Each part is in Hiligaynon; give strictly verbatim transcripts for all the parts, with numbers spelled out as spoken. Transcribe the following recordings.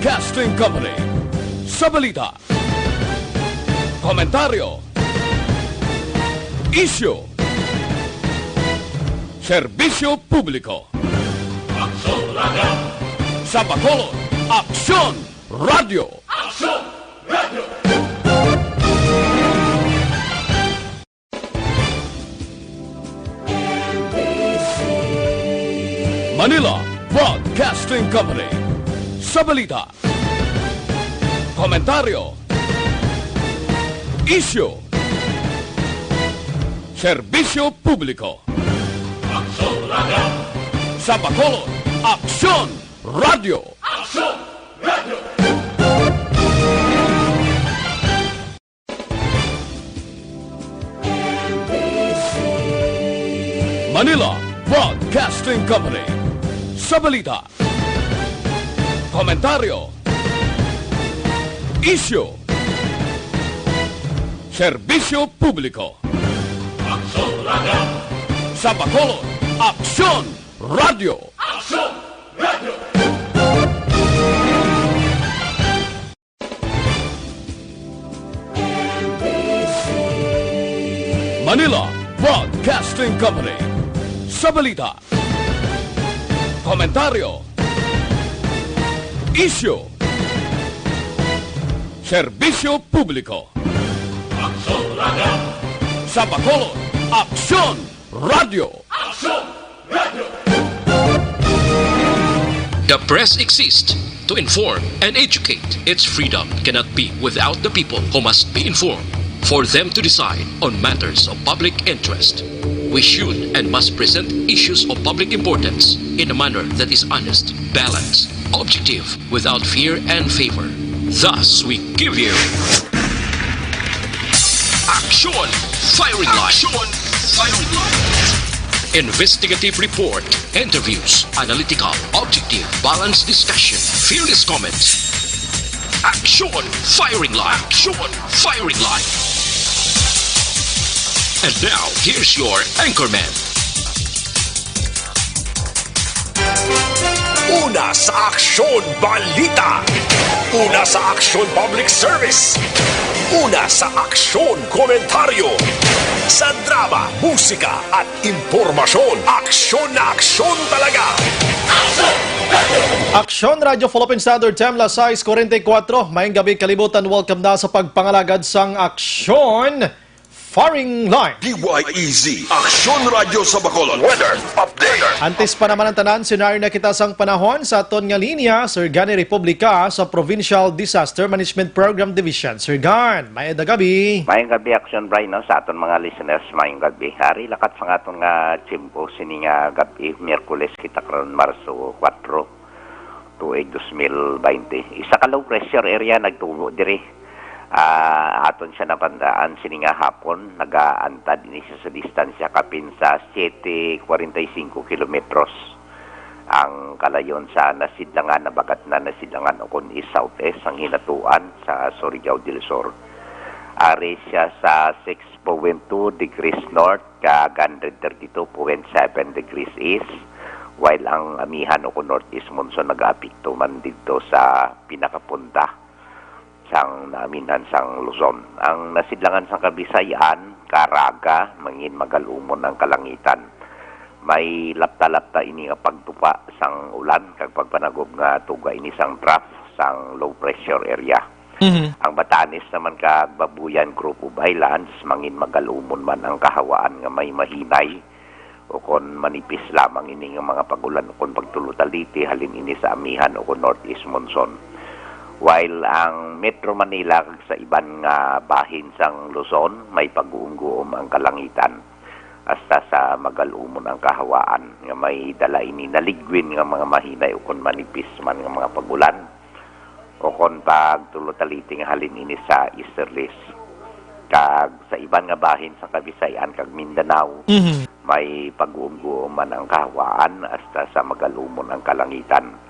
Broadcasting Company. Sa balita, komentaryo, isyu, serbisyo publiko. Aksyon Radio. Sa Bacolod, Aksyon Radio. Aksyon Radio. Manila Broadcasting Company. Sa balita, komentaryo, isyu, serbisyo publiko. Aksyon Radio. Sa Bacolod, Aksyon Radio. Aksyon Radio. Manila Broadcasting Company. Sa balita, komentaryo, isyu, serbisyo publiko. Aksyon Radio. Sa Bacolod, Aksyon Radio. Aksyon Radio. Manila Broadcasting Company. Sa balita, komentaryo, isyu, serbisyo publiko. Aksyon Radio. Sa Bacolod, Aksyon Radio. Aksyon Radio. The press exists to inform and educate. Its freedom cannot be without the people who must be informed, for them to decide on matters of public interest. We should and must present issues of public importance in a manner that is honest, balanced, objective, without fear and favor. Thus, we give you Aksyon Firing Line. Aksyon Firing Line. Investigative report, interviews, analytical, objective, balanced discussion, fearless comments. Aksyon Firing Line. Aksyon Firing Line. And now, here's your anchorman. Una sa aksyon, balita. Una sa aksyon, public service. Una sa aksyon, komentaryo. Sa drama, musika, at impormasyon, aksyon na aksyon talaga. Aksyon Radio Philippine Standard Time, las sais kuwarenta y kuwatro. Maayong gabi, kalibutan. Welcome na sa pagpangalagad sang Aksyon Firing Line. D Y E Z, Aksyon Radyo sa Bacolod. Weather update. Antes pa naman ang tanan, senaryo na kita sang panahon sa aton nga linya, Sir Gani Republica sa Provincial Disaster Management Program Division. Sir Gan, maayong gabi. Maayong gabi, Aksyon Brian, no, sa aton mga listeners, maayong gabi. Ari lakat sa aton nga tiyempo sini nga gabi, Miyerkules kita karon, Marso kuwatro, tuig dos mil baynte. Isa ka low pressure area nagtubo diri. Ah, aton siya nabandaan sini nga hapon, nagaantad ini siya sa distansya kapin sa siyete kwarenta y singko kilometros ang kalayon sa nasidlangan, nabagat na nasidlangan ukon east-southeast ang hinatuan sa Surigao del Sur. Ari siya sa six point two degrees north kag hundred thirty-two point seven degrees east, while ang amihan ukon northeast monsoon nagaapekto man didto sa pinakapunta sang naaminan sang Luzon. Ang nasidlangan sang Kabisayan, Caraga, mangin magal-umon ang kalangitan. May lapta-lapta ini nga pagtupa sang ulan kag pagpanagob nga tuga ini sang trough sang low pressure area. Mhm. Ang Batanes naman kag Babuyan Group of Islands, mangin magal-umon man ang kahawaan nga may mahinay ukon manipis lamang ini nga mga pag-ulan ukon pagtulo taliti halin ini sa amihan ukon northeast monsoon. While ang Metro Manila kag sa iban nga bahin sang Luzon, may pag-uumguom ang kalangitan hasta sa magal-umon ang kahawaan nga may dala ini naligwin nga mga mahinay ukon manipis man nga mga pag-ulan ukon pagtulo taliti nga halin ini sa easterlies. Kag sa iban nga bahin sa Kabisayan kag Mindanao, Mhm. may pag-uumguom man ang kahawaan hasta sa magal-umon ang kalangitan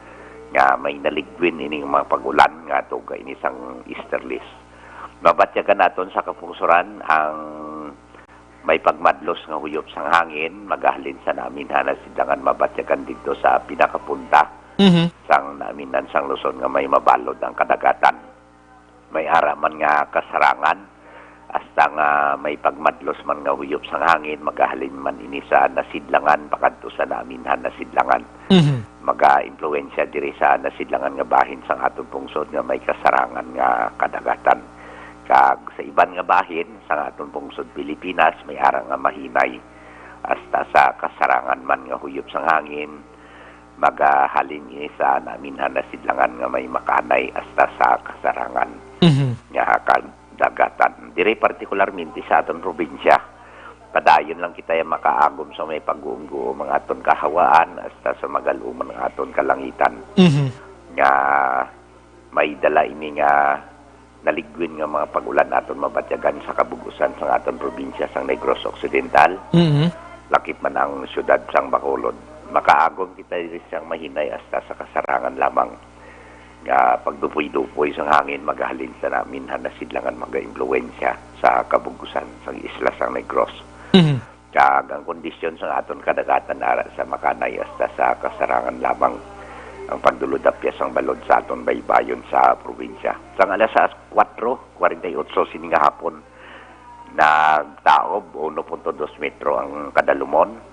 nga may naligwin ini nga mga pag-ulan nga tuga ini sang easterlies. Mabatyagan naton sa kapungsoran ang may pagmadlos nga huyop sang hangin, magahalin sa namin ha nasidlangan mabatyagan didto sa pinakapunta Mhm. sang naminhan sang Luzon nga may mabalod ang kadagatan. May ara man nga kasarangan, hasta nga may pagmadlos man nga huyop sang hangin, magahalin man ini sa Nasidlangan pakadto sa naminhan Nasidlangan. Mhm. Magaimpluwensya diri sa Nasidlangan nga bahin sang aton pungsod nga may kasarangan nga kadagatan. Kag sa iban nga bahin sang aton pungsod Pilipinas, may ara nga mahinay hasta sa kasarangan man nga huyop sang hangin, magahalin ini sa naminhan Nasidlangan nga may makanay hasta sa kasarangan Mhm. nga kadagatan. Diri partikularmente sa aton probinsya, padayon lang kita makaagom sa may pagguom-guom ang aton kahawaan hasta sa magaluman ang aton kalangitan Mhm. nga may dala ini nga naligwin nga mga pag-ulan aton mabatyagan sa kabug-usan sang aton probinsya sang Negros Occidental, Mhm. lakip man ang siyudad sang Bacolod. Makaagom kita diri sang mahinay hasta sa kasarangan lamang nga pagdupoy-dupoy sang hangin magahalin sa naminhan Nasidlangan, magaimpluwensya sa kabug-usan sang isla sang Negros. Mhm. Kag ang kondisyon sang aton kadagatan ara sa makanay hasta sa kasarangan lamang ang pagdulodapya sang balod sa aton baybayon sa probinsya. Sang alas kuwatro kuwarenta y otso sini nga hapon, nagtaob uno punto dos metro ang kadalumon.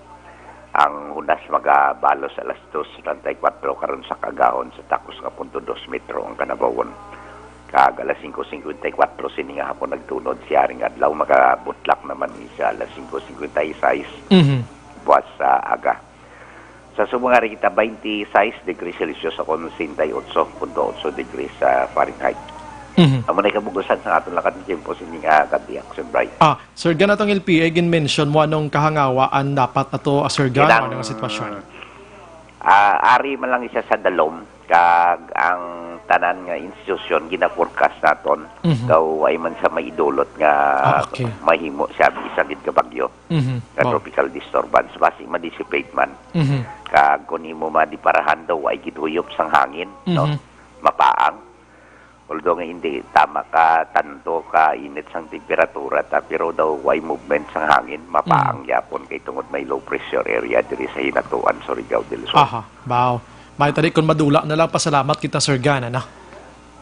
Ang hunas magabalos alas dos treinta y cuatro karon sa kaagahon sa takos nga punto dos metro ang kanabawon. Kag alas singko singkwenta y kuwatro sini nga hapon nagtunod, si Haring Adlaw, magabutlak naman ni sa alas singko singkwenta y sais Mhm. buwas sa aga. Sa subong ari kita, twenty-six degrees Celsius o sesenta y ocho punto ocho degrees sa Fahrenheit. Mhm. Amo na kabug-usan sa aton lakad ng tiyempo sini nga gab-i, Action Bright. Ah, Sir Gan, atong L P A, gin-mention mo anong kahangawaan dapat ato, ah, Sir Gan, Kinang- ano nga sitwasyon? Ah, ari man lang siya sa dalom, kag ang tanan nga institusyon gina-forecast naton, Mhm. daw ay man sa maidulot nga Ah, okay. mahimo siya bisan gid nga bagyo, Mhm. nga Wow. tropical disturbance, basi ma-dissipate man. Mhm. Kag kung imo madiparahan daw, ay gid huyop sang hangin, no? Mhm. Mapaang. Although nga hindi tama ka tanto ka init sang temperatura ta, pero daw way movement sang hangin, mapaang Mm. yapon kay tungod may low pressure area diri sa hinatuan Surigao del Sur. Aha, wow. May tadi kung madula na lang, pasalamat kita, Sir Gan, ano?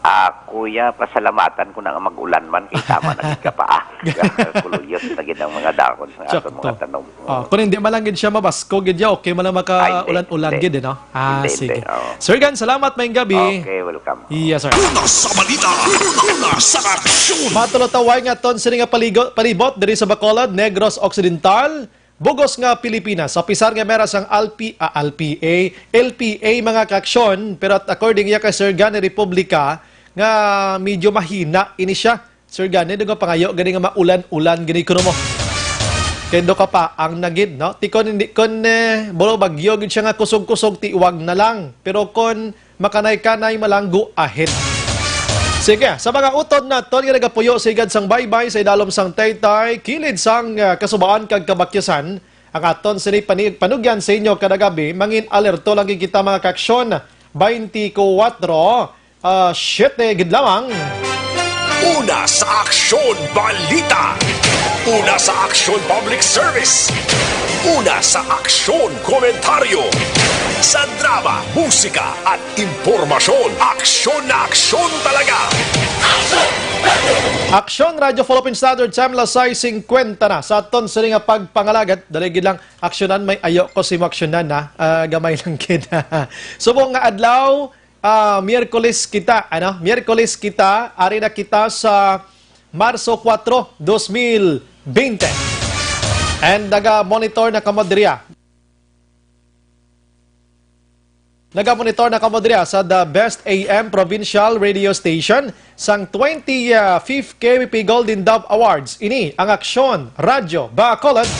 Ah, kuya, pasalamatan ko na nga mag-ulan man kay tama na gid ka pa, ah. Kuluyot na gid ang mga dahon sa aton Sakto. mga tanom. Oh, kung hindi man lang gid siya mabasko gid siya, okay man lang Ay, hindi, makaulan-ulan hindi. gid, eh, no? Ah, Hindi, sige. hindi, oo. Sir Gan, salamat, maayong gabi. Okay, welcome. Yes, sir. Una sa balita, una sa aksyon. Matulotaway nga ton sini nga paligo-, palibot diri sa Bacolod, Negros Occidental, bugos nga Pilipinas. Sa pisar nga meras ang L P, ah, L P A, L P A, mga kaaksyon, pero at according niya kay Sir Gan, Republika, nga medyo mahina ini siya. Sir Gan, do nga pangayo gani nga maulan-ulan gani kuno mo. Kay do ka pa ang nagid, no? Ti kon hindi, kon, eh, buro bagyo gid siya nga kusog-kusog, ti wag na lang. Pero kon makanay-kanay man lang, go ahead. Sige, sa mga utod naton nga nagapuyo sa higad sang baybay sa idalom sang taytay, kilid sang, ah, kasubaan kag kabakyasan, ang aton sini pani-, panugyan sa inyo kada gabi, mangin alerto lang gid kita, mga kaaksyon. Twenty-four, ah, siete gid lamang. Una sa aksyon, balita. Una sa aksyon, public service. Una sa aksyon, komentaryo. Sa drama, musika, at impormasyon, aksyon na aksyon talaga. Aksyon Radyo Philippine Standard Time, alas sais singkwenta na. Sa aton sini nga pagpangalagat, dali gid lang, aksyonan, may ayo ko si mo aksyonan, ha. Ah, gamay lang gid. Subong nga adlaw, ah, Miyerkules kita, ano? Miyerkules kita, ari na kita sa Marso kuwatro, dos mil bente. And naga-monitor na kamo diri, ah. Naga-monitor na kamo diri, ah, sa The Best A M Provincial Radio Station sang twenty-fifth K B P Golden Dove Awards. Ini ang Aksyon Radyo Bacolod.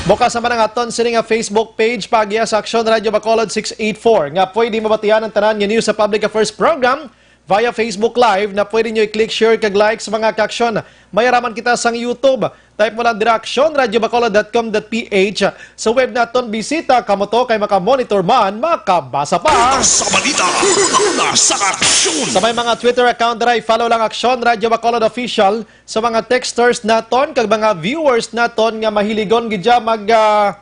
Bukas naman ang aton sini nga Facebook page, paagiha sa Aksyon Radyo Bacolod six eight four, nga pwede mabatian ang tanan nga news sa Public Affairs Program via Facebook Live na pwede nyo i-click share kag like sa mga kaaksyon. May araman kita sang YouTube. Type mo lang dira, aksyon radyo bacolod dot com dot P H. Sa web naton, bisita kamo to kay makamonitor man, makabasa pa. Una sa balita, una sa aksyon. Sa may mga Twitter account dira, i-follow lang Aksyon Radyo Bacolod Official. Sa mga texters naton kag mga viewers naton nga mahiligon gid dya mag, ah,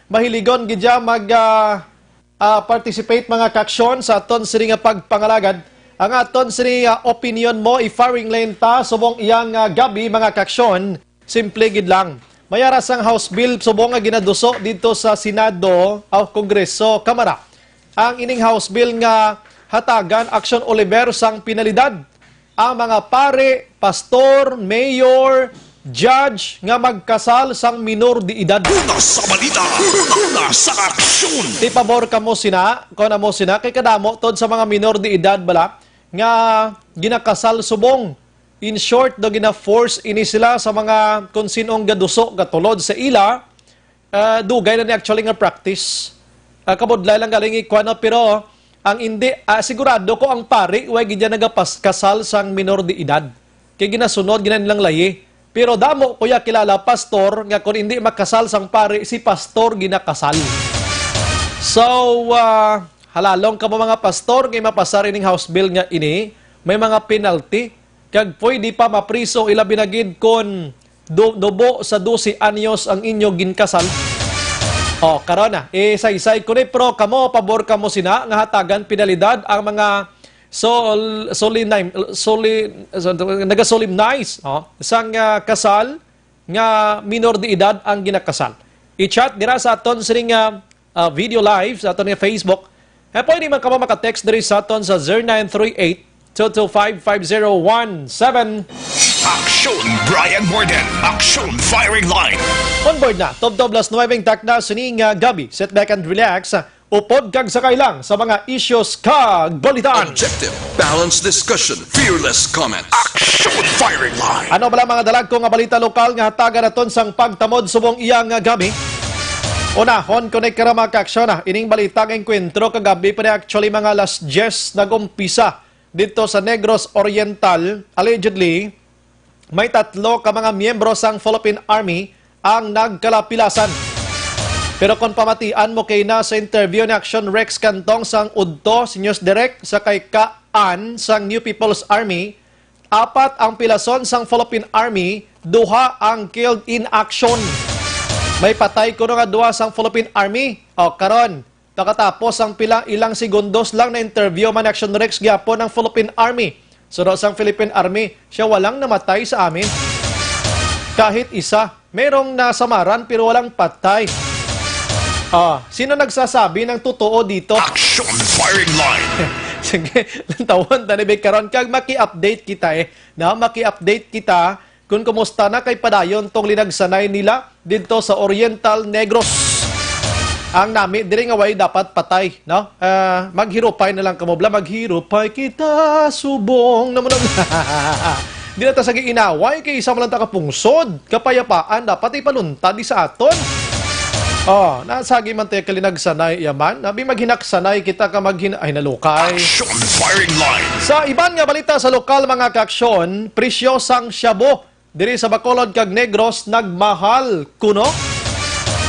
mahiligon gid dya mag, ah, ah, participate, mga kaaksyon, sa aton sini nga pagpangalagad. Ang aton sini nga opinion mo, i-firing line ta subong iyang, ah, gabi, mga kaaksyon. Simple gid lang. May ara sang House Bill subong nga ginaduso dito sa Senado, o Kongreso, Kamara. Ang ining House Bill nga hatagan aksyon, Oliver, sang penalidad ang mga pare, pastor, mayor, judge nga magkasal sang minor de edad. Una sa balita, una sa aksyon. Ti pabor kamo sina, kon amo sina, kay kadamo tod sa mga minor de edad bala nga ginakasal subong. In short, daw gina-force ini sila sa mga kung sinong gaduso, gatulod sa ila. Ah, dugay na ni actually nga practice. Ah, kabudlay lang galing ikuan, no? Pero ang indi, ah, sigurado ko ang pari way gid yan nagapas-, kasal sang minor de edad. Kay ginasunod gina nilang layi. Pero damo ko ya kilala, pastor, nga kung hindi makasal sang pari, si pastor ginakasal. So, ah, halalong kamo mga pastor, nga mapasar ining House Bill nga ini, may mga penalty. Kag pwede pa mapriso, ilabi na gid kon du-, dubo sa dose anyos ang inyo ginkasal. O, karon na, isaysay ko ni, pero kamo, pabor kamo sina nga hatagan penalidad ang mga sol-, solinim-, soli-, nagasolemnize, o, sang, ah, kasal nga minor de edad ang ginakasal. I-chat dira sa aton sining, ah, ah, video live sa aton nga Facebook. Eh, pwede man kamo maka-text diri sa aton sa zero nine three eight, two two five, five zero one seven. Aksyon Brian Morgan, Aksyon Firing Line. On board na, tubtob las nuwebe ang takna sining, ah, gabi. Sit back and relax. Upod kag sakay lang sa mga issues kag balitaan. Objective, balanced discussion, fearless comment. Aksyon Firing Line. Ano bala mga dalagko nga balita lokal nga hatagan naton sang pagtamod subong iyang gabi? Unahon ko ni karama ka aksyon, ah. Ining balita nga enkwentro kagabi pa ni actually mga alas diyes nag-umpisa dito sa Negros Oriental. Allegedly, may tatlo ka mga miyembro sang Philippine Army ang nagkalapilasan. Pero kung pamatian mo kay na sa interview ni Action Rex Cantong sang udto, si News Direct, sa kay Kaan sang New People's Army, apat ang pilason sang Philippine Army, duha ang killed in action. May patay kuno nga duha sang Philippine Army. O, karon, pagkatapos ang pila ilang segundos lang na interview man Action Rex gyapon ang Philippine Army. Suno sang Philippine Army, siya walang namatay sa amin. Kahit isa, merong nasamaran pero walang patay. Ah, sino nagsasabi ng totoo dito? Action Firing Line. Sige, lantawon ta ni Vic karon kag maki-update kita eh. Na, maki-update kita kung kumusta na kay padayon tong linagsanay nila didto sa Oriental Negros. Ang nami diri nga way dapat patay, no? Ah, maghirupay na lang kamo, bla, maghirupay kita subong naman. Di na ta sa giinaway kay isa man lang ta ka pungsod. Kapayapaan dapat ipaluntad di sa aton. Oh, nasagi man tayo kalinagsanay yaman. Nabi maghinaksanay kita ka maghin-, ay, nalukay. Action Firing Line. Sa iban nga balita sa lokal, mga kaaksyon, presyo sang shabu diri sa Bacolod kag Negros nagmahal kuno.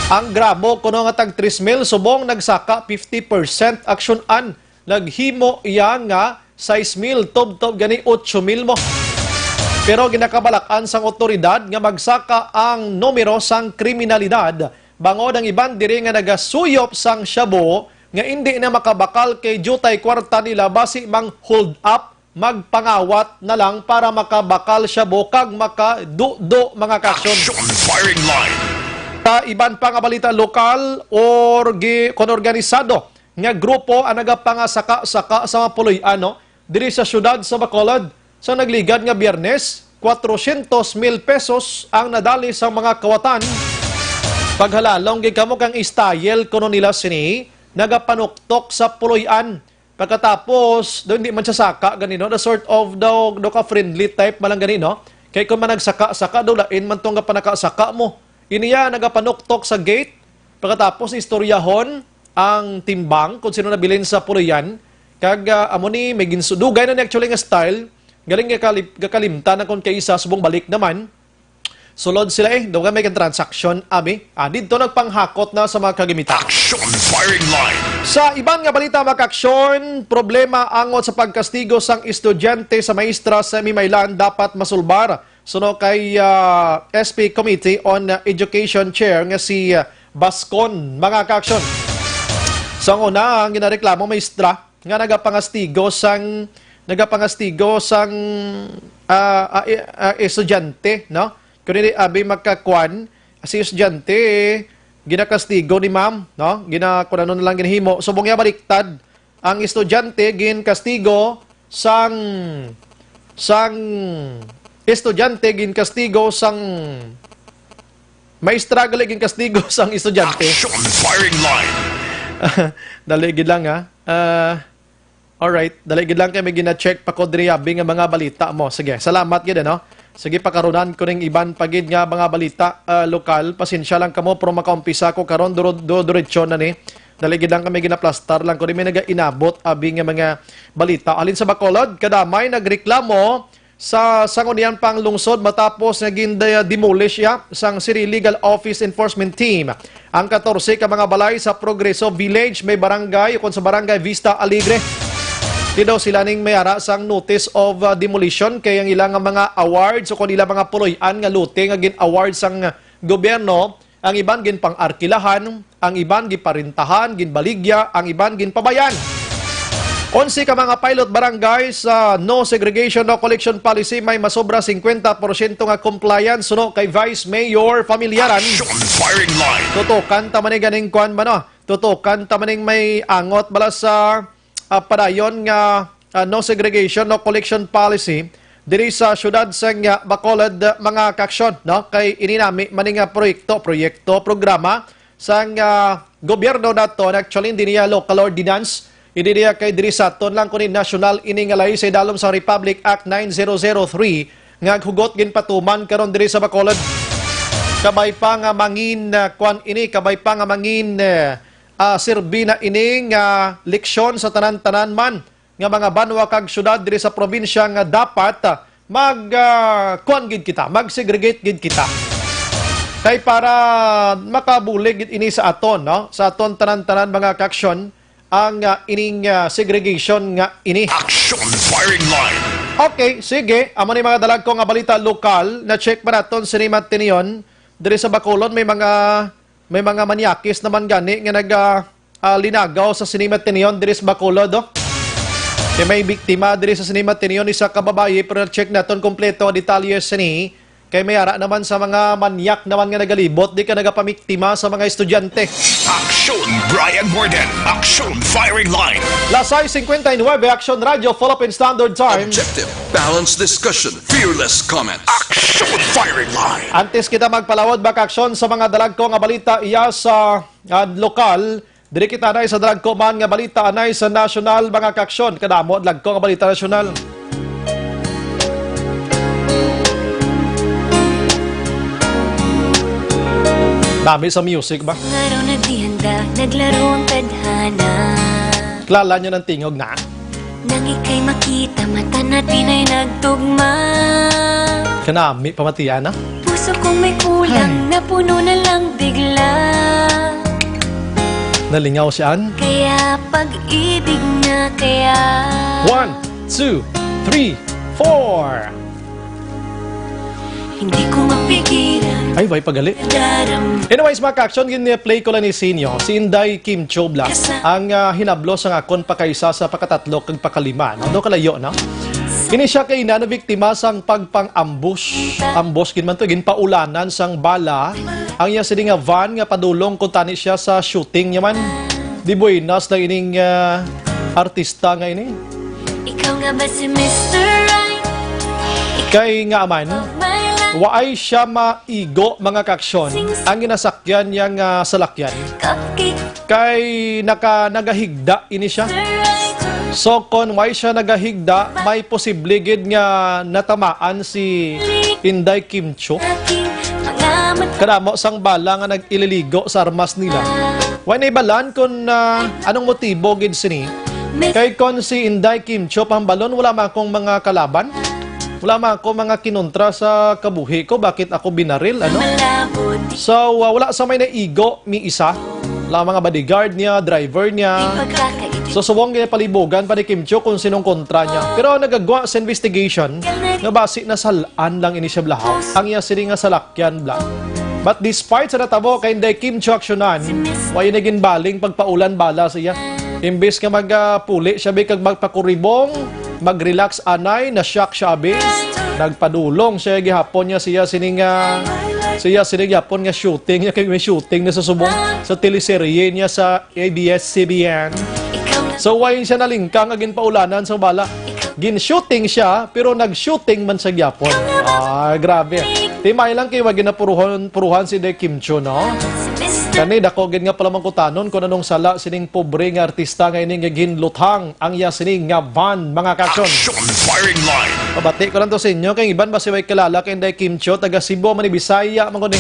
Ang gramo kuno nga tag tres mil subong nagsaka fifty percent aksyon-an, naghimo iya nga sais mil, tubtob gani ocho mil mo. Pero ginakabalak-an sang awtoridad nga magsaka ang numero sang kriminalidad bangod ang iban diri nga nagasuyop sang shabu nga indi na makabakal kay diutay kwarta nila basi mang hold up, magpangawat na lang para makabakal shabu kag makadudo, mga kaaksyon. Action Firing Line. Sa iban pa nga balita lokal, or gi-, kon organisado nga grupo ang nagapangasaka-saka sa mga puloy-an, no, diri sa siyudad sa Bacolod sa nagligad nga Biyernes, kwatrosyentos mil pesos ang nadali sa mga kawatan. Paghalalong gid kamo kang style kuno nila sini, nagapanuktok sa puloy-an. Pagkatapos, daw hindi man siya saka gani, no? The sort of daw, daw ka friendly type man lang gani, no? Kay kung man nagsaka-saka, daw lain man tong nga panakasaka mo. Iniya, nagapanuktok sa gate. Pagkatapos, istoryahon ang timbang kung sino nabilin sa puloyan. Kag, ah, amo ni, may ginsudugay na ni actually nga style. Galing gakalip-, gakalimtan na kung kay isa subong balik naman. Sulod sila eh, daw may transaction, abi. Ah, didto nagpanghakot na sa mga kagamitan. Action Firing Line. Sa iban nga balita, mga kaaksyon, problema angot sa pagkastigo sang estudyante sa maestra sa Mimaylan dapat masulbar. Suno kay, ah, S P Committee on Education Chair nga si, ah, Bascon, mga kaaksyon. Sa una, ang ginareklamo, maestra, nga nagapangastigo sang, nagapangastigo sang, ah, ah, eh, ah, estudyante, no? Kung hindi, abi magkakuan, si estudyante, ginakastigo ni ma'am, no? Gina-, kung ano na lang ginahimo. Subong niya, baliktad. Ang estudyante ginkastigo sang, sang estudyante ginkastigo sang maestra gali ginkastigo sang estudyante. Action firing line. Dali gid lang, ha. Ah, alright, dali gid lang kay may gina-check pa ko diri, abi nga mga balita mo. Sige, salamat gid, ano. Sige, pakarunan ko ning iban pa gid nga mga balita, ah, lokal. Pasensya lang kamo, pero makaumpisa ko karon, duro, duro, diretso na ni. Dali gid lang kami, ginaplastar lang ko, di may nagainabot, abi nga mga balita. Halin sa Bacolod, kadamay nagreklamo sa sangguniang panlungsod matapos nga gin-demolish ya sang City Legal Office Enforcement Team ang katorse ka mga balay sa Progreso Village, may barangay, ukon sa Barangay Vista Alegre. Di daw sila ning may ara sang notice of, uh, demolition kay ang ilang mga awards ukon ilang mga puloy-an nga lote nga gin-award sang gobyerno, ang iban ginpang-arkilahan, ang iban giparintahan, ginbaligya, ang iban ginpabayan. Onse ka mga pilot barangay sa no segregation, no collection policy may masobra singkwenta porsyento nga compliance suno kay Vice Mayor Familiaran. Action firing line. Tutukan ta man ni ganing kwan man, no? Tutukan ta man ning may angot bala sa, ah, padayon nga, ah, no segregation, no collection policy diri sa siyudad sang, ah, Bacolod, mga kaaksyon, no? Kay ini nami man nga proyekto, proyekto, programa sang, ah, gobyerno naton, actually, hindi niya local ordinance, hindi niya kay diri sa aton lang, kundi national ini nga lahi sa idalom sa Republic Act nine zero zero three nga hugot ginpatuman karon diri sa Bacolod. Kabay pa nga mangin, ah, kwan ini, kabay pa nga mangin, eh, ah, sirbi na ini nga leksyon sa tanan-tanan man nga mga banwa kag syudad diri sa probinsya nga dapat, ah, mag, ah, kuwan gid kita, mag-segregate gid kita. Kay para makabulig gid ini sa aton, no? Sa aton tanan-tanan, mga kaaksyon, ang, ah, ining, ah, segregation nga ini. Action firing line. Okay, sige. Amo ni mga dalagko nga balita lokal. Na-check pa naton sini Matinion. Diri sa Bacolod, may mga, may mga manyakis naman gani nga nag, ah, ah, linagaw sa sini Matinion diri sa Bacolod, oh. Kay may biktima diri sa sini Matinion, isa ka babayi, pero na-check naton kompleto ang detalye sini. Kay may ara naman sa mga manyak naman nga nagalibot, di ka nagapamiktima sa mga estudyante. Action, Brian Morden. Action, firing line. Las sais cincuenta y nueve, Action Radio, Philippine Standard Time. Objective, balanced discussion, fearless comment. Action, firing line. Antes kita magpalawod, mga kaaksyon, sa mga dalagko nga balita, iya sa, ah, lokal, diri kita anay sa dalagko man nga balita, anay sa nasyonal, mga kaaksyon. Kadamo ang dalagko nga balita nasyonal. Dami sa music ba? Nga raw nagdihanda, naglaro ang tadhana. Kilala niyo ng tingog na? Nang ika'y makita, mata natin ay nagtugma. Kanami pamatian, ah. Puso kong may kulang, napuno na lang bigla. Nalingaw si Ann. Kaya pag-ibig na kaya. One, two, three, four. Hindi ko mapigilan. Ay, way pagali. Daram. Anyways, mga kaaksyon, gin-play ko lang ni Sinyo, si Inday Kim Cho Black, ang, ah, hinablo sa akon pakaisa sa pakatatlo kag pakalima, no? Do kalayo, no? Ini siya kay na nabiktima sang pagpang-ambush. Ambush gid man to, ginpaulanan sang bala ang iya sini nga van nga padulong kuntani siya sa shooting niya man. Di buenas lang ining, ah, artista nga ini. Ikaw nga ba si Mister Right? Kay nga man, waay siya maigo, mga kaaksyon, ang ginasakyan niya nga salakyan. Kay naka-, nagahigda ini siya. So, kon waay siya nagahigda, may posible gid nga natamaan si Inday Kim Cho. Kadamo sang bala nga nag-ililigo sa armas nila. Way naibalan kon, ah, anong motibo gid sini. Kay kon si Inday Kim Cho, pahambalon, wala man akong mga kalaban. Wala man ako mga kinontra sa kabuhi ko. Bakit ako binaril, ano? So, ah, wala sa may naigo, mi isa. Wala mga bodyguard niya, driver niya. So, subong ginapalibugan pa ni Kim Cho kung sinong kontra niya. Pero nagagwa sa investigation, nga basi nasalaan lang ini siya blahaw. Ang iya sini nga salakyan bla. But despite sa natabo kay Inday Kim Chiu aksyonan, wa ini ginbaling pagpaulan bala siya. Imbis nga magpuli siya bi kag magpakuribong, mag-relax anay, na-shock siya abi. Nagpadulong siya gihapon niya siya sining ah, siya sining gihapon nga shooting niya kay may shooting na sa subong sa teleserye niya sa A B S-C B N. So, why siya nalingkang nga ginpaulanan sa bala? Gin-shooting siya, pero nag-shooting man sa gyapon. Ah, grabe. Timay lang kay wa ginapuruhan puruhan si De Kim Chiu, no? Kani dako gid nga palamangkutanon kung anong sala sining pobre nga artista nga ini nga ginluthang ang iya sining nga van, mga kaaksyon. Action firing line. Pabati ko lang to sa inyo kay iban ba si way kilala kay Inday Kim Chiu, taga Cebu man ni, Bisaya man ko ni.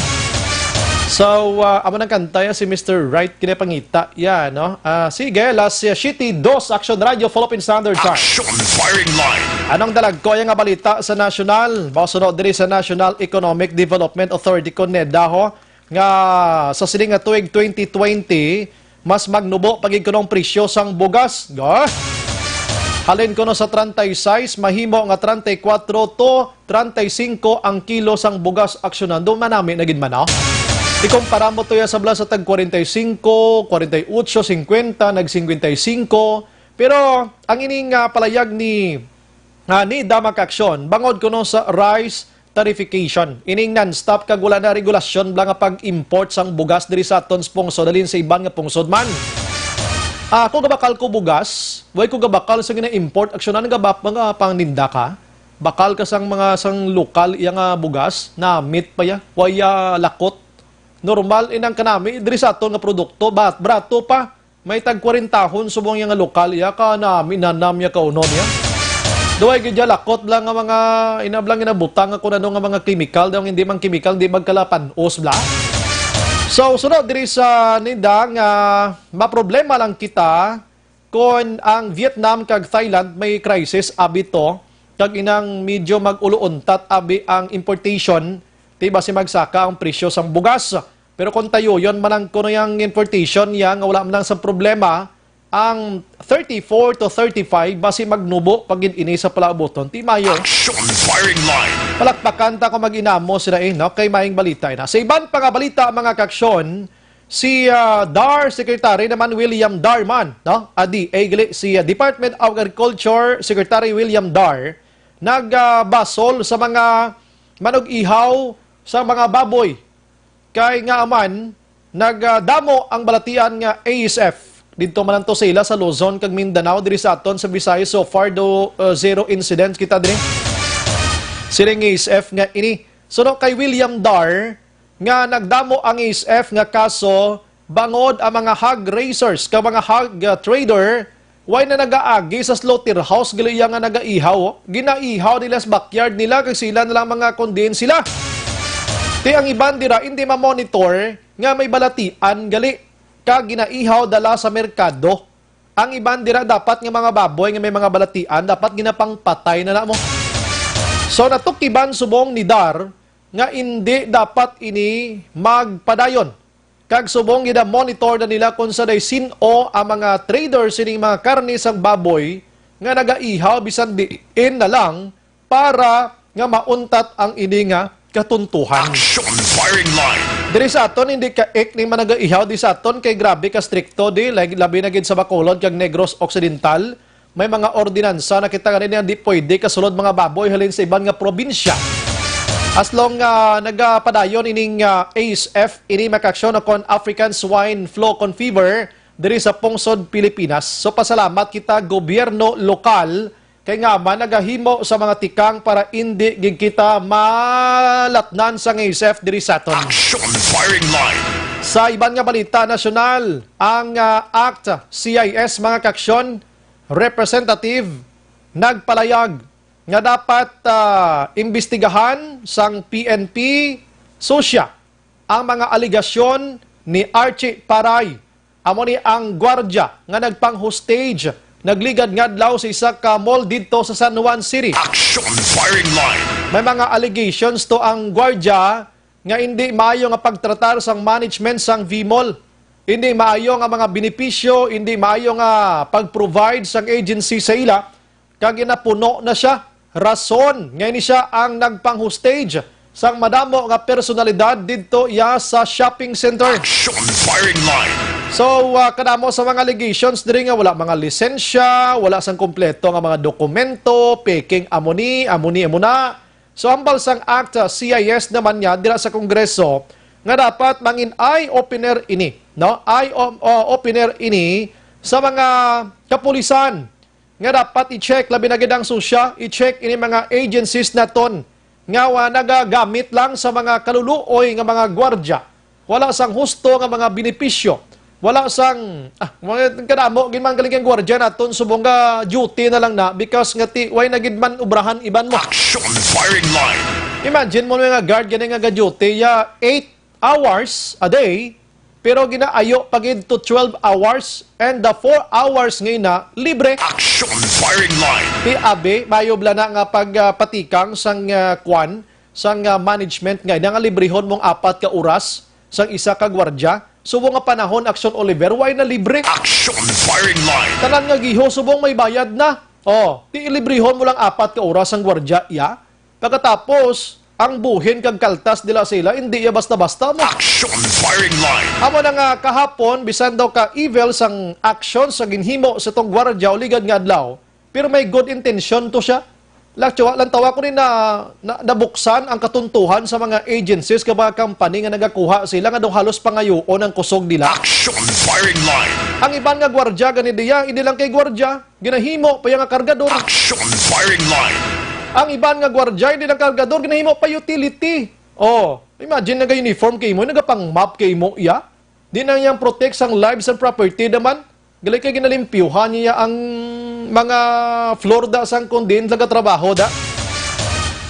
So, ah, amo nang kanta ya si Mister Right kini pangita ya, no? Ah, sige, last, ah, City Dos Action Radio Philippine Standard Time. Action firing line. Anong dalagko ya nga balita sa nasyonal? Mao sunod diri sa National Economic Development Authority, kon NEDA, ho, nga sa sining nga tuig twenty twenty, mas magnubo pa gid kuno ang presyo sang bugas. Ga? Halin kuno sa treinta y seis, mahimo nga treinta y cuatro to treinta y cinco ang kilo sang bugas, aksyonan. Do manami na gid man, no? Ikumpara mo to ya sa bala sa tag kwarenta y cinco, kwarenta y ocho, singkwenta, nag singkwenta y cinco. Pero ang ining, ah, palayag ni, ah, NEDA, mga kaaksyon, bangod kuno sa rice tarification. Ining non-stop kag wala na regulasyon bala nga pag-import sang bugas diri sa aton sa pungsod, halin sa iban nga pungsod man. Ah, ako gabakal ko bugas, way ko gabakal sa gina-import, aksyonan, gabap-, mga pangninda ka. Bakal ka sang mga, sang lokal iya nga bugas, namit pa ya, way ya lakot. Normal inang kanami diri sa aton nga produkto, bat-, barato pa. May tag kwarentahon subong iya nga lokal iya, kanami nanam iya kaunon iya. Duway gid ya lakot lang nga mga inablang inabutang nga kun ano nga mga kemikal, daw hindi man kemikal, di magkalapan-os bla. So, sunod diri sa NEDA nga maproblema lang kita kon ang Vietnam kag Thailand may crisis abi to, kag inang medyo mag-ulo-untat abi ang importation, ti basi magsaka ang presyo sang bugas. Pero kung tayuyon man ang kuno yang importation niya nga wala man lang sa problema, ang thirty-four to thirty-five, basi magnubo pa gid ini sa palaabuton ti Mayo. Action firing line. Palakpakan ta kung mag-inamo sila, eh, no? Kay maayong balita na. Sa iban pa nga balita, mga kaaksyon, si, ah, DAR Secretary naman, William DAR man, no? Ah, D A gali, si, ah, Department of Agriculture Secretary William DAR, nagbasol sa mga manug-ihaw sa mga baboy. Kay nga man, nagdamo ang balatian nga A S F. Didto man lang to sa ila sa Luzon kag Mindanao, diri sa aton sa Visayas, so far do, uh, zero incidents kita diri. Siling A S F nga ini. Suno kay William Dar nga nagdamo ang A S F nga kaso bangod ang mga hog raisers kag mga hog, uh, trader way na nagaagi sa slaughterhouse gali iya nga nagaihaw, oh. Ginaihaw nila sa backyard nila kag sila na lang mga kondin sila. Ti ang iban dira hindi ma-monitor nga may balatian gali kag ginaihaw dala sa merkado. Ang iban dira dapat nga mga baboy nga may mga balatian dapat ginapangpatay na namo. So natukiban subong ni Dar nga indi dapat ini magpadayon. Kag subong gina-monitor na nila kung sa day sin-o ang mga trader sining mga karne sang baboy nga nagaihaw bisan diin na lang para nga mauntat ang ini nga katuntuhan. Action firing line. Diri sa aton, hindi ka ik ni managaihaw di sa aton kay grabe ka strikto di, like, labi na gid sa Bacolod kag Negros Occidental. May mga ordinansa na kita nga hindi pwede kasulod mga baboy halin sa iban nga probinsya. As long nga nagapadayon ining, ah, A S F, ini makaaksyon kon African Swine Flu kon fever diri sa pungsod Pilipinas. So, pasalamat kita gobyerno lokal kay nga man nagahimo sa mga tikang para indi gid kita malatnan sang A S F diri sa aton. Action firing line. Sa iban nga balita nasyonal, ang, ah, ACT-CIS, mga kaaksyon, representative nagpalayag nga dapat, ah, imbestigahan sang P N P, SOSYA, ang mga alegasyon ni Archie Paray, amo ni ang gwardya nga nagpang-hostage, nagligad nga adlaw sa isa ka mall didto sa San Juan City. Action firing line. May mga allegations to ang gwardya nga hindi maayo nga pagtratar sang management sang V-Mall. Hindi maayo nga mga benepisyo, hindi maayo nga pag-provide sang agency sa ila, kag ginapuno na siya. Rason nga ini siya ang nagpang-hostage sang madamo nga personalidad didto iya sa shopping center. Action firing line. So, ah, kadamo sa mga allegations diri nga wala mga lisensya, wala sang kompleto nga mga dokumento, peking amo ni, amo ni, amo na. So, hambal sang act, ah, C I S naman niya dira sa Kongreso nga dapat mangin eye-opener ini, no? Eye o-, o-, opener ini sa mga kapulisan nga dapat i-check, labi na gid ang susya, i-check ini mga agencies naton nga, ah, nagagamit lang sa mga kaluluoy nga mga gwardya. Wala sang husto nga mga benepisyo. Wala sang, ah, mga kadamo gid man galing ang gwardiya naton, subong nga duty na lang na because nga ti, way na gid man obrahan iban mo. Action firing line. Imagine mo nga guard gani nga ga-duty ya eight hours a day, pero ginaayo pa gid to twelve hours and the four hours nga ina libre. Action firing line. Ti abi, mayo bala na nga pag, ah, patikang sang, ah, kwan, sang, ah, management nga ina nga librehon mong apat ka oras sang isa ka gwardya. Subong nga panahon, Action Oliver, way na libre. Action firing line. Tanan nga giho, subong may bayad na. Oh, ti ilibrehon mo lang apat ka oras ang gwardya, iya. Pagkatapos, ang buhin kag kaltas dila sila, hindi iya basta-basta mo. Action firing line. Amo na nga kahapon, bisan daw ka evil sang action sa ginhimo sa tong gwardya o ligad nga adlaw, pero may good intention to siya. Lang, tiyawa, lang tawa ko ni na, na, nabuksan ang katuntuhan sa mga agencies kag mga company nga nagakuha sila nga daw halos pangayuon ang kusog nila. Action firing line. Ang iban nga gwardya gani diya, hindi lang kay gwardya, ginahimo pa iya nga kargador. Action firing line. Ang iban nga gwardya, hindi lang kargador, ginahimo pa utility. Oh, imagine, naga-uniform kay mo, nagapang-mop kay mo iya. Di na yang protect sang lives and property naman. Gali kay ginalimpyuhan niya ang mga floor da sang kung diin nagatrabaho da.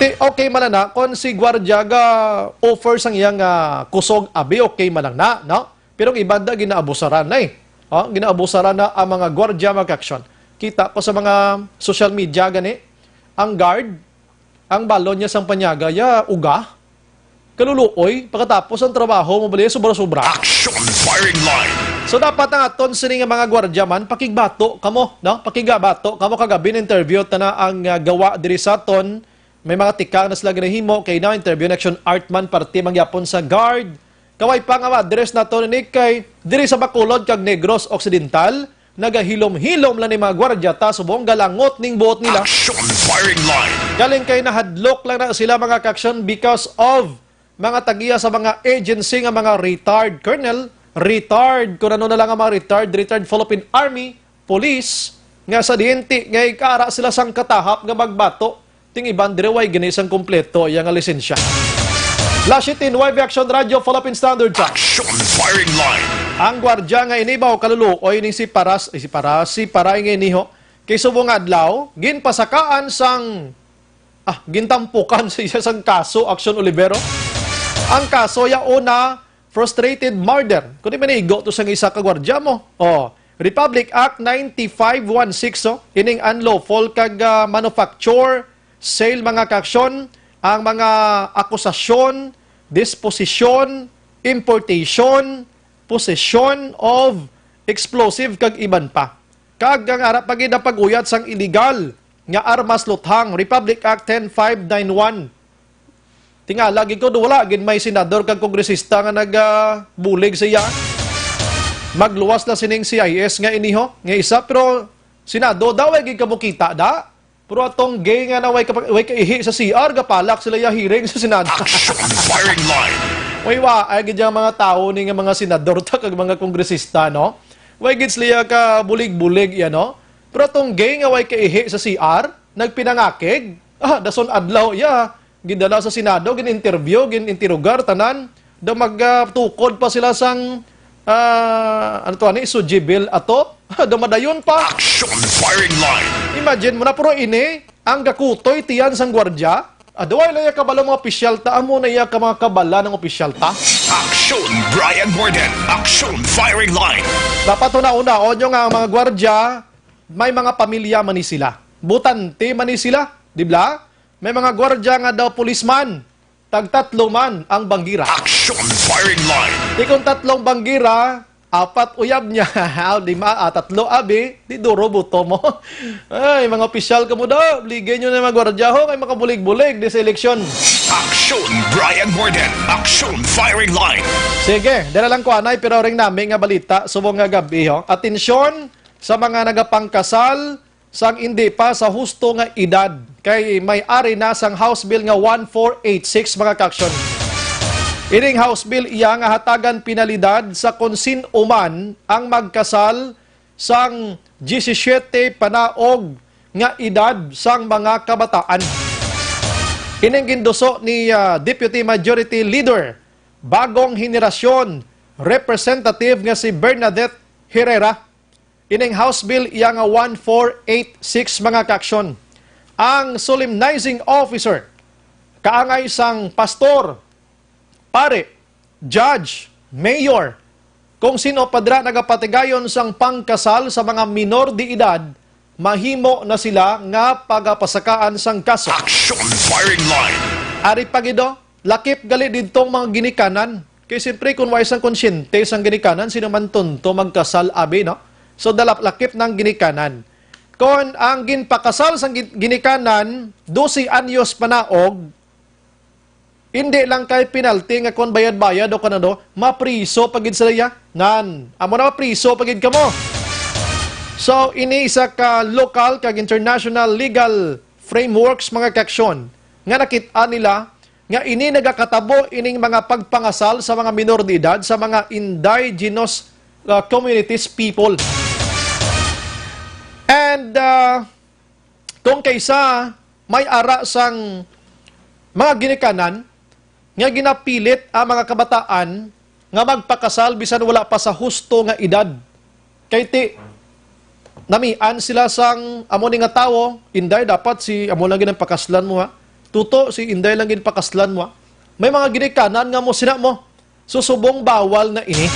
Ti, okay man na, kung si gwardya ga offer sang iyang, ah, kusog, abi, okay man lang na, no? Pero ang iban da ginaabusaran na eh. Oh, ginaabusaran na ang mga gwardya, mga ka-aksyon. Kita ko sa mga social media gani, ang guard, ang balon niya sang panyaga, ya, uga. Kaluluoy, pagkatapos ang trabaho mo bali, sobra-sobra. Action firing line. So, dapat ang aton sini nga mga gwardya man, pakigbato kamo, no? Pakigbato kamo. Kagabi na-interview ta na ang, ah, gawa diri sa aton. May mga tikang na sila ginahimo kay na-interview na action art man, parte man gyapon sa guard. Kaway pa nga ma-address nato ni kay diri sa Bacolod kag Negros Occidental, nagahilom-hilom lang ni mga gwardya ta subong galangot ning buot nila. Action firing line. Galing kay nahadlok lang na sila, mga ka-aksyon, because of mga tagiya sa mga agency nga mga retired colonel, retired, kung ano na lang ang mga retired, retired Philippine Army, police, nga sa diin ti nga ikara sila sang katahap nga magbato, ting iban diri way gani sang kompleto iya nga lisensya. Lashitin, Y V Action Radio, Philippine Standard Time. Action firing line. Ang gwardya nga inibaw kaluluoy ni si Paras, eh, si Paras, si Paray nga iniho, kay subong nga adlaw, ginpasakaan sang, ah, gintampukan sa iya sang kaso, Action Olivero. Ang kaso ya una, frustrated murder. Kundi manigo to sa isa ka gwardya mo. Oh, Republic Act ninety-five one six, oh, ining unlawful kag, ah, manufacture, sale, mga ka-aksyon, ang mga akusasyon, disposition, importation, possession of explosive kag iban pa. Kag ang ara pa gid ang pag-uyat sang illegal nga armas luthang, Republic Act ten five nine one. Tingala gid ko, wala gid may senador kag kongresista nga nagabulig sa iya. Magluwas na sining C I S nga iniho, nga isa, pero Senado daw, ay gid kamo kita da. Pero atong gay nga na way, kapa-, way kaihi sa C R, gapalak sila ya hearing sa Senado. Action firing line. Way wa, ay gid yang mga tawo ni nga mga senador ta kag mga kongresista, no? Way gid sila ya ka bulig-bulig, ya, no? Pero atong gay nga way kaihi sa C R, nagpinangakig, ah, dason adlaw, ya. Gindala sa Senado, gin-interview, gin-interrogar, tanan. Daw magtukod pa sila sang, ah, ano to, ani, Sujibil ato? Daw madayon pa. Action firing line. Imagine mo na, pero ini, ang gakutoy tiyan sang gwardya. Ah, daw ay laya kabalo mga opisyal ta, amo na iya ka mga kabala ng opisyal ta. Action, Brian Gordon. Action firing line. Dapat una-una, onyo nga ang mga gwardya, may mga pamilya man ni sila. Butante man ni sila, di ba? May mga gwardya nga daw policeman, tagtatlo man ang banggira. Action firing line. Di kung tatlong banggira, Apat uyab niya. Lima, ah, tatlo, abi. Di duro buto mo. Ay, mga opisyal ka mo daw. Ligay nyo na mga gwardya ho kay makabulig-bulig di sa eleksyon. Aksyon, Brian Morden. Aksyon, Firing Line. Sige, dala lang ko anay, pero ring nami nga balita, subong nga gabi, ho. Atensyon sa mga nagapangkasal, sang indi pa sa husto nga edad, kay may ari na sang House Bill nga one four eight six, mga ka-aksyon. Ining House Bill iya nga hatagan penalidad sa kon sin-o man ang magkasal sang diyesisiete panaog nga edad sang mga kabataan. Ining ginduso ni, ah, Deputy Majority Leader, Bagong Henerasyon, Representative nga si Bernadette Herrera. Ining House Bill iya nga one four eight six, mga ka-aksyon. Ang solemnizing officer, kaangay sang pastor, pare, judge, mayor, kung sin-o pa dira nagapatigayon sang pangkasal sa mga minor de edad, mahimo na sila nga pagapasakaan sang kaso. Action Firing Line. Ari pa gid, oh, lakip gali didtong mga ginikanan. Kay siyempre, kung way sang konsyente sang ginikanan, sino man tonto magkasal, abi, no? So, dalap lakip ng ginikanan. Kon ang ginpakasal sang gin-, ginikanan, dose anyos panaog, hindi lang kay penalty nga kon bayad-bayad o kon ano, mapriso pa gid sila, ya. Nan, amo na, mapriso pa gid kamo. So, ini isa ka lokal kag international legal frameworks, mga ka-aksyon, nga nakit-an nila nga ini nagakatabo ining mga pagpangasal sa mga minor de edad sa mga indigenous, uh, communities people. And, uh, kung kaysa may ara sang mga ginikanan nga ginapilit ang mga kabataan nga magpakasal bisan wala pa sa husto nga edad. Kay ti, namian sila sang amo ni nga tawo, Inday, dapat si amo lang gid ang pakaslan mo, ha? Tuto, si Inday lang gid pakaslan mo, ha? May mga ginikanan nga mo sina mo. So, subong bawal na ini.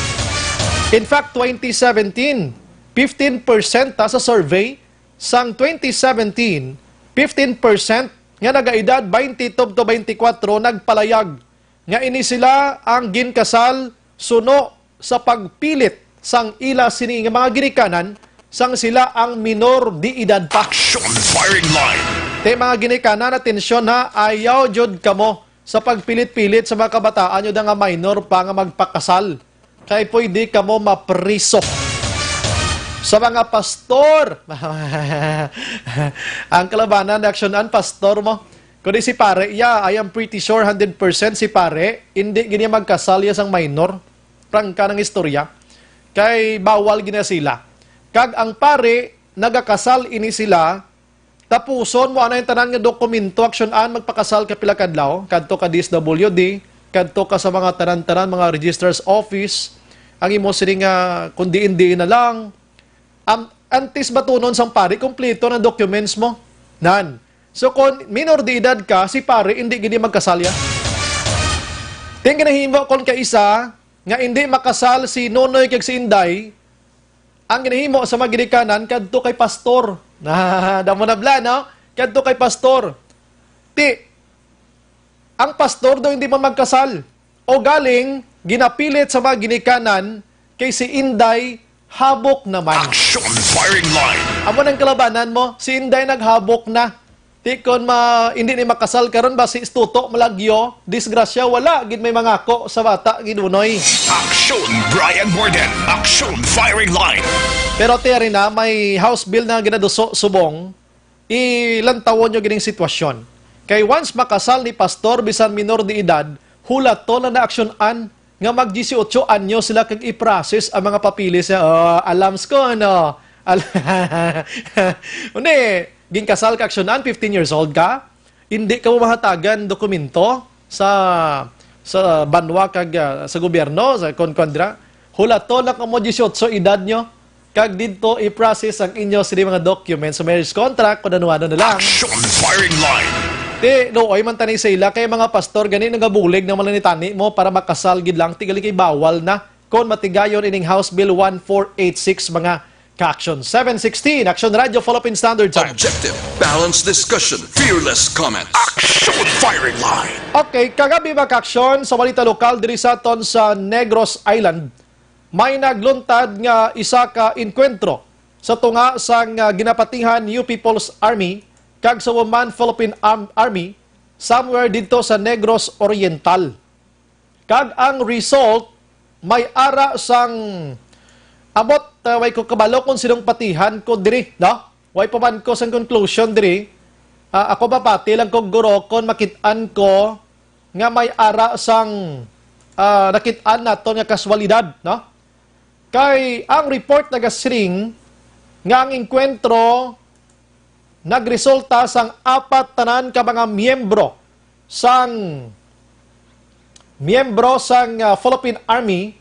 In fact, twenty seventeen, fifteen percent, ha, sa survey, sang twenty seventeen, fifteen percent nga nagaedad twenty-two to twenty-four nagpalayag nga ini sila ang ginkasal suno sa pagpilit sang ila sini nga mga ginikanan sang sila ang minor de edad pa. Action Firing Line. Te, mga ginikanan, atensyon ha, ayaw jud kamo sa pagpilit-pilit sa mga kabataan nyo nga minor pa nga magpakasal. Kay pwede kamo mapriso. Sa mga pastor, ang kalabanan, reaksyonan, pastor mo. Kundi si pare, yeah, I am pretty sure hundred percent si pare, hindi gid niya magkasal ya sang minor. Prangka ng istorya. Kay bawal gid na sila. Kag ang pare, nagakasal ini sila, tapuson mo anay ang tanan nga dokumento, aksyonan, magpakasal ka pila kadlaw, kadto ka D S W D, kadto ka sa mga tanan-tanan, mga registrar's office, ang imo sini nga kung diin-diin na lang. Am-, antes batunon sang pari, kompleto ng documents mo. Nan. So, kung minor de edad ka, si pari hindi gid magkasal ya. Ting ginahimo kon kaisa nga hindi makasal si Nonoy kag si Inday, ang ginahimo sa mga ginikanan kadto kay pastor. Na, damo na bala, no? Kadto kay pastor. Ti, ang pastor daw hindi man magkasal. O galing, ginapilit sa mga ginikanan kay si Inday habok naman. Action Firing Line. Amo nang kalabanan mo, si Inday naghabok na. Ti kon ma, hindi ni makasal karon ba si Istuto malagyo, disgrasya, wala gid may mangako sa bata gid, Unoy. Action Brian Morden. Action Firing Line. Pero ti ari na, may House Bill na ginaduso subong, ilantawon nyo gining sitwasyon. Kay once makasal ni pastor bisan minor de edad, hulaton na naaksyon-an nga mag disiotso anyo sila kag i-process ang mga papeles niya. Oh, alams ko, ano? Al-, Undi, ginkasal ka aksyonan, fifteen years old ka? Hindi ka mo mahatagan dokumento sa, sa banwa kag, ah, sa gobyerno, sa kon-, kondra? Hulaton lang kamo disiotso edad nyo. Kag didto i-process ang inyo sini mga documents sa marriage contract, kung ano-ano na lang. Action Firing Line. Ti, luoy man tani sa ila, kay mga pastor gani nagabulig naman lang ni tani mo para makasal gid lang, ti gali kay bawal na. Kon matigayon ining House Bill one four eight six, mga ka-action. Seven sixteen, Action Radio, Philippine Standard Time. Objective, balanced discussion, fearless comment. Action Firing Line. Okay, kagabi, mga ka-action, sa balita lokal diri sa aton sa Negros Island, may nagluntad nga isa ka enkwentro sa tunga sang, ah, ginapatihan New People's Army kag sa Woman Philippine Arm-, Army somewhere didto sa Negros Oriental. Kag ang result, may ara sang, ambot, ah, way ko kabalo kung sinong patihan ko diri, no? Way pa man ko sang conclusion diri. Ah, ako mapati lang ko, guro, kon makit-an ko nga may ara sang, ah, nakit-an naton nga kaswalidad, no? Kay ang report nagasiring nga ang engkwentro nagresulta sang apat tanan ka mga miyembro sang, miyembro sang, ah, Philippine Army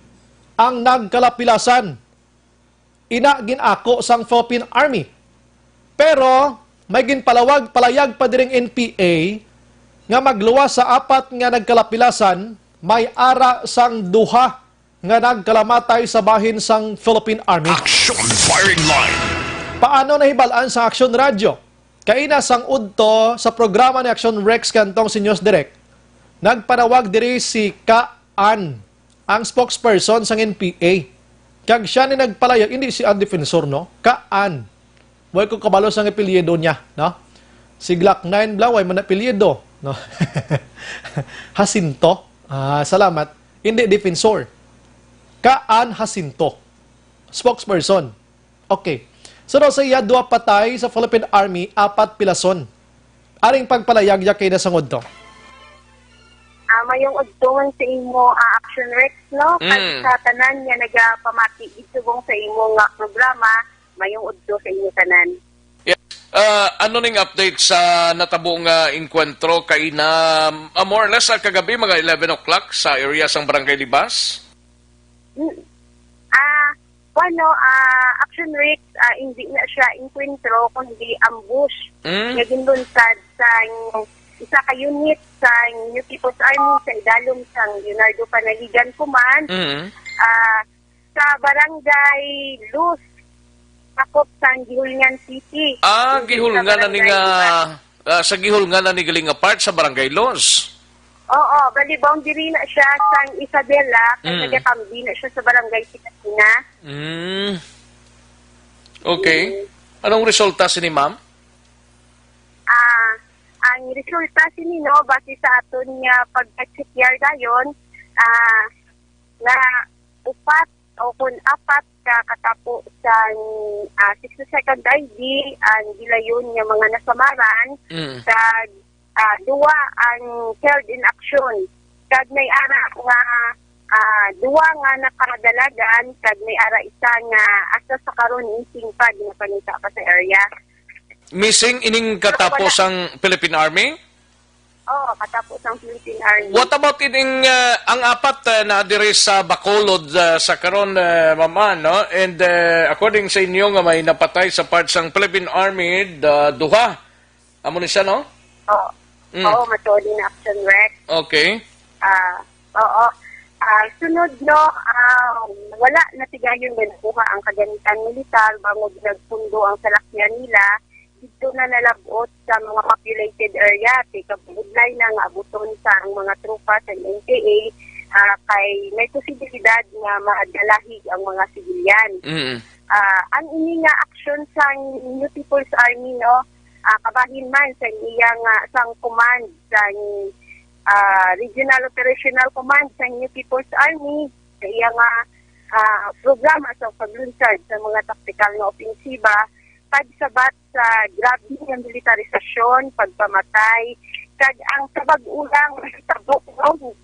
ang nagkalapilasan. Ina gin-ako sang Philippine Army. Pero may ginpalawag, palayag pa diring N P A nga magluwas sa apat nga nagkalapilasan, may ara sang duha nga nagkalamatay sa bahin sang Philippine Army. Action Firing Line. Paano nahibal-an sa Action Radio? Kaina sang udto sa programa ni Action Rex kantong si News Direct, nagpanawag diri si Ka Ann, ang spokesperson sang N P A. Kag siya ni nagpalayag, hindi si ang defensor, no? Ka Ann. Way ko kabalo sang apelyido niya, no? Si Glock nine bala, way man apelyido, no? Jacinto. Ah, salamat. Hindi defensor. Ka Ann Jacinto. Spokesperson. Okay. So, daw sa iya, duha patay, sa Philippine Army, apat pilason. Aring pagpalayag ya kay nasangod to. Ah, mayong udto man sa imo, ah, Action Rex, no? Kag Mm. sa tanan nga nagapamati subong sa imo nga programa, mayong udto sa inyo tanan. Yes. Ah, ano ning update sa natabo nga engkwentro kaina, ah, more or less, ah, kagabi, mga eleven o'clock sa area sang Barangay Libas? Mm. Ah, Kuan, no, ah, Action Rex, ah, hindi na siya engkwentro, kundi ambush Mm. nga ginlunsad sang isa ka unit sang New People's Army sa idalom sang Leonardo Panaligan Command, Mm. ah, sa Barangay Luz, sakop sang Guihulngan City. Ah, Hindi sa Guihulngan na ni Barangay nga, Luz. Ah, sa Guihulngan na ni galing nga part sa Barangay Luz. Oo, bali boundary na siya sang Isabela, kay Mm. nagakambi na siya sa Barangay Pinatina. Mm. Okay. Mm. Anong resulta sini, ma'am? Ah, ang resulta sini, no, base sa aton nga pagka-check dayon, ah, na upat o kun apat ka katapo sang, ah, sixty-second I D ang gilayon nga mga nasamaran, Mm. kag, ah, duwa ang killed in action. Kag may ara nga, ah, duwa nga nakadalagan, kag may ara isa nga hasta sa karon missing pa, ginapangita pa sa area. Missing ining katapo Wala. sang Philippine Army? Oo, katapo sang Philippine Army. What about ining, uh, ang apat, uh, na diri sa Bacolod, uh, sa karon, uh, Ma'am Ann, no? And, uh, according sa inyo nga may napatay sa part sang Philippine Army, the duha. Amo ni siya, no? Oo. Mm. Oo, matuod ni Action Rex. Okay. Ah, oo. Ah, sunod, no, ah, wala na tigayon nga nakuha ang kagamit sang militar bangod nagpundo ang salakyan nila didto na nalab-ot sa mga populated area, kay kabudlay na nga abuton sa ang mga tropa sa N P A, ah, kay may posibilidad nga madalahig ang mga sibilyan. Mm. Ah, ang ini nga aksyon sang New People's Army, no, ah, kabahin man sa iya nga sang command sang, ah, Regional Operational Command sang New People's Army, sa iya nga, ah, programa sa paglunsad sa mga taktikal nga opensiba, pagsabat sa grabe nga militarisasyon, pagpamatay, kag ang kabag-o lang nga hitabo, no,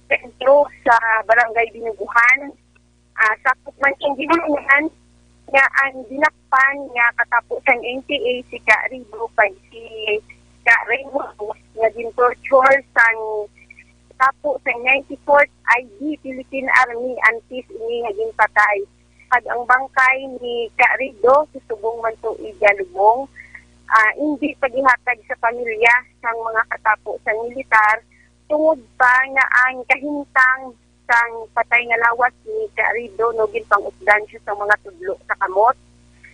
sentro sa Barangay Binuguhan. Ah, sakop man siyang ginahanglan nga ang dinakpan nga katapo sang N P A si Ka Rido kag si Ka Raymond nga gin-torture sang katapo sang ninety-fourth I D Philippine Army antes ini nga ginpatay. Kag ang bangkay ni Ka Rido, subong man to igalubong, ah, hindi pagihatag sa pamilya sang mga katapo sang militar, tungod pa nga ang kahimtang sang patay nga lawas ni Ka Rido, no, ginpang-utdan siya sa mga tudlo sa kamot,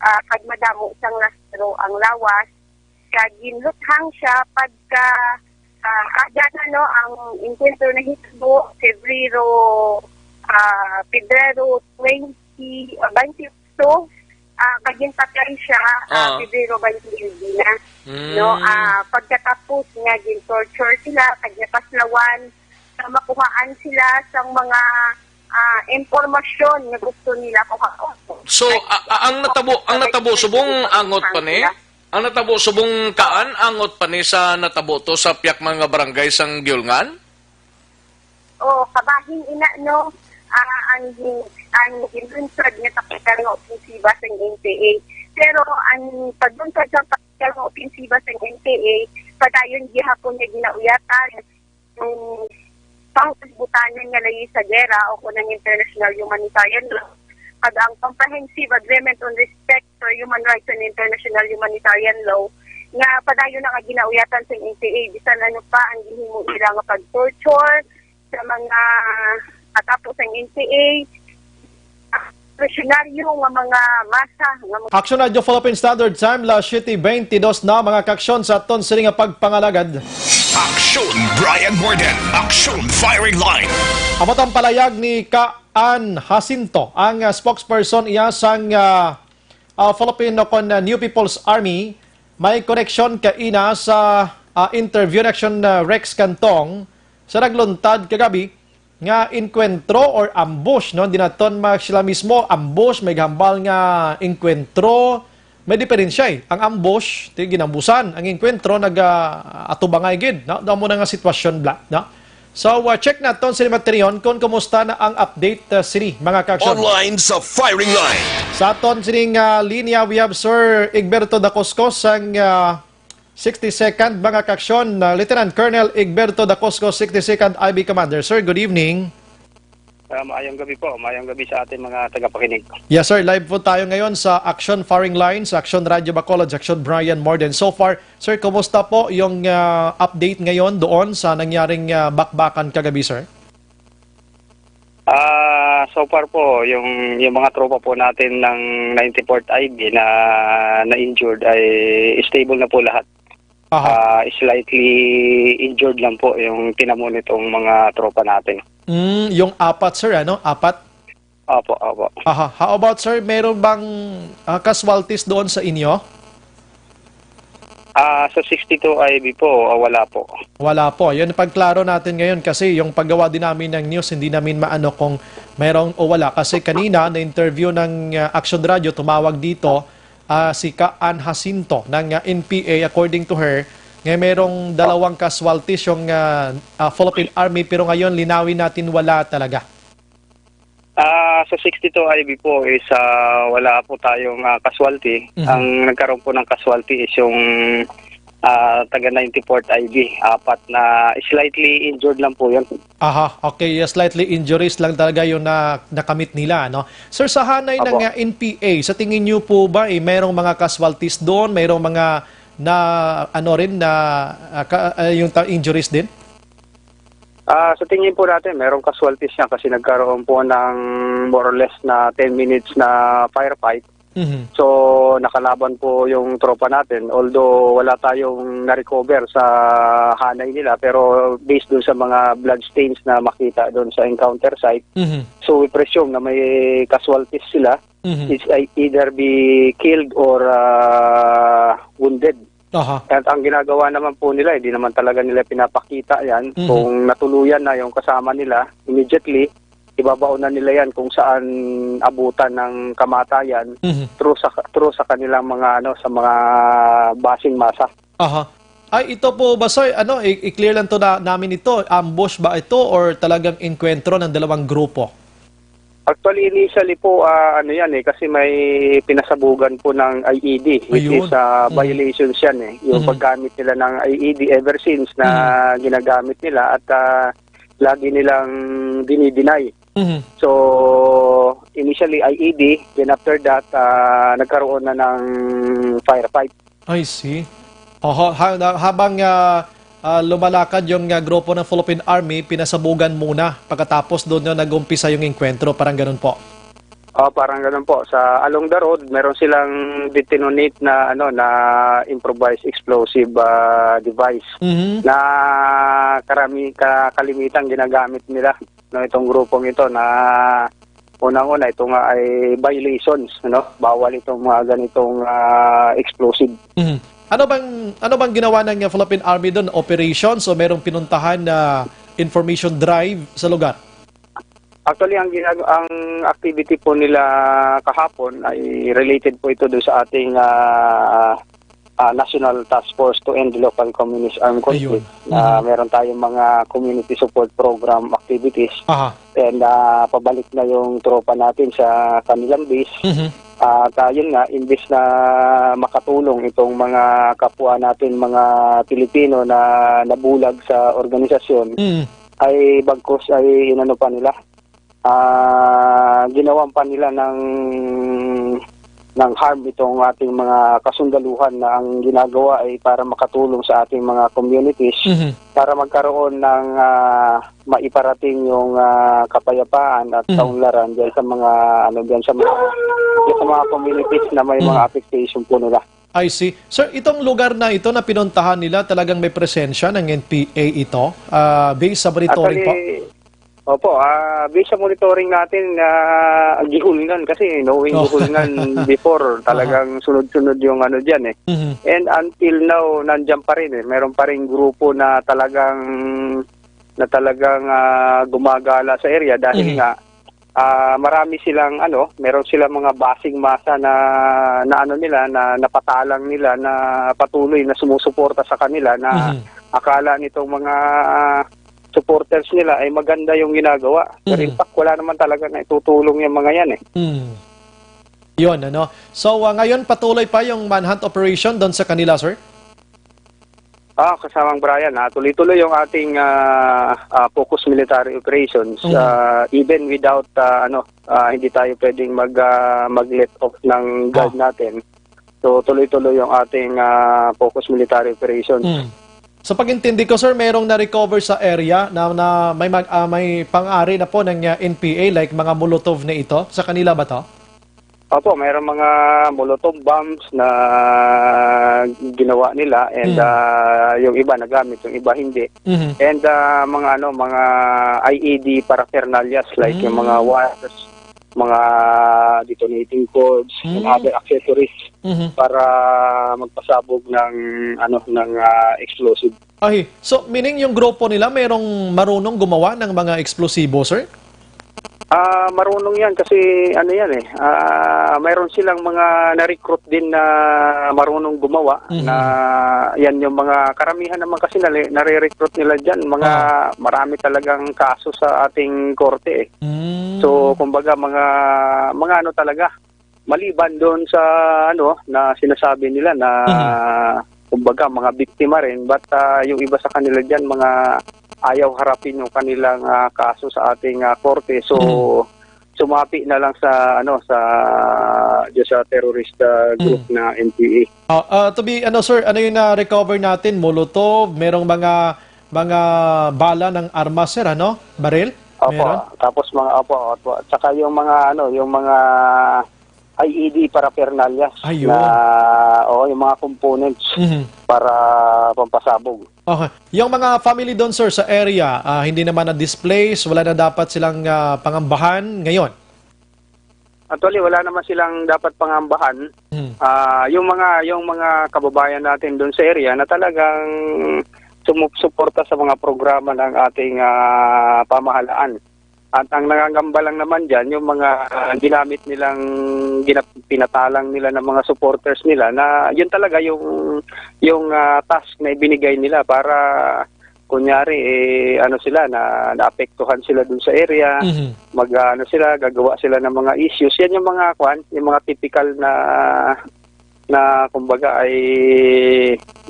ah, kag madamo sang lastro ang lawas, kag ginluthang siya pagka, ah, aga na, no, ang enkwentro nahitabo, Febrero, ah, Pebrero twenty, ah, twenty-two, ah, kag ginpatay siya, ah, Ah. Pebrero twenty-eight na. Mm. No, ah, pagkatapos nga gin-torture sila, kag napaslawan, na makuhaan sila sang mga, ah, impormasyon nga gusto nila kuhaon. So, At a-, a-, ang natabo, ang natabo subong angot pa ni? Sila. Ang natabo subong kaan angot pa ni sa natabo to sa piyak mga barangay sang Giulngan? O, kabahin ina, no? Ah, ang, ang ginlunsad nga taktikal nga opensiba sang N P A. Pero ang paglunsad sa taktikal nga opensiba sang N P A, padayon gihapon nga ginauyatan ang pangkasbutanan nga layi sa gera o kunang international humanitarian law, kag ang Comprehensive Agreement on Respect for Human Rights and International Humanitarian Law, nga padayon na nga ginauyatan sa N P A, bisan ano pa ang gihimo nila nga pag-torture sa mga katapo sa N P A, revolusyonaryo nga mga masa, nga mga Action Radio Philippine Standard Time, las siete bentidós na, mga kaaksyon, sa aton sini nga pagpangalagad. Action Brian Morden, Action Firing Line. Amo tang palayag ni Kaan Jacinto, ang, ah, spokesperson iya sang, ah, ah, Filipino kon, ah, New People's Army. May koneksyon kaina sa, ah, interview ni Action, ah, Rex Cantong sa nagluntad kagabi nga inkwentro or ambush, no? Di naton ma-, sila mismo, ambush, may gahambal nga inkwentro. May diferensya, eh. Ang ambush, ti ginambusan. Ang inkwentro, nag, ah, atubangay gid, no? Daw mo na nga sitwasyon, bla, no? So, uh, check naton sini, Matrion, kung kumusta na ang update, uh, sini, mga kaaksyon. Online sa firing line. Sa aton sining, uh, linya, we have Sir Egberto Dacosco sang, uh, sixty-second, mga kaaksyon, uh, Lieutenant Colonel Egberto Dacosco, sixty-second I B Commander. Sir, good evening. Ah, maayong gabi po. Maayong gabi sa ating mga tagapakinig. Yes, sir. Live po tayo ngayon sa Action Firing Line, sa Action Radio Bacolod, sa Action Brian Morden. So far, sir, kumusta po yung, ah, update ngayon doon sa nangyaring, ah, bakbakan kagabi, sir? Ah, so far po, yung, yung mga tropa po natin ng ninety-fourth I B na na-injured ay stable na po lahat. Aha. Ah, slightly injured lang po yung tinamo nitong mga tropa natin. Mm, yung apat, sir, ano? Apat? Opo, opo. Aha. How about, sir, meron bang, ah, casualties doon sa inyo? Ah, sa sixty-two I B po, ah, wala po. Wala po. Yun, pagklaro natin ngayon kasi yung paggawa din namin ng news, hindi namin maano kung meron o wala. Kasi kanina, na-interview ng, ah, Action Radio, tumawag dito, ah, si Kaan Jacinto ng, ah, N P A, according to her, nga merong dalawang casualties yung, ah, ah, Philippine Army, pero ngayon linawin natin wala talaga. Ah, sa sixty-two I B po is, ah, wala po tayong, ah, casualty. Mhm. Ang nagkaroon po ng casualty is yung, ah, taga ninety-fourth I B. Apat na slightly injured lang po yun. Aha, okay. Yes, slightly injuries lang talaga yung na, nakamit nila, no? Sir, sa hanay ng, Apo. ah, N P A, sa tingin niyo po ba, eh, mayroong mga casualties doon? Mayroong mga na, ano rin, na, ah, ka, ah, yung ta-, injuries din? Ah, sa tingin po natin, mayroong casualties niya kasi nagkaroon po ng more or less na ten minutes na firefight. Mhm. So, nakalaban po yung tropa natin. Although wala tayong na-recover sa hanay nila, pero based dun sa mga bloodstains na makita dun sa encounter site, Mhm. so we presume na may casualties sila. Mhm. It's ei-, either be killed or, ah, wounded. Aha. At ang ginagawa naman po nila, hindi naman talaga nila pinapakita yan. Mhm. Kung natuluyan na yung kasama nila, immediately, ibabaon na nila yan kung saan abutan ng kamatayan Mhm. through sa, through sa kanilang mga, ano, sa mga basing masa. Aha. Ay, ito po ba, sir, ano, i-, i-clear lang to na, namin ito, ambush ba ito or talagang engkwentro ng dalawang grupo? Actually, initially po, ah, ano yan eh, kasi may pinasabugan po ng I E D, which Ayun. is, ah, Mhm. violations yan eh. Yung Mhm. paggamit nila ng I E D ever since na Mhm. ginagamit nila at, ah, lagi nilang dinideny. Mhm. So, initially I E D, then after that, ah, nagkaroon na ng firefight. I see. Oho, ha-, na-, habang, ah, ah, lumalakad yung, ah, grupo ng Philippine Army, pinasabugan muna. Pagkatapos doon na nag-umpisa yung engkwentro. Parang ganun po. Oh, parang ganun po. Sa along the road, meron silang detonate na, ano, na improvised explosive, ah, device Mhm. na karami-, ka-, kalimitang ginagamit nila. no, itong grupong ito na unang-una, ito nga ay violations, no? Bawal itong mga ganitong, ah, explosive. Mhm. Ano bang, ano bang ginawa ng, uh, Philippine Army doon? Operations o merong pinuntahan na information drive sa lugar? Actually, ang ginag-, ang activity po nila kahapon ay related po ito doon sa ating, ah, ah, National Task Force to End Local Communist Armed Conflict, Ayun. na Mhm. meron tayong mga community support program activities. Aha. And, ah, pabalik na yung tropa natin sa kanilang base. Mhm. At, ah, yun nga, imbis na makatulong itong mga kapwa natin, mga Pilipino na nabulag sa organisasyon, Mm. ay bagkus ay inano pa nila, ah, ginawan pa nila ng, ng harm itong ating mga kasundaluhan na ang ginagawa ay para makatulong sa ating mga communities, Mhm. para magkaroon ng, ah, maiparating yung, ah, kapayapaan at Mhm. kaunlaran diyan sa mga, ano, diyan sa mga, diyan sa mga communities na may mga Mhm. affectation po nila. I see. Sir, itong lugar na ito na pinuntahan nila, talagang may presensya ng N P A ito? Ah, based sa monitoring po? Actually, opo, ah, based sa monitoring natin, ah, gihulngan kasi knowing Oh. gihulngan before, Aha. talagang sunod-sunod yung ano diyan eh. Mhm. And until now, nandiyan pa rin eh. Meron pa ring grupo na talagang, na talagang, ah, gumagala sa area dahil Mhm. nga, ah, marami silang ano, meron silang mga basing masa na, na ano nila, na napatalang nila, na patuloy na sumusuporta sa kanila, na Mhm. akala nitong mga supporters nila ay maganda yung ginagawa. Pero Mhm. in fact, wala naman talaga na itutulong yung mga yan eh. Mm. Yun, ano? So, ah, ngayon patuloy pa yung manhunt operation doon sa kanila, sir? Ah, kasamang Brian, ah, tuloy-tuloy yung ating, ah, ah, focus military operations. Mhm. Ah, even without, ah, ano, ah, hindi tayo pwedeng mag, ah, mag-let off ng guard Ah. natin. So, tuloy-tuloy yung ating, ah, focus military operations. Mm. Sa pag-intindi ko, sir, merong na-recover sa area na, na may mag-, ah, may pang-ari na po ng, ah, N P A, like mga Molotov na ito. Sa kanila ba to? Opo, mayroong mga Molotov bombs na ginawa nila and, Mm. ah, yung iba nagamit, yung iba hindi. Mhm. And, ah, mga ano, mga I E D paraphernalias like yung mga Mm. wires, mga detonating cords, and Mm. other accessories Mhm. para magpasabog ng, ano, ng, ah, explosive. Ay, so meaning yung grupo nila merong marunong gumawa ng mga eksplosibo, sir? Ah, marunong yan kasi ano yan eh, ah, mayroon silang mga na-recruit din na marunong gumawa Mhm. na yan yung mga karamihan naman kasi nali-, nare-recruit nila dyan, mga Ah. marami talagang kaso sa ating korte eh. Mm. So, kumbaga mga, mga ano talaga, maliban doon sa ano na sinasabi nila na Mhm. kumbaga mga biktima rin, but, ah, yung iba sa kanila diyan mga ayaw harapin yung kanilang, ah, kaso sa ating, ah, korte. So, Mhm. sumapi na lang sa ano, sa diyan sa terrorist, ah, group Mhm. na N P A. Ah, ah, to be, ano, sir, ano yung na-recover natin? Molotov, merong mga, mga bala ng armas, sir, ano? Baril? Opo, Meron? tapos mga, opo, opo. At saka yung mga, ano, yung mga I E D paraphernalias Ayun. na, oo, yung mga components Mhm. para pampasabog. Okay. Yung mga family doon, sir, sa area, ah, hindi naman na-displace, wala na dapat silang, ah, pangambahan ngayon? Actually, wala naman silang dapat pangambahan. Hmm. Ah, yung mga, yung mga kababayan natin doon sa area na talagang sumusuporta sa mga programa ng ating, ah, pamahalaan. At ang nangangamba lang naman diyan, yung mga, ah, ginamit nilang, ginap-, pinatalang nila ng mga supporters nila na yun talaga yung, yung, ah, task na ibinigay nila para kunyari, eh, ano sila, na, naapektuhan sila dun sa area, Mhm. mag, ah, ano sila, gagawa sila ng mga issues. Yan yung mga, kwan, yung mga typical na, na kumbaga ay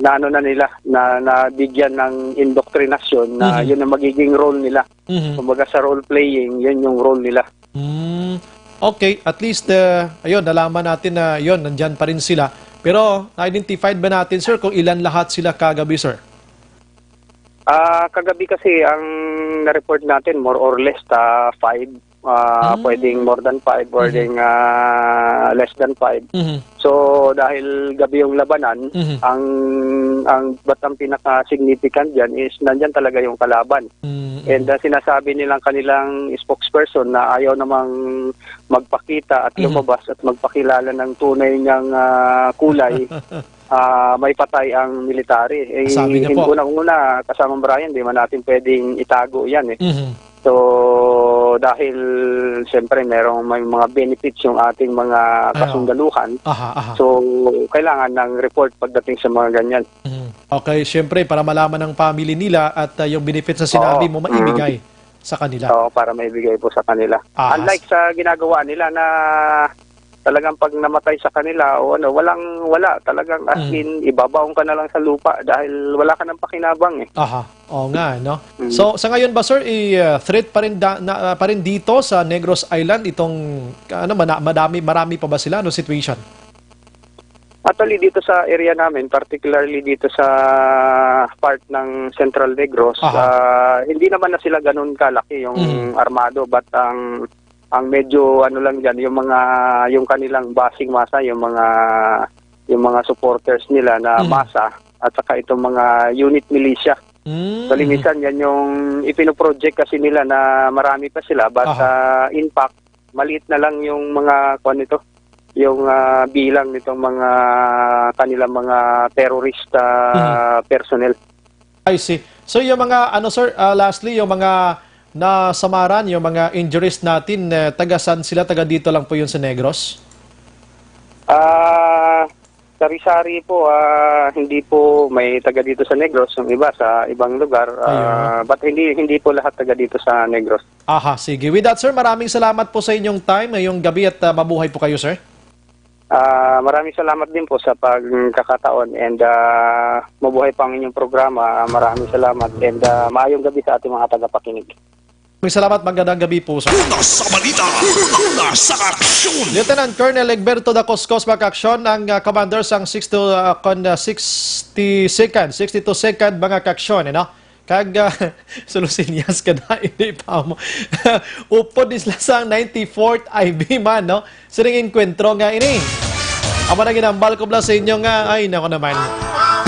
naano na nila, na nabigyan ng indoktrinasyon na Mhm. yun ang magiging role nila. Mhm. Kumbaga sa role playing, yun yung role nila. Hmm. Okay, at least, uh, ayun, nalaman natin na yun, nandyan pa rin sila. Pero na-identified ba natin, sir, kung ilan lahat sila kagabi, sir? Ah, kagabi kasi ang na-report natin, more or less, ah, five. Ah, Hmm. pwedeng more than five, Mhm. pwedeng, ah, less than five. Mhm. So, dahil gabi yung labanan, Mhm. ang, ang, but ang pinaka-significant dyan is nandyan talaga yung kalaban. Mm, And, mm. ah, sinasabi nilang kanilang spokesperson na ayaw namang magpakita at Mhm. lumabas at magpakilala ng tunay niyang, ah, kulay, ah, may patay ang military. Eh, Sabi niya po. unang-una, kasamang Brian, di man natin pwedeng itago yan eh. Mhm. So, dahil siyempre merong may mga benefits yung ating mga Ayaw. kasundaluhan, Aha, aha. so kailangan ng report pagdating sa mga ganyan. Mhm. Okay, siyempre para malaman ng family nila at, ah, yung benefits na sinabi Oo. mo, Mm. maibigay sa kanila. Oo, para maibigay po sa kanila. Ahas. Unlike sa ginagawa nila na talagang pag namatay sa kanila o ano, walang wala, talagang as Mm. in, ibabaon ka na lang sa lupa dahil wala ka ng pakinabang eh. Aha. Oo nga, no? Mm. So, sa ngayon ba, sir, i-, uh, threat pa rin da-, na, uh, pa rin dito sa Negros Island itong, ano, mana-, madami, marami pa ba sila? Ano situation? Actually, dito sa area namin, particularly dito sa part ng Central Negros, Aha. ah, hindi naman na sila ganun kalaki yung Mm. armado, but ang, ang medyo ano lang dyan, yung mga, yung kanilang basing masa, yung mga, yung mga supporters nila na Mhm. masa, at saka itong mga unit militia. Mm. Actually, minsan yan yung ipinoproject kasi nila na marami pa sila, but, Aha. ah, in fact, maliit na lang yung mga, kuwan nito, yung, ah, bilang nitong mga, kanilang mga terrorist, ah, Mhm. personnel. I see. So, yung mga, ano, sir, ah, lastly, yung mga nasamaran, yung mga injuries natin, eh, taga saan sila? Taga dito lang po yun sa Negros? Ah, sari-sari po, ah, hindi po may taga dito sa Negros, yung iba sa ibang lugar, Ayun. ah, but hindi, hindi po lahat taga dito sa Negros. Aha, sige. With that, sir, maraming salamat po sa inyong time ngayong gabi at, ah, mabuhay po kayo, sir. Ah, maraming salamat din po sa pagkakataon and, ah, mabuhay pa ang inyong programa. Maraming salamat and, ah, maayong gabi sa ating mga tagapakinig. Maraming salamat, magandang gabi po, sir. Una sa balita, una sa aksyon. Lieutenant Colonel Egberto Dacoscos, mga kaaksyon, ang, ah, commander sang sixty, ah, kon, ah, sixty-second, sixty-two second, mga kaaksyon, eh, no? Kag, ah, sulusinyas ka na, hindi pa mo. Upod ni sila sang ninety-fourth I B man, no? Sining enkwentro nga ini. Amo na ginambal ko bala sa inyo nga, ay, nako naman.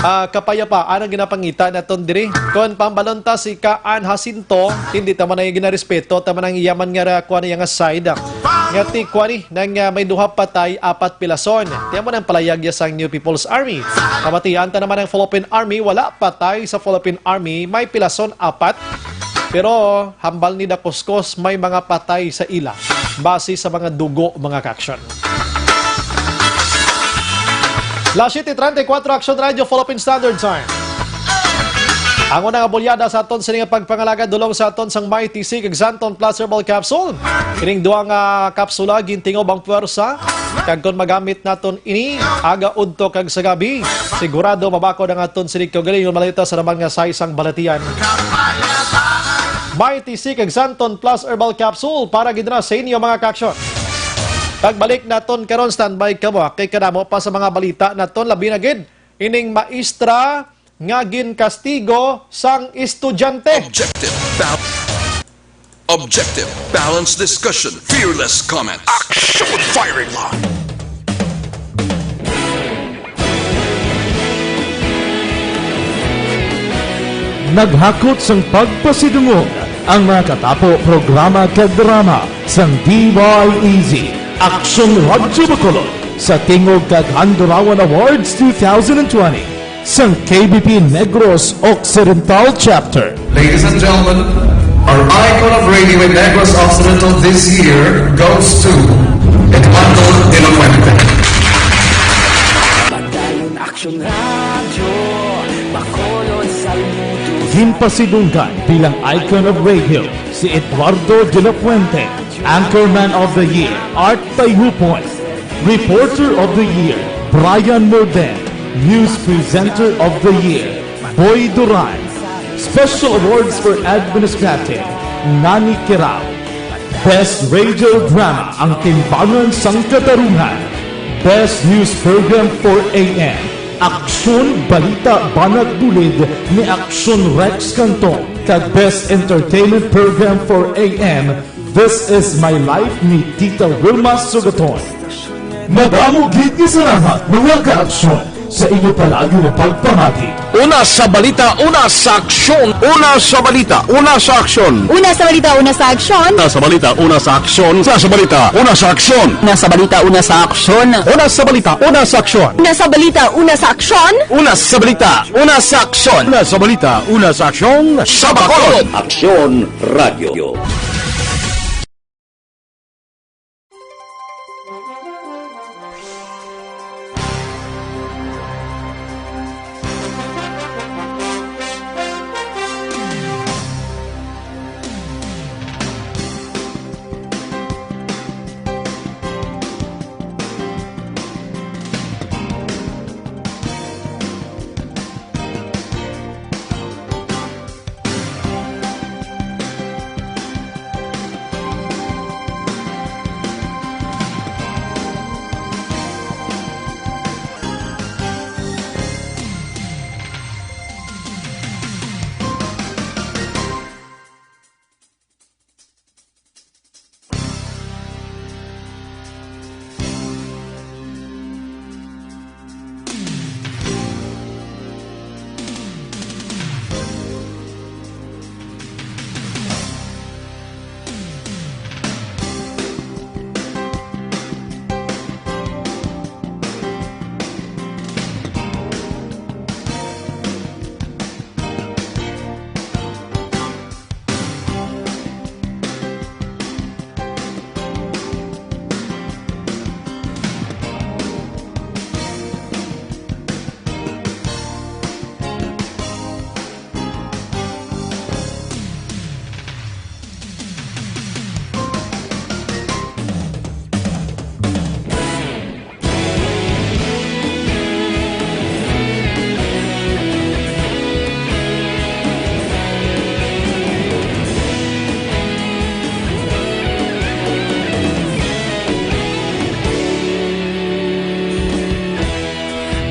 Ah, kapayapaan ang ginapangita naton diri. Kon pambalon ta si Kaan Jacinto, hindi ta man ang ginarespeto, ta man ang yaman nga ra, kuwan niya nga side. Nga ti, kuwan ni, nang, ah, may duha patay, apat pilason. Ti amo nang palayag ya sang New People's Army. Kamatian ta naman ang Philippine Army, wala patay sa Philippine Army, may pilason, apat. Pero hambal ni Dacoscos, may mga patay sa ila base sa mga dugo, mga kaaksyon. Las siete treinta y cuatro, Action Radio, Philippine Standard Time. Ang unang abulyada sa aton sini nga pagpangalagad dulong sa aton sang Mighty C kag Xanthone Plus Herbal Capsule. Ining duha nga kapsula gintingob ang puwersa, kag kon magamit naton ini aga, udto kag sa gabi, sigurado mabakod ang aton sini kaugalingon, malita sa naman nga sa isang balatian. Mighty C kag Xanthone Plus Herbal Capsule para gid na sa inyo, mga kaaksyon. Pagbalik naton karon, standby kamo, kay kadamo pa sa mga balita naton, labi na gid ining maestra nga ginkastigo sang estudyante. Objective, bal-, objective, balanced discussion, fearless comment, action, firing line. Naghakot sang pagpasidungog ang mga katapo, programa kag drama sang D Y E Z, Aksyon Radyo Bacolod, sa Tingog kag Handurawan Awards two thousand twenty sang K B P Negros Occidental Chapter. Ladies and gentlemen, our icon of radio in Negros Occidental this year goes to Eduardo de la Fuente. Padayon Aksyon Radyo, Bacolod sa Luto. Ginpasidunggan bilang icon of radio si Eduardo de la Fuente, Anchorman of the Year, Art Tayhupon, Reporter of the Year, Brian Morden, News Presenter of the Year, Boy Duran, Special Awards for Administrative, Nani Kirao, Best Radio Drama, Ang Timbangan sang Katarungan, Best News Program for A M, Aksyon Balita Banat Bulid ni Aksyon Rex Cantong, kag Best Entertainment Program for A M, This is My Life ni Tita Wilma Sugaton. Madamo gid nga salamat, mga ka-aksyon, sa inyo palagi nga pagpamati. Una sa balita, una sa aksyon. Una sa balita, una sa aksyon. Una sa balita, una sa aksyon. Una sa balita, una sa aksyon. Una sa balita, una sa aksyon. Una sa balita, una sa aksyon. Una sa balita, una sa aksyon. Una sa balita, una sa aksyon. Una sa balita, una sa aksyon. Una sa balita, una sa aksyon. Sa Bacolod. Aksyon Radio.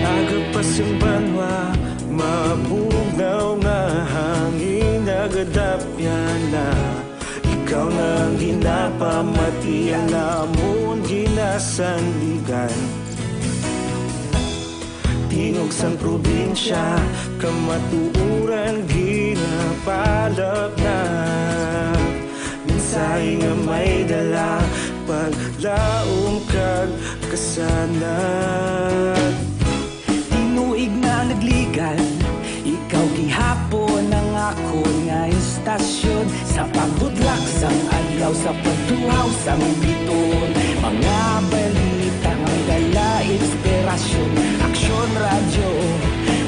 Aga pa sing banwa, mabugnaw nga hangin, nagadapyan na. Ikaw na ang ginapamatian namon, ginasandigan. Tingog sang probinsya, kamatuoran ginapalapnap. Mensahe nga may dala, paglaom kag kasanag. Tinuig na nagligan, ikaw gihapon ang akon nga istasyon. Sa pagbutlak sang adlaw, sa pagtuhaw sang bituon, mga balita nga may dala inspirasyon. Aksyon Radyo,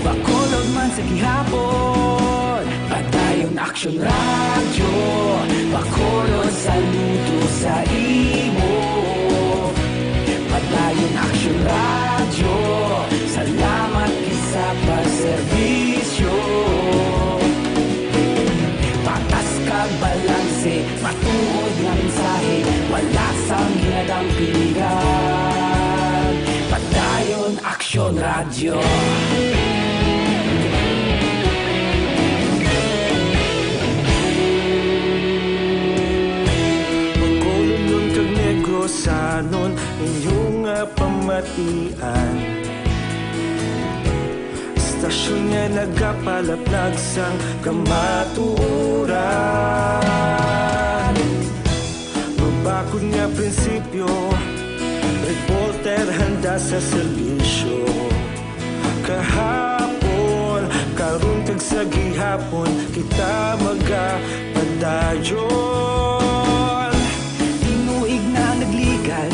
Bacolod man sa gihapon. Padayon Aksyon Radyo, Bacolod, saludo sa imo. Padayon Aksyon Radyo, salamat gid sa pagserbisyo. Patas kag balanse, matuod nga mensahe, wala sang ginadampingan. Padayon Aksyon Radyo. Bacolodnon kag Negrosanon, inyo nga pamatian. Istasyon nga nagapalapnag sang kamatuoran. Mabakod nga prinsipyo, reporter handa sa serbisyo. Kahapon, karon, kag sa gihapon, kita magapadayon. Tinuig na nagligan,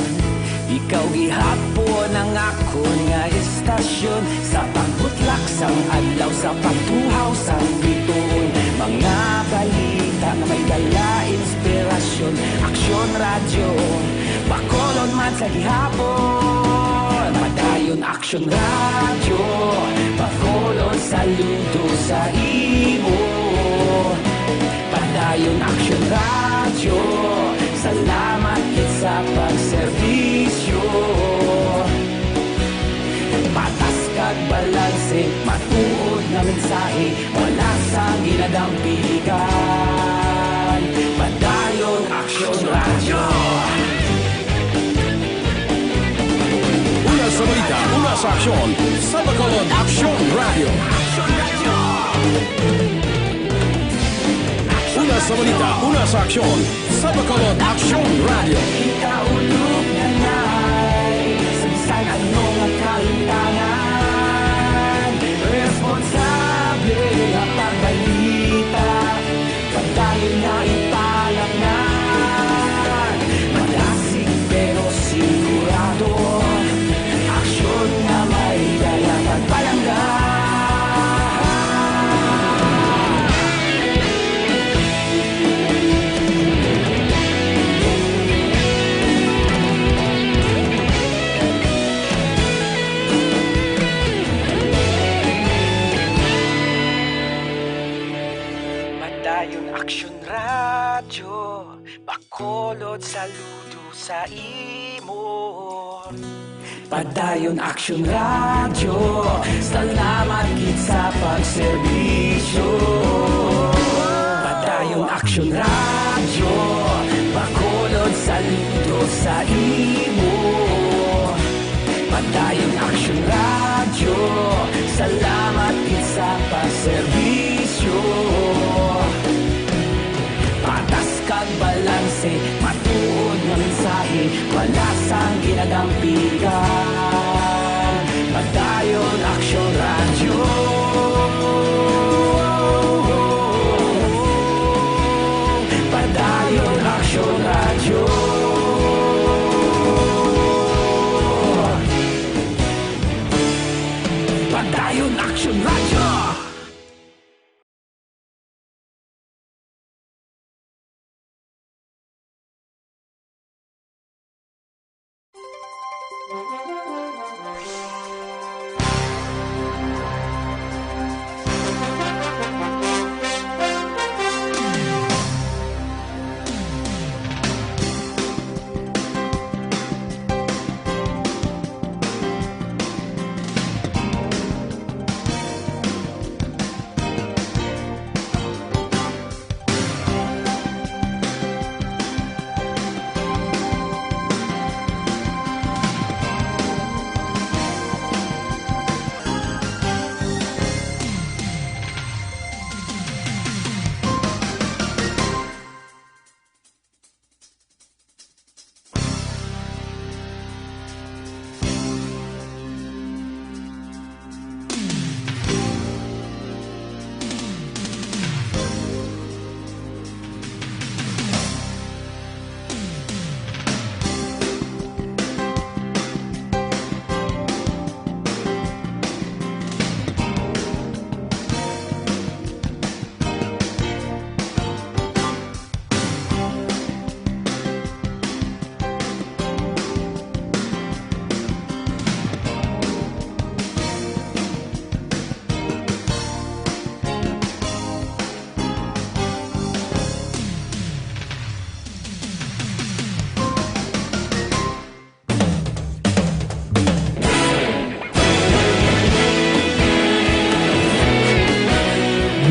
ikaw gihapon ang akon nga istasyon. Sa pagbutlak sang adlaw, sa pagtuhaw sang bituon, mga balita nga may dala inspirasyon. Aksyon Radyo, Bacolod man sa gihapon. Padayon Aksyon Radyo, Bacolod, saludo sa imo. Padayon Aksyon Radyo, salamat gid sa pagserbisyo. Patas kag balanse, matuod nga mensahe, wala sang ginadampingan. Padayon Aksyon Una sa aksyon, sa Bacolod Aksyon Radio. Una sa balita, una sa aksyon, sa Bacolod Aksyon Radio. Ikaulog na ngay, sa bisan ano nga kalimtangan, responsable nga pagbalita. Padayon nga ipalangag, madasig pero sigurado, aksyon nga may dala pagpalangga. Padayon Aksyon Radyo, Bacolod, saludo sa imo. Padayon Aksyon Radyo, salamat gid sa pagserbisyo. Padayon Aksyon Radyo, Bacolod, saludo sa imo. Padayon Aksyon Radyo, salamat gid sa pagserbisyo. Patas kag balanse, matuod nga mensahe, wala sang ginadampigan. Padayon Aksyon Radyo. Padayon Aksyon Radyo. Padayon Aksyon Radyo.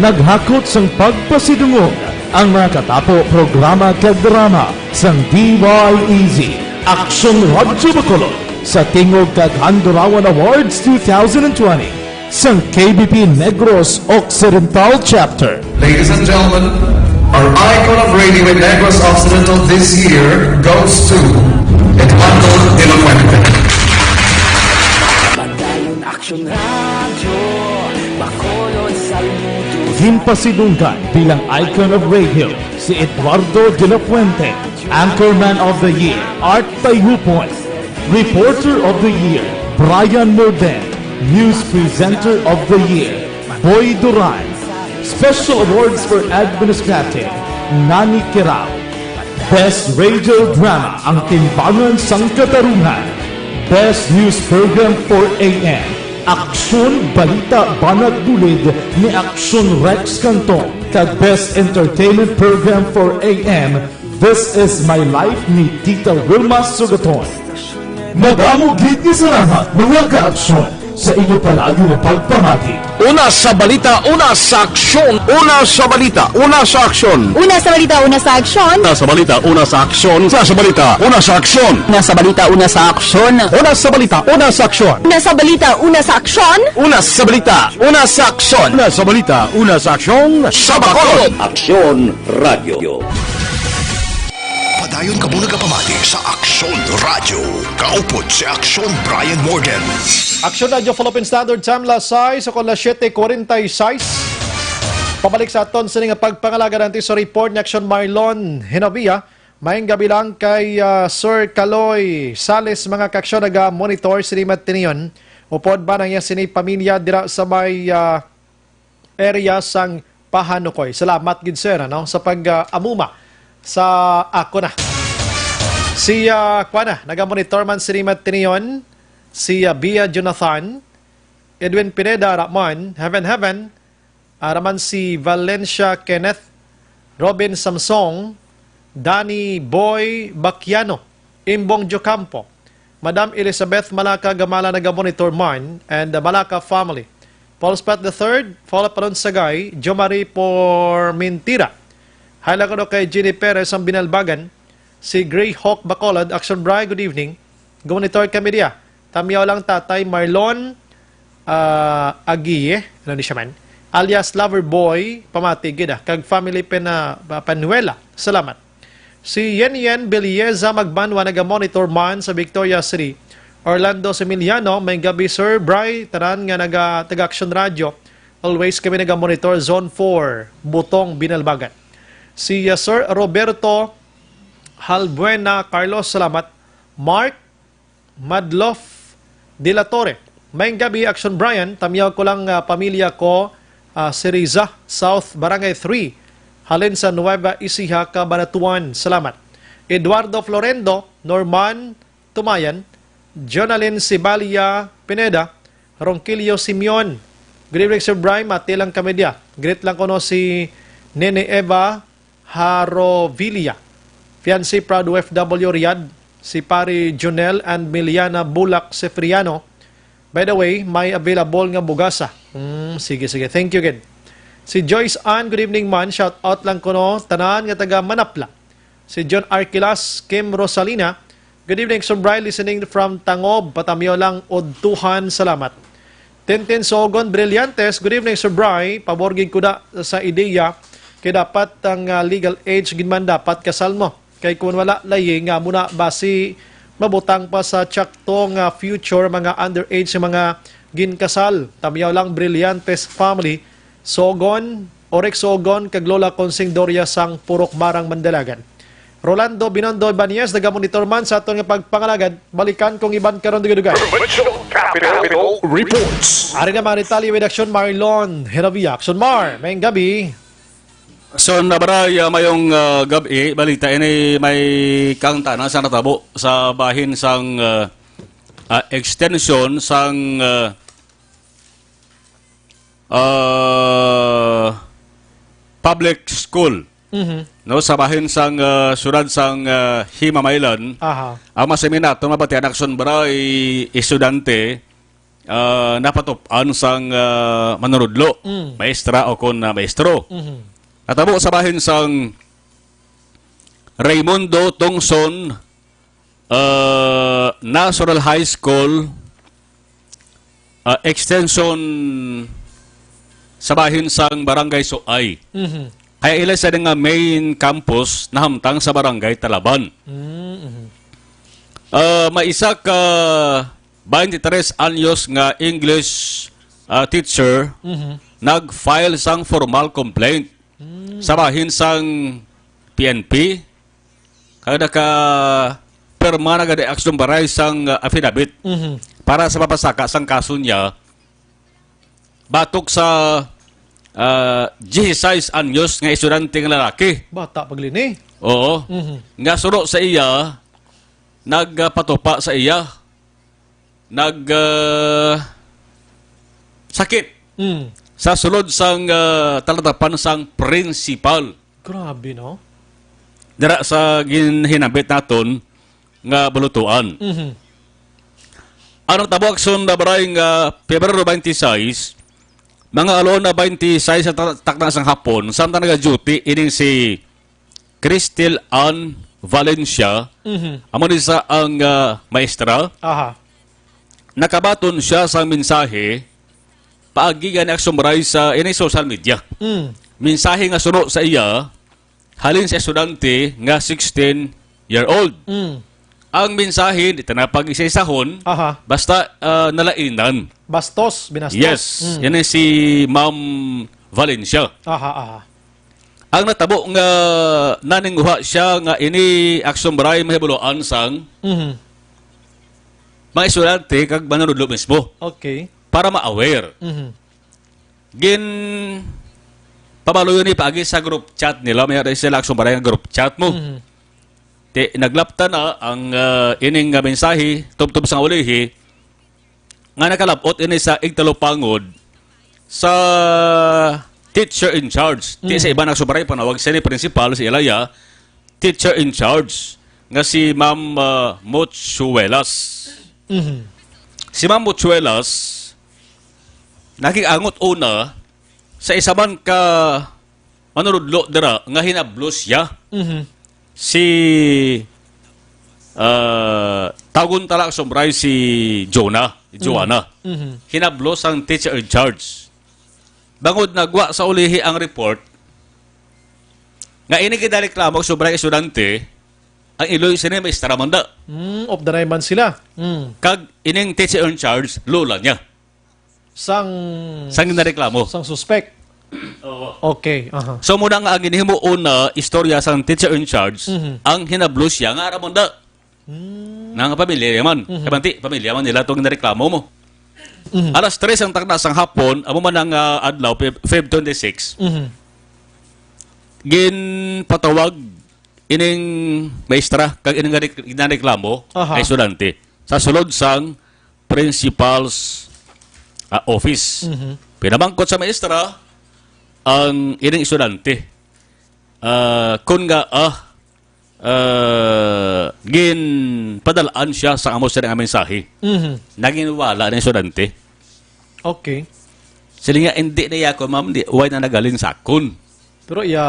Naghakot sang pagpasidungog ang mga katapo, programa kag drama sang D Y E Z, Aksyon Radyo Bacolod, sa tingog kag Handurawan Awards two thousand twenty sang K B P Negros Occidental Chapter. Ladies and gentlemen, our icon of radio in Negros Occidental this year goes to Eduardo de la Fuente. Padayon Aksyon Radyo, Bacolod, saludo. Ginpasidunggan bilang icon of radio si Eduardo de la Fuente, Anchorman of the Year, Art Tayupon, Reporter of the Year, Brian Morden, News Presenter of the Year, Boy Duran, Special Awards for Administrative, Nani Kirao, Best Radio Drama, Ang Timbangan sang Katarungan, Best News Program for A M, Aksyon Balita Banat Bulid ni Aksyon Rex Cantong, kag Best Entertainment Program for A M, This Is My Life ni Tita Wilma Sugaton. Madamo gid nga salamat, mga kaaksyon, Sa inyo palagi nga pagpamati. Una sa balita, una sa aksyon. Una sa balita, una sa aksyon. Una sa balita, una sa aksyon. Una sa balita, una sa aksyon. Una sa balita, una sa aksyon. Una sa balita, una sa aksyon. Una sa balita, una sa aksyon. Una sa balita, una sa aksyon. Una sa balita, una sa aksyon. Una sa balita, una sa aksyon. Sa Bacolod. Aksyon Radio. Padayon kamo nagapamati sa Aksyon Radio. Kaupod si Aksyon Brian Morgan. Aksyon Radio Philippine Standard Time, las sais o kon las siete cuarenta y seis. Pabalik sa aton sini nga pagpangalaga natin sa report ni Aksyon Marlon Hinovia. Maayong gabi lang kay, ah, Sir Kaloy Sales, mga kaaksyon, naga-monitor sini matinion. Upod ba nang iya sini pamilya dira sa may, ah, area sang Pahanukoy. Salamat gid, sir, ano, sa pag, ah, amuma sa ako na. Si, ah, kuan na, naga-monitor man sini matinion, si, ah, Bia Jonathan, Edwin Pineda, Ramon, Heaven Heaven, ah, Raman si Valencia Kenneth, Robin Samsong, Danny Boy Baquiano, Imbong Jocampo, Madam Elizabeth Malaka Gamala naga-monitor man, and the Malaka family. Paul Spot the third, Paul Panon Sagay, Jomari Pormintira. Hi lang kuno kay Jenny Perez ang Binalbagan, si Grey Hawk Bacolod, Action Bri, good evening. Gumonitor kami diya. Tamyaw lang Tatay Marlon, ah, Aguie, ano ni siya man? Alias Lover Boy, pamati gid, ah, kag family Pena-, Panuela. Salamat. Si Yen Yen Belieza Magbanwa naga-monitor man sa Victoria City. Orlando Similiano, may gabi, Sir Bri, tanan nga naga, taga Action Radio. Always kami naga-monitor, Zone four, Butong, Binalbagan. Si, uh, Sir Roberto Halbuena Carlos, salamat. Mark Madlof de la Torre. Maayong gabi, Action Brian. Tamyaw ko lang, ah, pamilya ko, ah, si Riza, South Barangay three. Halin sa Nueva Ecija, Cabanatuan. Salamat. Eduardo Florendo, Norman Tumayan, Jonalyn Sibalia Pineda, Ronquillo Simeon. Good evening, Sir Brian. Mati lang kami diya. Greet lang kuno si Nene Eva Harovilla. Fiancé, proud O F W, Riyadh, si Pari Junel and Miliana Bulak Sefriano. By the way, may available nga bugasa. Hmm, sige, sige. Thank you, gid. Si Joyce Ann, good evening man. Shout out lang kuno tanan nga taga Manapla. Si John Arquilas, Kim Rosalina, good evening, Sir Bri, listening from Tangob. Patamyaw lang, udtuhan, salamat. Tintin Sogon Brillantes, good evening, Sir Bri. Pabor gid ko da sa ideya kay dapat ang, ah, legal age gid man dapat kasal mo. Kay kung wala, layi nga muna basi mabutang pa sa tsakto nga future mga underage nga mga ginkasal. Tamyaw lang, Brillantes family. Sogon, Orex Sogon, kag Lola Consing Doria sang Purok Marang, Mandalagan. Rolando Binondo Ibanez, nagamonitor man sa aton nga pagpangalagad. Balikan kong iban karon, dugay-dugay. Provincial Capital Reports. Ari na, mga detalye with Action Marlon Heravia. Action Mar, maayong gabi. So, Nabray, ah, mayong, ah, gab-i, balita ini may kangtana sa natabo sa bahin sang, ah, ah, extension sang, ah, ah, public school, Mhm. no, sa bahin sang, ah, siyudad sang, ah, Himamaylan. Aha. Ang masaminato, mabatian, Action Bray, estudyante, ah, napatup-an sang, ah, manunudlo, Mm. maestra o kon, ah, maestro. Mhm. Natabo sa bahin sang Raymundo Tongson, ah, National High School, ah, extension sa bahin sang Barangay Suay. Mhm. Kaya ila sa nga main campus nahamtang sa Barangay Talaban. Mm, mhm. Ah, may isa ka twenty-tres anyos nga English, ah, teacher Mhm. nag-file sang formal complaint Mm. sa bahin sang P N P. Kag naka-pirma na gani Action Bray sang, ah, affidavit Mhm. para sa papasaka sang kaso niya batok sa, ah, dieciséis anyos nga estudyante nga lalaki. Bata pa gid ni. Oo. Mhm. Nga suno sa iya, nagpatupa sa iya, nag, ah, sakit Mm. sa sulod sang, ah, talatapan sang principal. Grabe, no? Dira sa ginhinabit naton nga balutuan. Mhm. Ang nagtabo, Aksyon Baray, nga Pebrero twenty-six, mga alauna twenty-six sa ta-, takna sang hapon, samtang nag-duty ining si Christel Ann Valencia, Mhm. amo ni sa ang, ah, maestra. Aha. Nakabaton siya sang mensahe paagi gani, Aksyon Baray, sa ini social media. Mm. Mensahe nga suno sa iya, halin sa estudyante nga sixteen year old. Mm. Ang mensahe, di ta na pag-isa-isahon, Aha. basta, ah, nalainan. Bastos, binastos. Yes, Mm. yan ay si Ma'am Valencia. Aha, aha. Ang natabo nga naninguha siya nga ini, Aksyon Baray, mahibaluan sang Mhm. mga estudyante kag manunudlo mismo Okay. para ma-aware. Mhm. Gin pabalo yun ni paagi sa group chat nila, may ari sila, Aksyon Baray, nga group chat mo. Mhm. Ti, naglapta na ang, ah, ining nga mensahe, tubtob sang ulihi, nga nakalabot ini sa igtalupangod sa teacher in charge. Ti, sa Mm. iban, Aksyon Baray, panawag siya ni principal, si Ilaya, teacher in charge, nga si Ma'am, ah, Mochuelas. Mhm. Si Ma'am Mochuelas, nakiangot una sa isa man ka manunudlo dira nga hinablos siya Mhm. si, ah, tawgon ta lang, Aksyon Baray, si Jonah, si Joanna. Mhm. Hinablos ang teacher in charge. Bangod nagwa sa ulihi ang report nga ini ginareklamo, Aksyon Baray, estudyante, ang iloy sini maestra man da. Mm, off the man sila. Mm. Kag ining teacher in charge, lola niya. Sang Sang ginareklamo. Sang suspect. Oo. Okay, aha. So, muna nga ang ginhimo una istorya sang teacher in charge, Mhm. ang hinablos siya nga ara man da. Mm. Nga pamilya man. Mhm. Kabanti, pamilya man nila tong ginareklamo mo. Mhm. Alas tres ang takna sang hapon, amo man ang, ah, adlaw, Feb, Feb twenty-six. Mhm. Ginpatawag ining maestra kag ining ginareklamo Aha. nga estudyante sa sulod sang principal's, ah, office. Mhm. Pinamangkot sa maestra ang ining estudyante, ah, kun nga, ah, ah, ginpadalaan siya sa amo sila nga mensahe. Mhm. Naginwala na yung estudyante. Okay. Sila nga, "Hindi na ako, ma'am, di, why na nagalin sa akon?" Pero iya,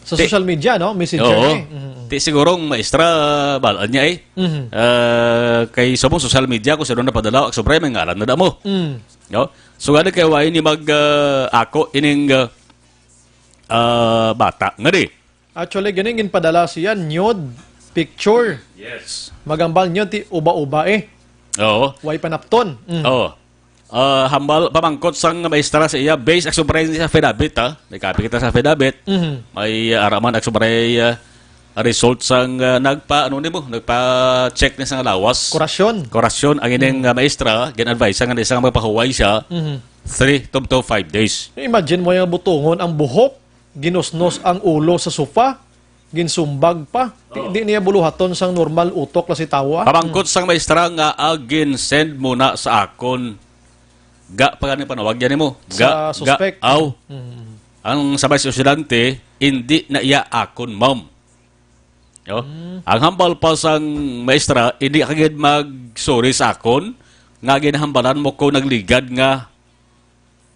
sa Ti- social media, no? Messenger Oo. eh. Mhm. Ti siguro ang maestra, balaan niya eh. Mhm. Ah, kay sa mong social media, kung sino napadala, sobra may ngalan na damo. Mm. No? So, gani kay why ni mag, ah, ako ining, ah, ah, bata nga di. Actually, ganing ginpadala siya, nude picture. Yes. Magambal nude, ti uba-uba eh. Oo. Way panapton. Mm. Oo. Ah, hambal, pamangkot sang maestra sa iya, based, Aksyon Baray, sa affidavit, ha? May copy kita sa affidavit. Mhm. May, ah, araman, Aksyon Baray, ah, result sang, ah, nagpa, ano ni mo? Nagpa-check ni sang lawas. Kurasyon. Kurasyon, ang ining, Mhm. ah, maestra, gin-advise nga isa nga magpahuway siya, Mhm. three to, to five days. Imagine mo yung butungon ang buhok, ginusnos ang ulo sa sofa, ginsumbag pa. Di, Oh. di niya buluhaton sang normal utok la si tawa. Pamangkot sang maestra nga, ah, gin-send mo na sa akon. Ga pa gani panawag yan mo. Ga, Sa ga, suspect. aw. Mm. Ang sabay sa estudyante, hindi na iya akon, ma'am. Yo? Mm. Ang hambal pa sang maestra, hindi ka gid mag-sorry sa akon, nga ginhambalan mo ko nagligad nga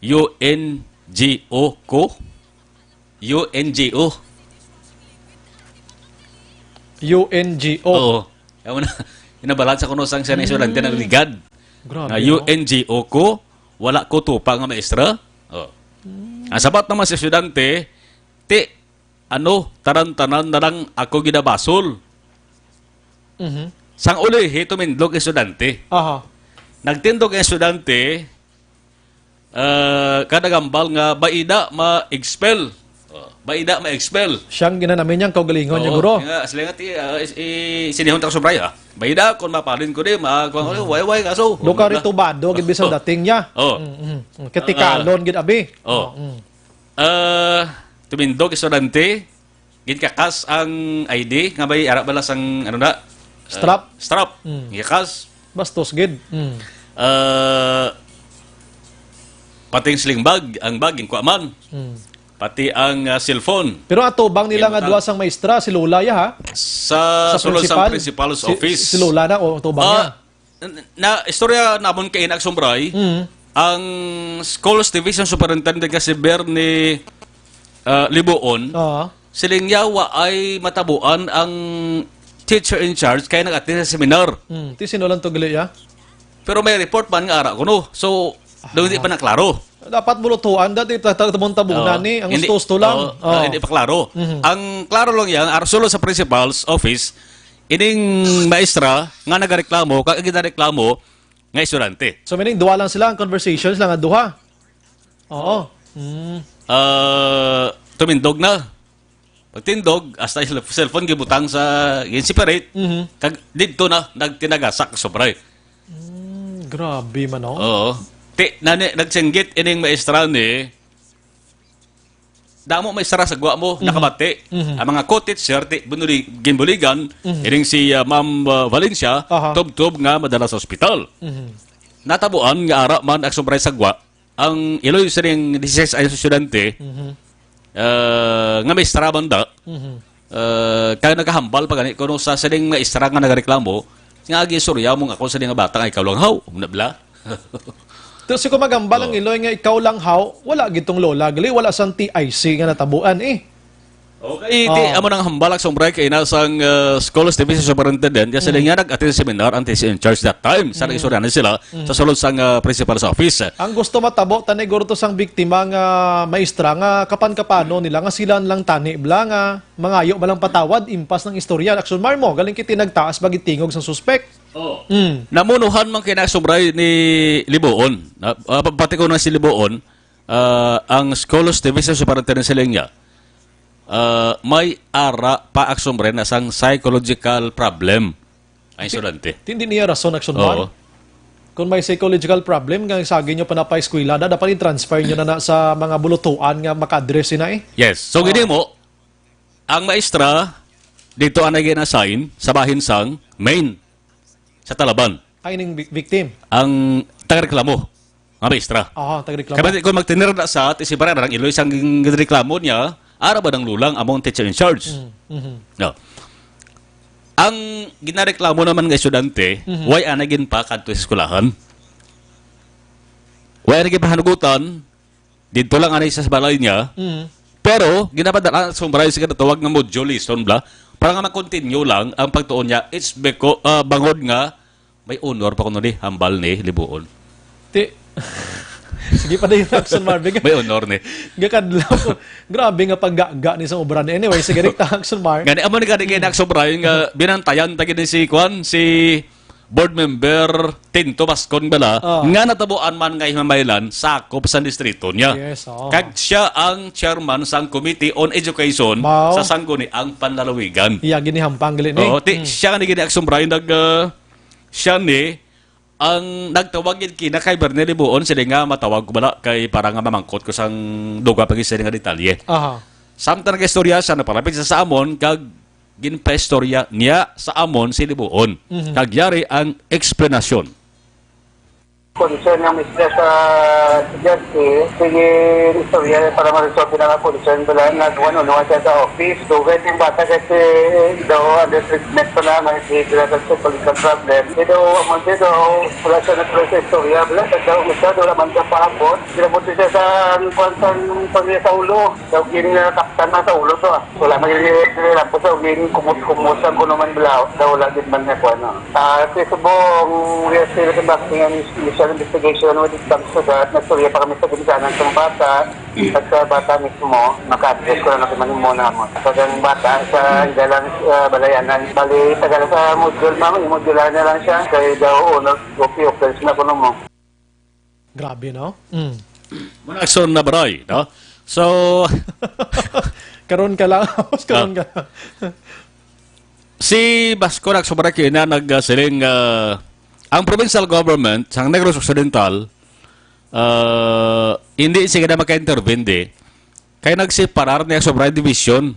U N G O ko? U N G O. U N G O. Oo. Ayaw na, inabalat sa kuno sang siya na estudyante Mm. nagligad. Grabe, Nga no? U N G O ko, wala ko tupa nga maestra. Oh. Mm. Ang sabat naman sa estudyante, ti, ano, tanan-tanan na lang ako ginabasol. Mhm. Sang ulihi, tumindog ang estudyante. Aha. Nagtindog ang estudyante, ah, kada gambal nga baida ma-expel. Oh, baida ma-expel. Siyang ginanami niyang kaugalingon niya, Oo, guro. Nga, sila nga ti, ah, is-, i-, sinihon ta ko sa Bray, ah. Baida, kung mapalin ko di, ma-, kung ano, Mhm. way, way, kaso, Do ka wala. Ritubado, gid bisan Oh. dating niya. Oh. Mm, mm. Katikalon, Ah. gid, abi. Oh. Oh, mm. Ah, tumindog, estudyante, ginkakas ang I D, nga may ara bala sang, ano na? Strap. Ah, strap. Mm. Ginkakas. Bastos gid. Mm. Ah, pati ang sling bag, ang bag, ginkuha man. Mm. Pati ang, ah, cellphone. Pero atubang nila nga Ginkuha. duha sang maestra, si Lola ya, ha? Sa Sa sulod sa principal? principal's Si, office. si Lola na, o atubang Ah, niya? Na istorya namon kay Action Bray, Mm. ang schools division superintendent nga si Bernie, ah, Libuon, Oo. siling niya wa ay matabuan ang teacher in charge kay nag-attend sa seminar. Mm. Ti sino lang to gali, ya? Pero may report man nga ara kuno. So, daw hindi pa naklaro. Dapat bulutuan dati ta- ta- tabon-tabunan Oo. ni ang Hindi, gusto lang. Oo, Oo. hindi pa klaro. Mhm. Ang klaro lang yan, arsulo sa principal's office, ining maestra nga nagareklamo, kag ang ginareklamo nga estudyante. So meaning duha lang sila ang conversation sila nga duha. Oo. Mm. Ah, tumindog na. Pagtindog, hasta yung cell- cellphone gibutang sa gin-separate. Mhm. Kag didto na nagtinagasak sobray. Mm, grabe man, oh. Oo. Ti nani nagsinggit ining maestra ni damo may sara sa gwa mo, Mhm. nakabati. Mhm. Ang mga co-teacher, ti, bunuli, ginbuligan, Mhm. ining si, ah, Ma'am, ah, Valencia, Aha. tubtob nga madala sa ospital. Mhm. Natabuan nga ara man ang sobray sa gwa, ang iloy sining dieciséis anyos estudyante, Mhm. ah, nga may sara banda, Mhm. ah, kag nagahambal pa gani kuno sa sining nga istra nga nagareklamo, nga agi surya mo nga ako sining nga bata nga ikaw lang haw, umna bla. Pero si kung magambal ang Oh. iloy nga ikaw lang haw, wala gitong lola, gali wala sang T I C nga natabuan eh. Okay, ti Oh. amo nang hambal ang sombra kay ina sang, ah, school division superintendent, kasi Mm. nga nag-attend seminar ang teacher in charge that time. Sa Mm. nag-istorya na sila Mm. sa sulod sang, ah, principal's office. Ang gusto matabo tani guro to sang biktima nga maestra nga kapan-kapano nila nga sila lang tani bla nga mangayo ba lang patawad impas ng istorya. Action Mar mo, galing kiti nagtaas ba gitingog sang suspek? Oh. Mm. Namunuhan man kay na sobray ni Libuon. Na, ah, pa- pati ko na si Libuon, ah, ang school division superintendent sa linya, ah, may ara pa aksyon na sang psychological problem ang estudyante. Hindi niya rason, Action Mar. Oo. Kung may psychological problem nga sagi nyo pa na pa eskwela na, dapat i-transfer nyo na, na sa mga bulutuan nga maka-address na eh. Yes. So, Oo. gini mo, ang maestra, dito ang nag-assign sa bahin sang main, sa Talaban. Ay, ning vi- victim. Ang tagareklamo, nga maestra. Oo, tagareklamo. Kaya kung magtinir na sa, ti si Barang, ang iloy sang reklamo niya, ara ba ng lulang among teacher in charge? Mm, mhm. No. Ang ginareklamo naman nga estudyante, Mhm. why ana ginpa kadto sa eskwelahan? Why ana ginpahanugutan? Didto lang anay sa balay niya. Mhm. Pero, ginapadala sa umbray sa ginatawag nga module lesson bla, para nga mag-continue lang ang pagtuon niya. It's because, ah, bangod nga may honor pa kuno ni, hambal ni Libuon. Ti, sige pa din, Action Mar. May honor ni. Gakadlaw ko. Grabe nga paggaga ni sa obra ni. Anyway, sige, rikta, Action Mar. Gani, amo ni gani kay Mm. Action Mar, yung, ah, binantayan ta gini si Kwan, si board member Tinto Bascon bala, Oh. nga natabuan man nga himamailan, sakop sa distrito niya. Yes, oo. Kag siya ang chairman sang Committee on Education Mao. sa Sangguniang Panlalawigan. Iya, ginihampang gali ni. Oo, ti, Mm. siya ni gini Action Mar, nag, ah, siya ni ang nagtawag gid kina kay Bernel Libuon, sila nga matawag ko bala kay para nga mamangkot ko sang duga pa gid sila nga detalye. Aha. Samtang nag-istorya siya, napalapit siya sa amon, kag ginpaistorya niya sa amon si Libuon. Mhm. Kag yari ang eksplanasyon. Concern ng mister sa estudyante, sige, istorya para ma-resolve na nga concern, wala, nag-one-on-one siya sa office. Dugay yung bata kasi daw under treatment pa na, may behavioral and psychological problem. Pero, ang mga daw, wala siya nagtuloy sa istorya, wala, nagdaw mo siya, wala man siya paabot. Pinapunta siya sa, kuwan, sa, sa, sa ulo. Daw, ginakaptan na sa ulo to, ah. Wala man yung nilalampos sa uging kumot-kumot sa kuno man bala, daw wala gid man nga kuwan, ah. Ah, si subong, we are still conducting an initial investigation when it comes to that. Nagtuloy pa kami sa ginikanan sa bata, at sa bata mismo, maka-address ko na naman yung muna mo. Pag ang bata, sa dalang, ah, balayanan, bali, tagal sa module, mama, yung module na lang siya. Kaya daw, honor, okay, okay, na kuno mo. Grabe, no? Mm. Muna aksyon na baray, no? So, Karon ka lang, tapos karon Ah. ka lang. Si Basco nagsobra kina nagsiling, ah, ang provincial government sa Negros Occidental, ah, hindi siya na maka-intervene di. Kay nagseparar niya sobra division.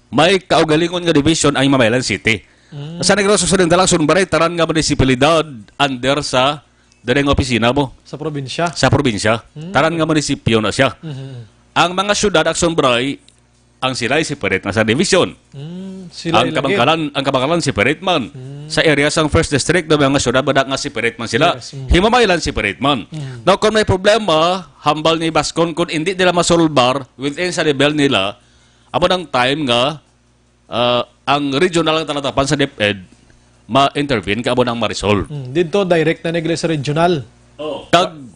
May kaugalingon nga division ang Mamaylan City. Mm. Sa Negros Occidental, ang Sunbaray, tanan nga munisipalidad under sa diri nga opisina mo. Sa probinsya. Sa probinsya. Mm. Tanan nga munisipyo na siya. Mhm. Ang mga syudad, ang Sunbaray, Ang Silay separate man sa division. Mm, sila Ang ilagi. Kabankalan, ang Kabankalan separate man. Sa area sang First District, do mga syudad ba nga separate man sila. Yes, mm. Himamaylan separate man. Mm. Now, kung may problema, hambal ni Bascon, kung hindi nila masolbar within sa level nila, amo nang time nga ah, ang regional ang talatapan sa DepEd, ma-intervene ka amo nang ma-resolve. Mm, dito, direct na nila sa regional. Oh. Kag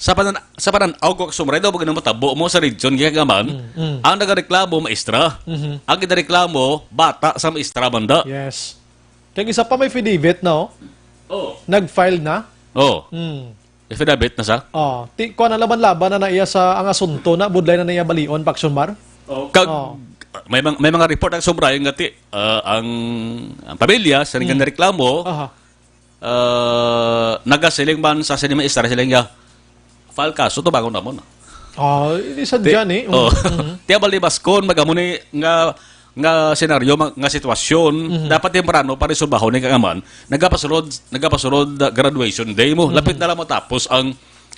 sa panan sa panan-aw ko, Kag Sumray, daw pag matabo mo sa region kay Kaman, mm. Ang nagareklamo maestra. Mhm. Ang ginareklamo bata sa maestra banda. Yes. Kag isa pa, may affidavit na, oh. Oh. Nag-file na. Oh. Mm. Affidavit na sa? Oh, ti kuan na, laban-laban na na iya sa ang asunto na budlay na niya balion, Paksyon Mar. Oh. Kag Oh. may mga, may mga report ang Sumray nga ti ah, ang, ang pamilya sa Mm. nagreklamo, Aha. ah, nagasiling man sa sini maestra sila nga file kaso, tubangon namon. Oh, hindi sa Ti- dyan eh. Oh. Mm. Tiya bali Bascon, magamo ni nga nga senaryo, ma- nga sitwasyon, Mhm. dapat temprano pa resolbahon ni Kaman. Nagapasulod, nagapasulod uh, graduation day mo. Mhm. Lapit na lang matapos ang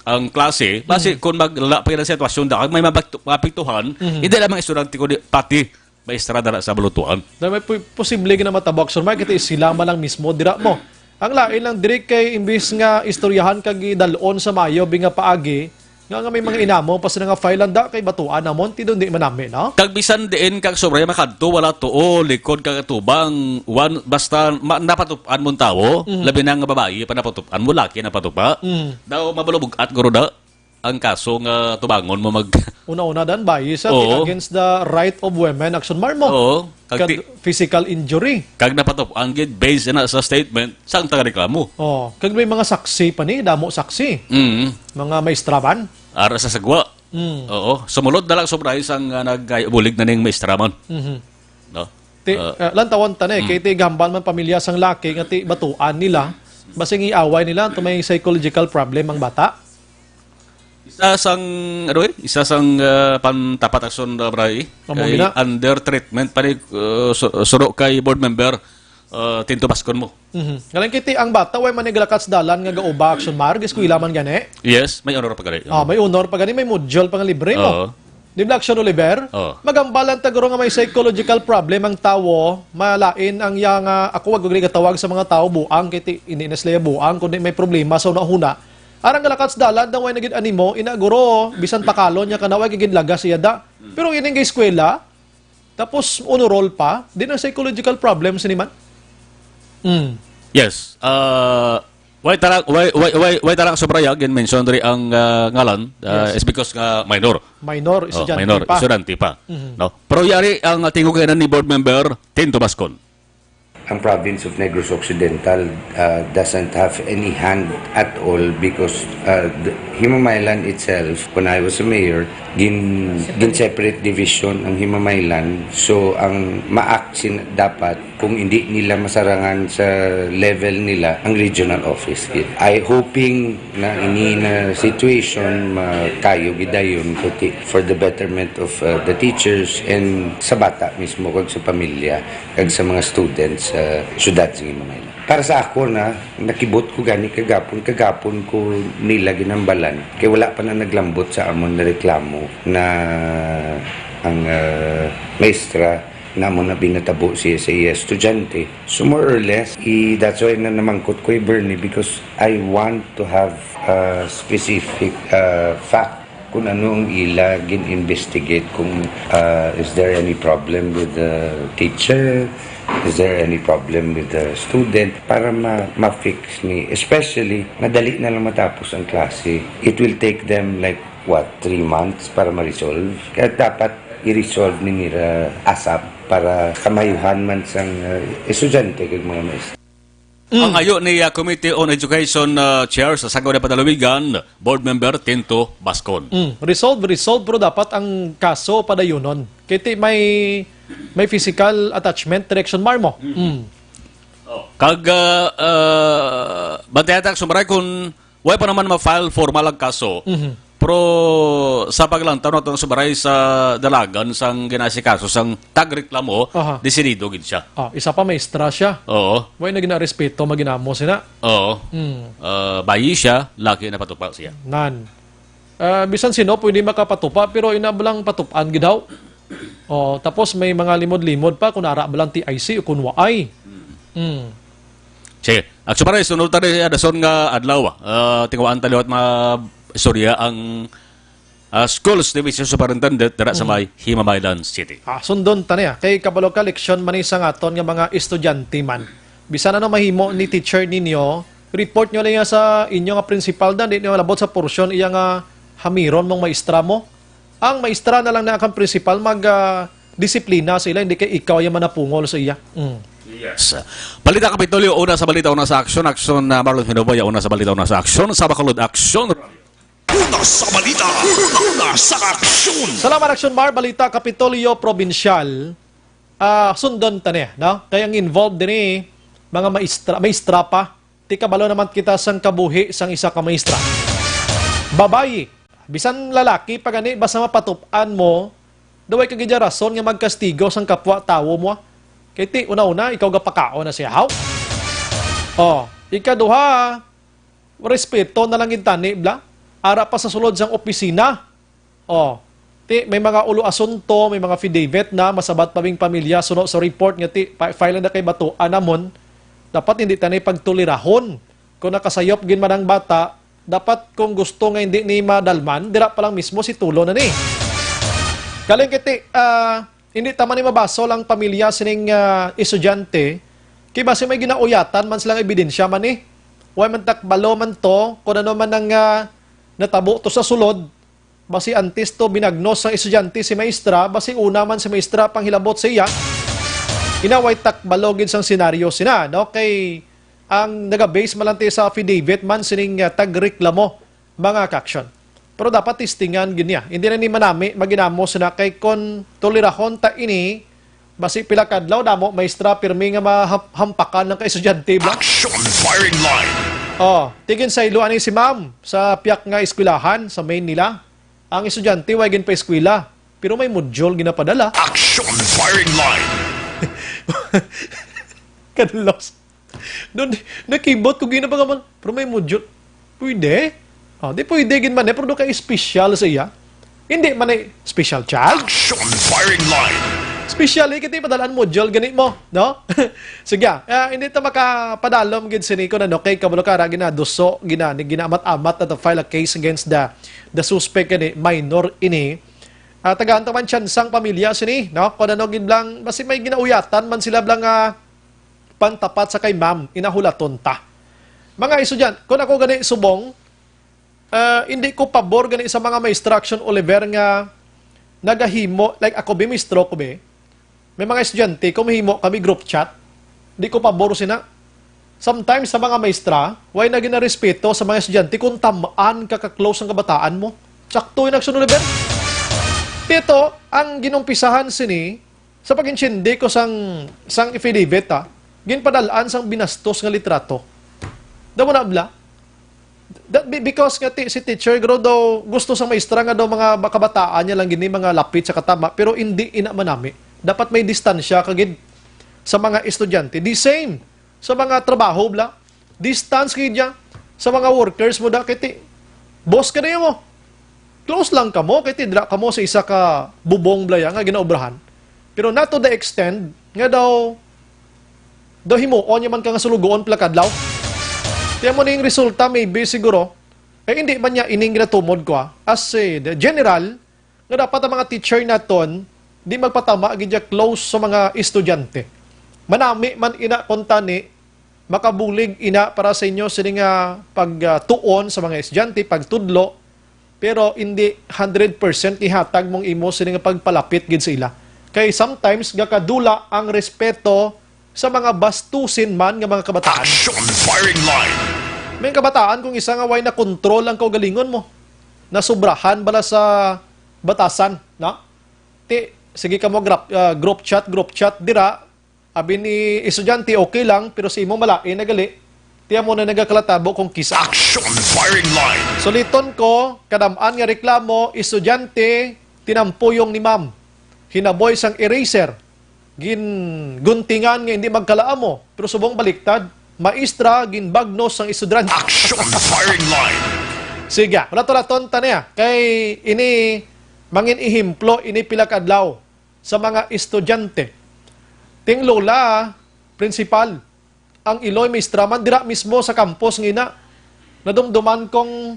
ang klase. Basi kung magla pa yung sitwasyon, da may mapagtu- mapiktuhan, Mhm. hindi lang mga estudyante kundi pati maestra dala sa balutuan. Dahil may pu- posible gina matabak, Sir Mike, ito sila man lang mismo, dira mo. Ang lain lang diri kay imbis nga istoryahan kag idalon sa mayo bi nga paagi, nga, nga may mga inamo pa sila nga file, anda kay batuan namon, ti doon di manami, no? Kag bisan diin kag sobra makadto, wala tuo, likod kag atubang, one, basta ma, napatupan mong tawo, Mhm. labi na nga babayi pa napatupan mo, laki napatupa. Mm. Daw mabalubog-at guro da ang kaso nga tubangon mo mag Una-una dan, bias sa Oo. against the right of women, Action Marmo. Oo, kag Kag ti- physical injury. Kag napatupan gid based na sa statement sang tagareklamo. Oh, kag may mga saksi pa ni, damo saksi. Mm. Mga maestraban. Ara sa sagwa. Mm. Oo, sumulod na lang sobra sang uh, nagbulig na ning maestra man. Mhm. No? Ti, Uh, uh, lantawan ta na eh, kay ti gambal man pamilya sang laki nga ti batuan nila, basing iaway nila to may psychological problem ang bata. Isa sang ano eh, isa sang uh, pantapat action uh, bray, Amo kay gina. Under treatment pa ni uh, su- suro kay board member uh, Tinto Bascon mo. Mhm. Ngalan kiti ang bata way man naglakat sa dalan nga gauba, Action Mar, eskwela man gani. Yes, may honor pa gani. Ah, may honor pa gani, may module pa nga libre mo. Oo. Di ba, Action Oliver? Oo. Magambalan ta guro nga may psychological problem ang tawo, malain ang iya nga, ako wag ko gani gatawag sa mga tawo buang kay ti, hindi na sila buang kundi may problema sa hunahuna. Arang galakat sa dalan daw way na gid animo, ina guro, bisan pakalon niya kana, way gid lagas iya da. Pero ining eskwela, tapos honor roll pa, di na psychological problem sini man. Mm. Yes. Uh, why tarang why why why why tarang sobra ya gin mention diri ang uh, ngalan uh, Yes. Is because nga minor. Minor, Oh, estudyante minor, pa. Estudyante pa. Mhm. No? Pero yari ang uh, tingog ni board member Tinto Bascon. Ang province of Negros Occidental uh, doesn't have any hand at all because uh, the Himamaylan itself, when I was a mayor, gin, gin separate division ang Himamaylan. So ang ma-act sin dapat kung hindi nila masarangan sa level nila ang regional office. I hoping na ini na situation makayo gidayon kuti for the betterment of uh, the teachers and sa bata mismo kag sa pamilya kag sa mga students sa syudad sa Himamaylan. Para sa ako na nakibot ko gani kagapon, kagapon ko nila ginambalan kay wala pa na naglambot sa amon na reklamo na ang uh, maestra namo na binatabo siya sa iya estudyante. So more or less, i, that's why na namangkot ko kay Bernie because I want to have a specific uh, fact kung ano ang ila gin-investigate, kung uh, is there any problem with the teacher, is there any problem with the student, para ma- ma-fix ni, especially madali na lang matapos ang klase. It will take them like what, three months para ma-resolve. Kaya dapat i-resolve ni nira ASAP para kamayuhan man sang uh, estudyante kag mga maestra. Ang ayo ni uh, Committee on Education uh, Chair sa Sangguniang Panlalawigan, Board Member Tinto Bascon. Mm, resolve, resolve, pero dapat ang kaso padayunon. Kay ti may may physical attachment, direction mar mo. Mm. Kag uh, uh, bantayan ta, Kag Sumray, kung wala pa naman ma-file formal ang kaso, Mhm. pero sa paglantaw nato sa baray sa dalagan sang ginasikaso sang tagreklamo, Aha. desidido gid siya. Ah, isa pa, maestra siya. Oo. Way na ginarespeto, maginamo sina. Oo. Mm. Ah, bayi siya, laki na patupa siya. Nan. Ah, bisan sino pwede makapatupa, pero ina ba lang patupan gid daw? Oh, tapos may mga limod-limod pa kung ara ba lang T I C o kung waay. Mm. Sige. At sumara, sunod ta na dason nga adlaw. Ah, tingwaan ta liwat mga istorya ang ah, Schools Division Superintendent dira sa may Himamaylan City. Ah, sundon ta niya. Kay kabalo ka, leksyon man ni sa aton nga mga estudyante man. Bisan ano mahimo ni teacher ninyo, report nyo lang sa inyo nga principal dan, di nyo labot sa porsyon iya nga hamiron mong maestra mo. Ang maestra na lang na kang principal mag ah, disiplina sa ila, hindi kay ikaw yung manapungol sa iya. Mm. Yes. Balita Kapitolyo, una sa balita, una sa aksyon. Aksyon na Marlon Hinoboya, una sa balita, una sa aksyon. Sa Bacolod, aksyon. Una sa balita, una sa aksyon. Salamat, Aksyon Mar. Balita Kapitolyo Probinsyal. Ah, sundon ta niya, no? Kay ang involved diri, mga maestra, maestra pa. Ti kabalo naman kita sang kabuhi sang isa ka maestra. Babayi, bisan lalaki pa gani, basta mapatup-an mo, daw ay kagidya rason nga magkastigo sang kapwa tawo mo. Kay ti, una-una, ikaw gapakaon na siya, haw? Oh, ikaduha, respeto na lang gid tani, bla? Ara pa sa sulod sang opisina. Oh, ti, may mga ulo asunto, may mga affidavit na, masabat pa bing pamilya, suno sa report nga ti, pa- file na kay batuan namon, dapat hindi tani pagtulirahon. Kung nakasayop gid man ang bata, dapat kung gusto nga hindi ni madalman, dira pa lang mismo si tulo na ni. Kaling kiti, ah, hindi ta man ni mabasol ang pamilya sining ah, estudyante, kay basi may ginauyatan man silang ebidensya man ni. Way man takbalo man to, kung ano man ang ah, natabo to sa sulod, basi antes to binagnos sang estudyante si maestra, basi una man si maestra panghilabot sa iya. Inaway takbalo gid sang senaryo sina, no? Kay ang naga-base man lang ti sa affidavit man sining ah, tagreklamo, mga ka-action. Pero dapat testingan gid niya. Hindi na ni manami maginamo sina kay kon tolirahon ta ini, basi pila kadlaw damo maestra pirmi nga mahampakan ng ka-estudyante bla. Action firing line. Oh, tigin sa ilo ani si ma'am sa piyak nga eskwelahan sa main nila. Ang estudyante way gin pa eskwela, pero may module ginapadala. Action firing line. Kadlos. Doon, nakibot ko gina pa nga man, pero may module. Pwede? Oh, di pwede gin man eh, pero doon kay special sa iya. Hindi man eh, special child. Action firing line. Special eh, kita padalaan module gani mo, no? Sige, ah, hindi ta makapadalom gid sini ko na no, kay kabalo ka ra ginaduso, gina, ni ginaamat-amat na to file a case against the the suspect gani, minor ini. Ah, tagaan ta man tsansang pamilya sini, no? Kung ano gid lang, basi may ginauyatan man sila blang ah, pantapat sa kay ma'am, inahulaton ta. Mga estudyante, kung ako gani subong, ah, hindi ko pabor gani sa mga maestra, Action Oliver, nga nagahimo, like ako, bi, maestro ko, bi. May mga estudyante, kung mahimo kami group chat, di ko pabor sina. Sometimes sa mga maestra, way na ginarespeto sa mga estudyante kung tamaan ka ka-close ang kabataan mo. Sakto yun, Action Oliver. Ito, ang ginumpisahan sini, sa pag-intindi ko sang, sang affidavit, ha, ginpadalaan sang binastos nga litrato. Daw na bla? That be- because nga ti, si teacher gro daw gusto sa maestra nga daw mga ba- kabataan niya lang gini mga lapit sa katama, pero hindi ina manami. Dapat may distansya kagid sa mga estudyante. The same sa mga trabaho bla. Distance gid ya sa mga workers mo da kay ti, boss ka na mo. Close lang kamo kay ti dira kamo sa isa ka bubong bla ya nga ginaobrahan. Pero not to the extent nga daw daw himuon niya man ka nga sulugoon pila kadlaw. Kaya mo ning resulta maybe siguro, eh hindi man niya ining ginatumod ko ah. As a the general, nga dapat ang mga teacher naton di magpatama gid ya close sa mga estudyante. Manami man ina kon tani makabulig ina para sa inyo sini nga pagtuon sa mga estudyante, pagtudlo, pero hindi hundred percent ihatag mong imo sini nga pagpalapit gid sa ila. Kay sometimes gakadula ang respeto sa mga bastusin man nga mga kabataan. Action firing line. May kabataan kung isa nga way na kontrol ang kaugalingon mo. Nasubrahan bala sa batasan, no? Ti, sige ka mo grap, ah, group chat, group chat dira. Abi ni estudyante, okay lang, pero sa imo malain na gali. Ti amo na nagakalatabo kung kisa. Action firing line. Suliton ko, kadam-an nga reklamo, estudyante, tinampuyong ni ma'am. Hinaboy sang eraser. Ginguntingan nga hindi magkalaamo, pero subong baliktad, maestra ginbagnos sang estudyante. Action firing line. Sige, wala to laton ta niya. Kay ini mangin ehemplo ini pila ka adlaw. sa mga estudyante. Ting lola, principal, ang iloy maestra man dira mismo sa campus ngina. Nadumduman kong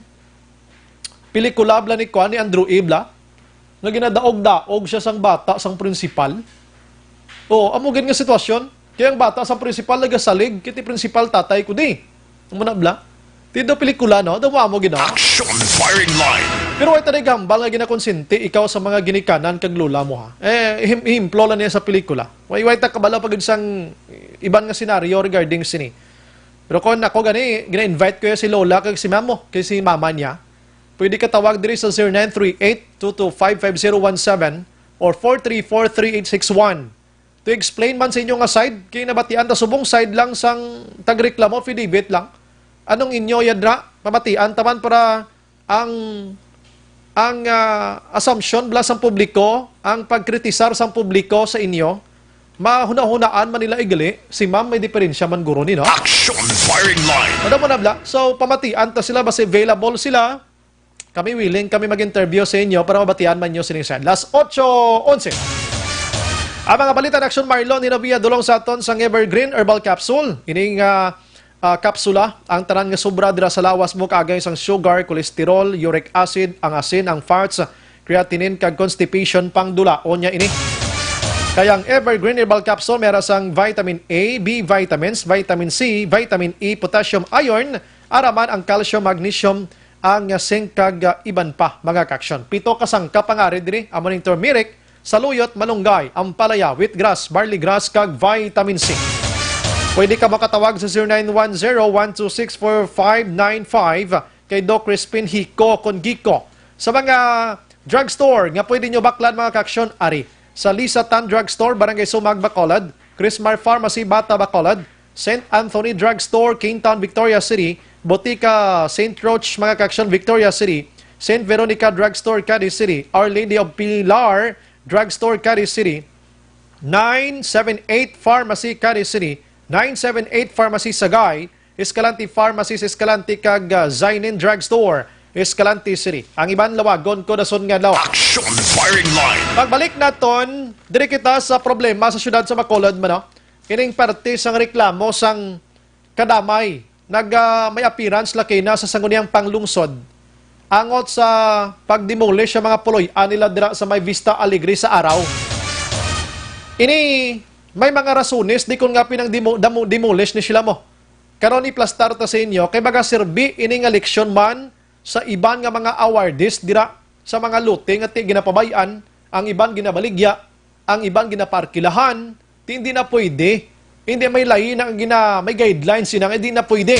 pelikula bala ni kuan, ni Andrew Ibla, nga ginadaog-daog siya sang bata sang principal. O, amo gid nga sitwasyon. Kaya ang bata sang principal nagasalig, kiti principal tatay ko di. Amo na bala. Ti daw pelikula, no? Daw amo gid, no? Action firing line. Pero way ta di gambal nga ginakonsinti ikaw sa mga ginikanan kag lola mo, ha? Eh, ihim-, ihimplo lang niya sa pelikula. Way, way ta kabalo pa gid sang iban nga senaryo regarding sini. Pero kung ako gani, gina-invite ko ya si lola kag si mamo, kay si mama niya. Pwede ka tawag diri sa zero nine three eight two two five five zero one seven or four three four three eight six one. To explain man sa inyo nga side, kay nabatian ta subong side lang sang tagreklamo, affidavit lang. Anong inyo yadra? Mabatian ta man para ang, ang, ah, assumption bala sang publiko, ang pagkritisar sang publiko sa inyo, mahunahunaan man nila igali, si ma'am may diferensya man guro ni, no? Action firing line. Ano mo na bala? So, pamatian ta sila, basi available sila. Kami willing, kami mag-interview sa inyo para mabatian man nyo sining side. Las ocho onse. Ang mga balita ni Action Marlon Hinobia dulong sa aton sang Evergreen Herbal Capsule. Ining, ah, ah, kapsula, ang tanan nga sobra dira sa lawas mo kaagay sang sugar, cholesterol, uric acid, ang asin, ang fats, creatinine, kag constipation, pangdulaon niya ini. Kaya ang Evergreen Herbal Capsule may ara sang vitamin A, B vitamins, vitamin C, vitamin E, potassium, iron, ara man ang calcium, magnesium, ang zinc, kag, ah, iban pa, mga ka-action. Pito ka sangkap ang ari diri, amo ning turmeric, saluyot, malunggay, ampalaya, wheatgrass, barley grass, kag vitamin C. Pwede ka makatawag sa zero nine one zero one two six four five nine five kay Doc Crispin Hico Congico. Sa mga drugstore nga pwede nyo baklan, mga ka-action, ari sa Lisa Tan Drugstore, Barangay Sumag, Bacolod, Chrismar Pharmacy, Bata, Bacolod, Saint Anthony Drugstore, Kingtown, Victoria City, Botika Saint Roch, mga ka-action, Victoria City, Saint Veronica Drugstore, Cadiz City, Our Lady of Pilar Drugstore, Cadiz City, nine seven eight Pharmacy, Cadiz City, nine seven eight Pharmacy, Sagay, Escalante Pharmacy sa Escalante, kag, ah, Zainin Drugstore, Escalante City. Ang iban lawagon ko dason nga adlaw. Action firing line. Pagbalik naton, diri kita sa problema sa siyudad sa Bacolod man, no? Ining parte sang reklamo sang kadamay, nag, ah, may appearance laki na sa sangguniang panglungsod. Angot sa pag-demolish sa mga puloy-an nila dira sa may Vista Alegre sa Araw. Ini may mga rasones di kon nga pinang demo-, damo-, demolish ni sila mo. Karon iplastar ta sa inyo, kay magaserbi ini nga leksyon man sa iban nga mga awardees dira sa mga lote nga ti ginapabay-an, ang iban ginabaligya, ang iban ginaparkilahan, ti hindi na pwede. Hindi, may lain na gina-, may guidelines sina nga hindi na pwede.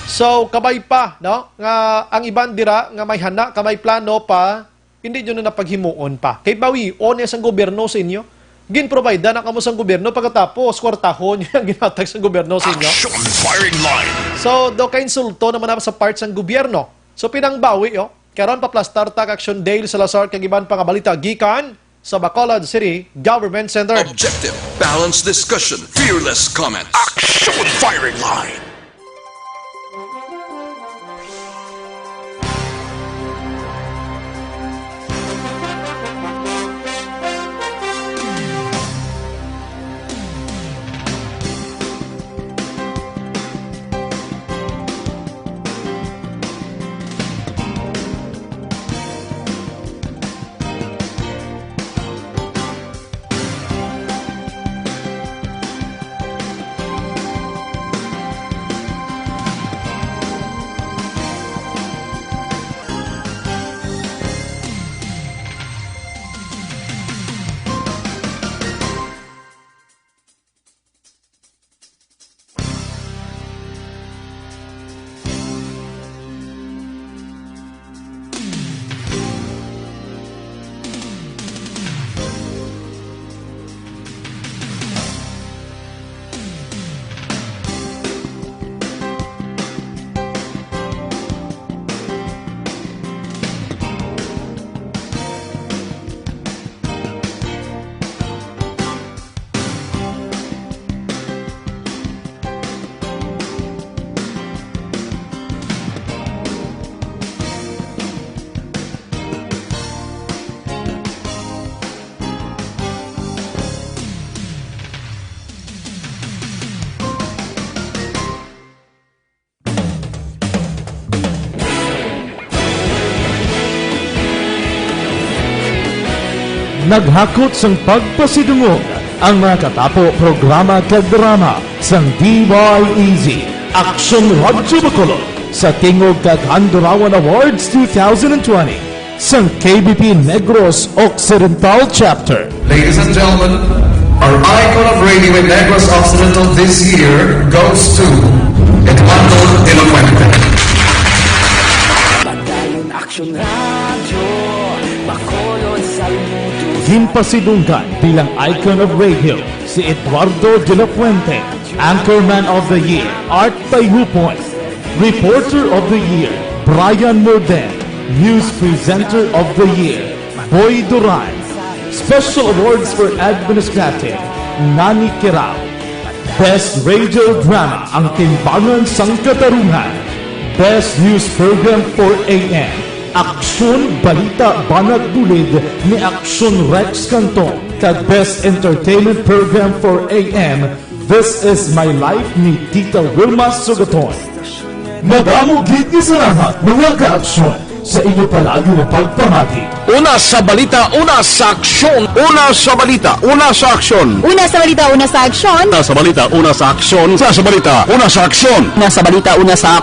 So, kabay pa, no, nga ang iban dira nga may hana, ka may plano pa, hindi nyo na napaghimuon pa. Kay bawion niya sang gobyerno sa inyo. Ginprovide na kamo sang gobyerno, pagkatapos kwartahon niya ang ginatag sang gobyerno sa inyo. Action firing line. So, do ka insulto naman na sa part sang gobyerno. So, pinangbawi, oh. Karon, paplastar ta ka Action Dale Salazar kag iban pa nga balita gikan sa Bacolod City Government Center. Objective, balanced discussion, fearless comments. Action firing line. Naghakot sang pagpasidungog ang mga katapo, programa kag drama sang D Y E Z, Aksyon Radyo Bacolod, sa tingog kag Handurawan Awards two thousand and twenty sang K B P Negros Occidental Chapter. Ladies and gentlemen, our icon of radio in Negros Occidental this year goes to Eduardo de la Fuente. Padayon Aksyon Radyo, Bacolod saludo. Ginpasidunggan bilang icon of radio si Eduardo de la Fuente, Anchorman of the Year, Art Tayhupon, Reporter of the Year, Brian Morden, News Presenter of the Year, Boy Duran, Special Awards for Administrative, Nani Kirao, Best Radio Drama, Ang Timbangan sang Katarungan, Best News Program four A M, Aksyon Balita Banat Bulid ni Aksyon Rex Canton, kag Best Entertainment Program four A M, This Is My Life ni Tita Wilma Sugaton. Madamo gid nga salamat, mga kaaksyon, sa inyo palagi nga pagpamati. Una sa balita, una sa aksyon. Una sa balita, una sa aksyon. Una sa balita, una sa aksyon. Una sa balita, una sa aksyon. Una sa balita, una sa aksyon. Una sa balita, una sa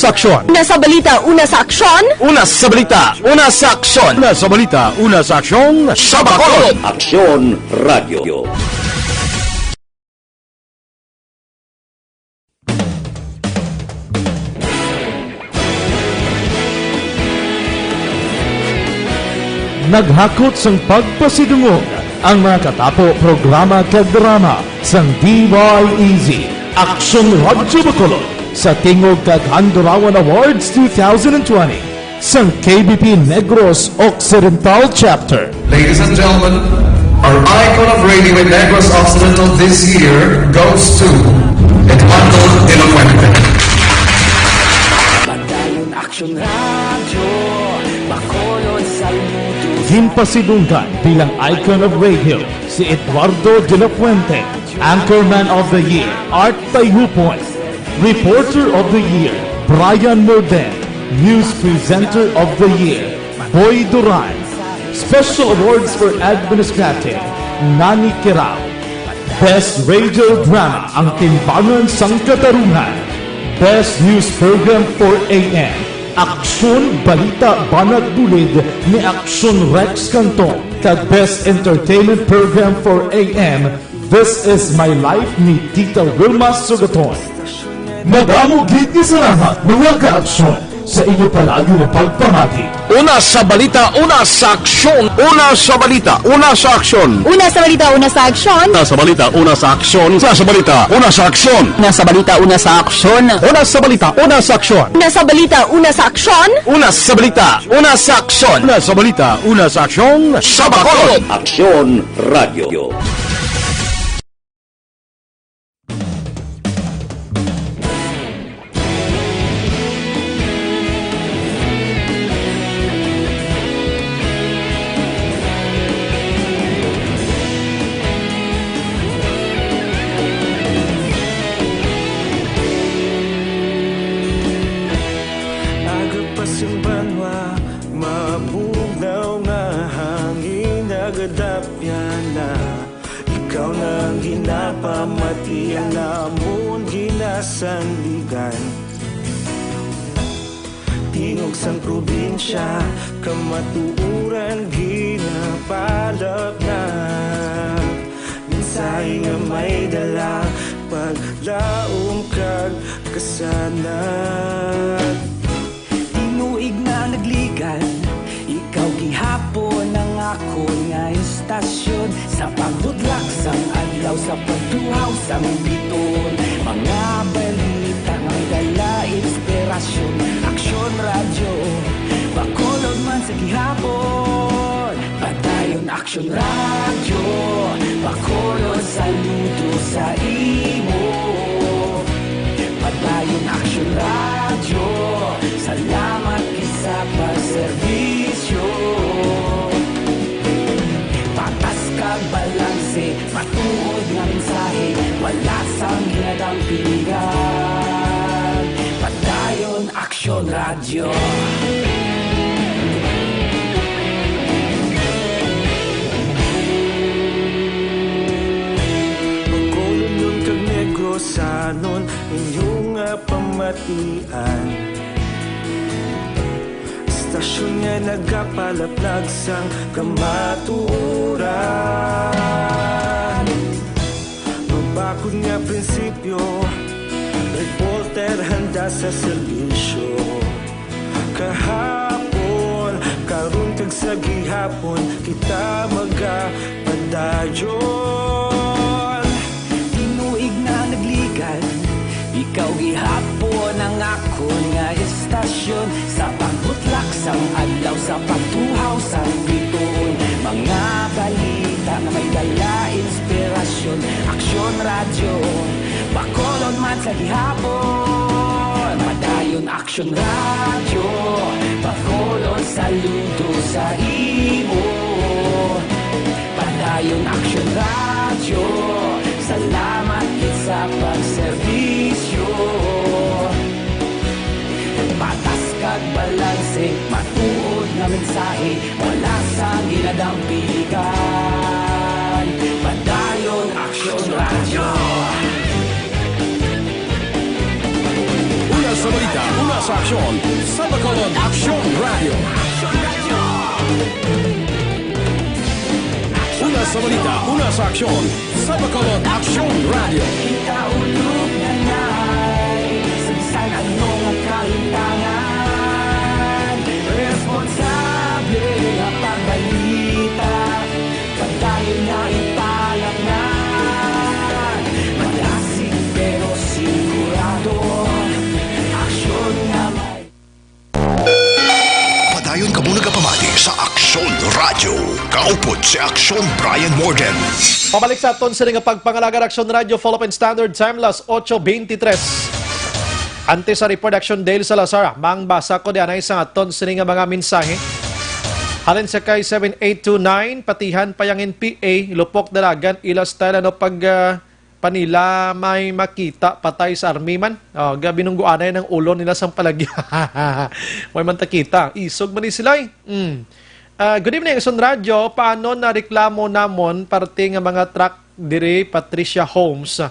aksyon. Una sa balita, una sa aksyon. Una sa balita, una sa aksyon. Una sa balita, una sa aksyon. Una sa balita, una sa aksyon. Sa Bacolod. Aksyon Radio. Naghakot sang pagpasidungog ang mga katapo, programa kag drama sang D Y E Z, Aksyon Radyo Bacolod, sa tingog kag Handurawan Awards two thousand and twenty sang K B P Negros Occidental Chapter. Ladies and gentlemen, our icon of radio in Negros Occidental this year goes to Eduardo de la Fuente. Padayon Aksyon Radyo, Bacolod saludo. Ginpasidunggan bilang icon of radio si Eduardo de la Fuente, Anchorman of the Year, Art Tayhupon, Reporter of the Year, Brian Morden, News Presenter of the Year, Boy Duran, Special Awards for Administrative, Nani Kirao, Best Radio Drama, Ang Timbangan sang Katarungan, Best News Program four A M, Aksyon Balita Banat Bulid ni Aksyon Rex Canton, kag Best Entertainment Program four A M, This Is My Life ni Tita Wilma Sugaton. Madamo gid nga salamat, mga kaaksyon, sa inyo palagi nga pagpamati. Una sa balita, una sa aksyon. Una sa balita, una sa aksyon. Una sa balita, una sa aksyon. Una sa balita, una sa aksyon. Una sa balita, una sa aksyon. Una sa balita, una sa aksyon. Una sa balita, una sa aksyon. Una sa balita, una sa aksyon. Una sa balita, una sa aksyon. Una sa balita, una sa aksyon. Sa Bacolod. Aksyon Radio. Aga pa sing banwa, mabugnaw nga hangin, nagadapyan na. Ikaw na ang ginapamati, ang amon ginasandigan. Tingog sang probinsya, kamatuoran ginapalapnag. Mensahe nga may dala, paglaom kag kasanag. Tinuig na nagligan, ikaw gihapon ang akon nga istasyon. Sa pagbudlak sang adlaw, sa pagtuhaw sang biton, mga balita nga dala inspirasyon. Aksyon Radyo, Bacolod man sa gihapon. Padayon Aksyon Radyo, Bacolod, saludo sa imo. Padayon Aksyon Radyo, salamat gid sa pagserbisyo. Patas kag balanse, matuod nga mensahe, wala sang ginadampingan. Padayon Aksyon Radyo. Ian. Istasyon nga nagapalaplag sang kamatuoran. Mabakod nga prinsipyo, reporter handa sa serbisyo. Kahapon, karon kag sa gihapon, kita magapadayon. Tinuig na nagligan, ikaw gihapon ang akon nga istasyon. Sa pagbutlak sang adlaw, sa pagtuhaw sang bituon, mga balita nga may dala inspirasyon. Aksyon Radyo, Bacolod man sa gihapon. Padayon Aksyon Radyo, Bacolod, saludo sa imo. Padayon Aksyon Radyo, salamat gid sa pagserbisyo. Patas kag balanse, matuod nga mensahe, wala sang ginadampigan. Padayon Aksyon Radyo. Una sa balita, una sa aksyon, sa Bacolod Aksyon Radyo. Una sa balita, una sa aksyon, sa Bacolod Aksyon Radyo. Kita ulog na nay, sa bisan ano nga kahitangan, responsable nga pagbalita, padayon nga ipalatngan. Malasig pero sigurado, aksyon nga may Padayon kamo nagapamati sa Aksyon Radyo. Kaupod si Aksyon Brian Morgan. Pabalik sa aton sini nga pagpangalaga, Aksyon Radyo, Philippine Standard Time, las ocho veintitrés. Antes sa report, Aksyon Dale Salazar, mangbasa ko di anay sa aton sini nga mga mensahe. Halin sa kay seven eight two nine, patihan payangin P A, Lupok Dalagan, ila style, ano, pag, ah, pa nila may makita patay sa army man. Oh, ga binungguanay ng ulo nila sang palagya. Way man ta kita. Isog man ni sila, eh. Mm. Ah, good evening, Aksyon Radyo. Paano na reklamo namon parte nga mga truck diri Patricia Homes,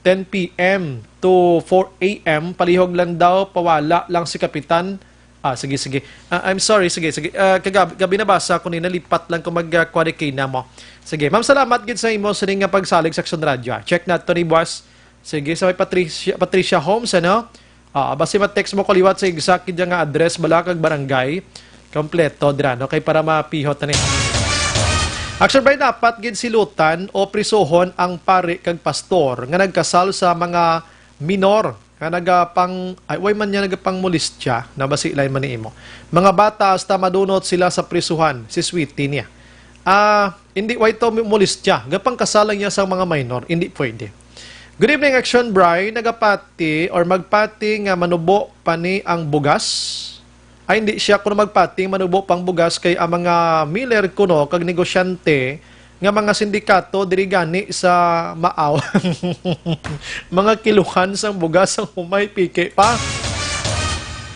ten P M to four A M, palihog lang daw, pawala lang si Kapitan. Ah, sige, sige. Ah, I'm sorry, sige, sige. Ah, kagab-, gabi nabasa ko ni, nalipat lang ko mag, ah, kuha ni Kay na mo. Sige, ma'am, salamat gid sa imo sining nga pagsalig sa Aksyon Radyo, ah. Check nato ni buwas. Sige, sa may Patricia, Patricia Homes, ano? Ah, basi ma-text mo ko liwat sa exact gid nga address bala kag barangay. Kompleto dira, no? Kay para mapihot na ni. Aksyon Brian, dapat gid silutan o prisuhon ang pari kag pastor nga nagkasal sa mga minor nga nagapang, ay, way man niya nagapangmolestya, nabasi lain man ni imo. Mga bata, hasta madunot sila sa prisuhan, si Sweetie niya. Ah, hindi, way to molestya. Gapangkasal lang niya sa mga minor, hindi pwede. Good evening, Action Bri. Nagapati or magpati nga manubo pa ni ang bugas? Ay, hindi siya kuno magpati nga manubo pang bugas kay ang mga miller kuno kag negosyante nga mga sindikato diri gani sa Maaw. Mga kiluhan sang bugas ang humay, piki pa.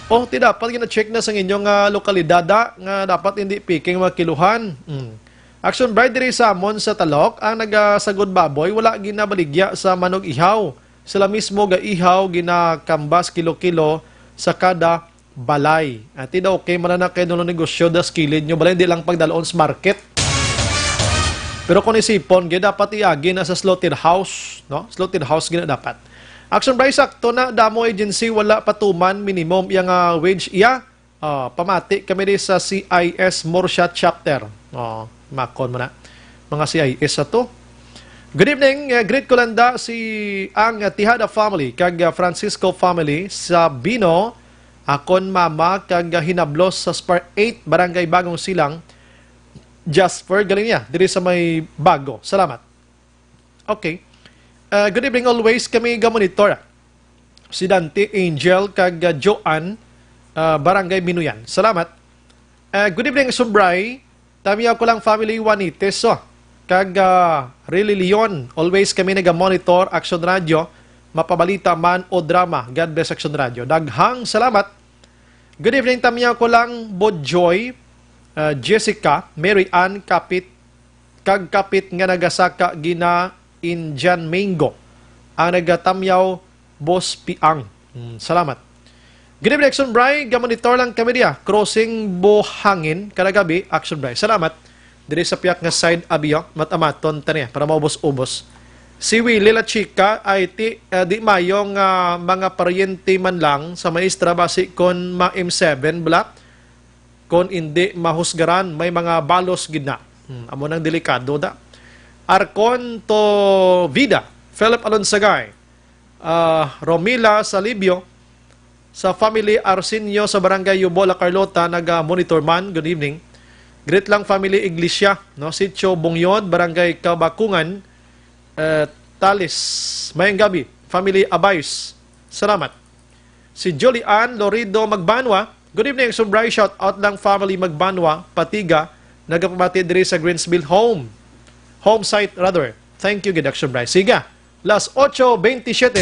Oh, ti dapat gina-check na sa inyong, ah, lokalidad, ah, nga dapat hindi piki ang mga kiluhan. Mm. Action Bri, diri sa amon sa Talok, ang nagasagod baboy wala ginabaligya sa manug ihaw. Sila mismo gaihaw, ginakambas kilo-kilo sa kada balay. Ati daw, okay man na kay nulo negosyo das kilid nyo, balay hindi lang pagdaloon sa market. Pero kung isipon, gid dapat iagi na sa slaughterhouse, no? Slaughterhouse gina dapat. Action Bri, sakto na, damo agency wala patuman minimum iya nga wage iya. Ah, pamati kami di sa C I S Murcia Chapter. Oh, makon mo na. Mga C I S sa to. Good evening. Eh, greet ko lang da si ang, ah, Tejada family kag, ah, Francisco family sa Bino. Akon mama kag, ah, hinablos sa Spar eight, Barangay Bagong Silang. Jasper Galinia, diri sa may Bago. Salamat. Okay. Ah, good evening. Always kami ga-monitor. Si Dante, Angel, kag, ah, Joanne, ah, Barangay Binuyan. Salamat. Ah, good evening, Sumbray. Tamiyaw ko lang family Juanites, oh. Kag, ah, Rili Leon. Always kami naga-monitor Action Radio. Mapabalita man o drama. God bless Action Radio. Daghang salamat. Good evening, tamiyaw ko lang, Bojoy, ah, Jessica, Mary Ann, Kapit, kag Kapit nga nagasaka gina Indian Mango. Ang nagatamyaw, Boss Piang. Hmm, salamat. Good evening, Action Bri. Gamonitor lang kami diya. Crossing Buhangin, kada gabi, Action Bri. Salamat. Diri sa piyak nga side, abi, oh, matamaton ta niya para maubos-ubos. Si Willie La Chica ay ti, ah, di mayo nga mga paryente man lang sa maestra basi kon ma-M seven bala, kon indi mahusgaran may mga balos gid na. Hmm, amo nang delikado da. Arcon to Vida, Philip Alonsagay, ah, Romila Salibio, sa family Arsenio sa Barangay Yubo, La Carlota, naga-monitor man. Good evening. Greet lang family Iglesia, no? Sitio Bungyod, Barangay Kabakungan, eh, Talis. Mayang gabi, family Abayos. Salamat. Si Julie Ann Lorido Magbanwa, "Good evening, Action Bri. Shout out lang family Magbanwa, Patiga, nagapamati diri sa Greensville home. Home site, rather. Thank you, gid, Action Bri." Siga. Las ocho veintisiete.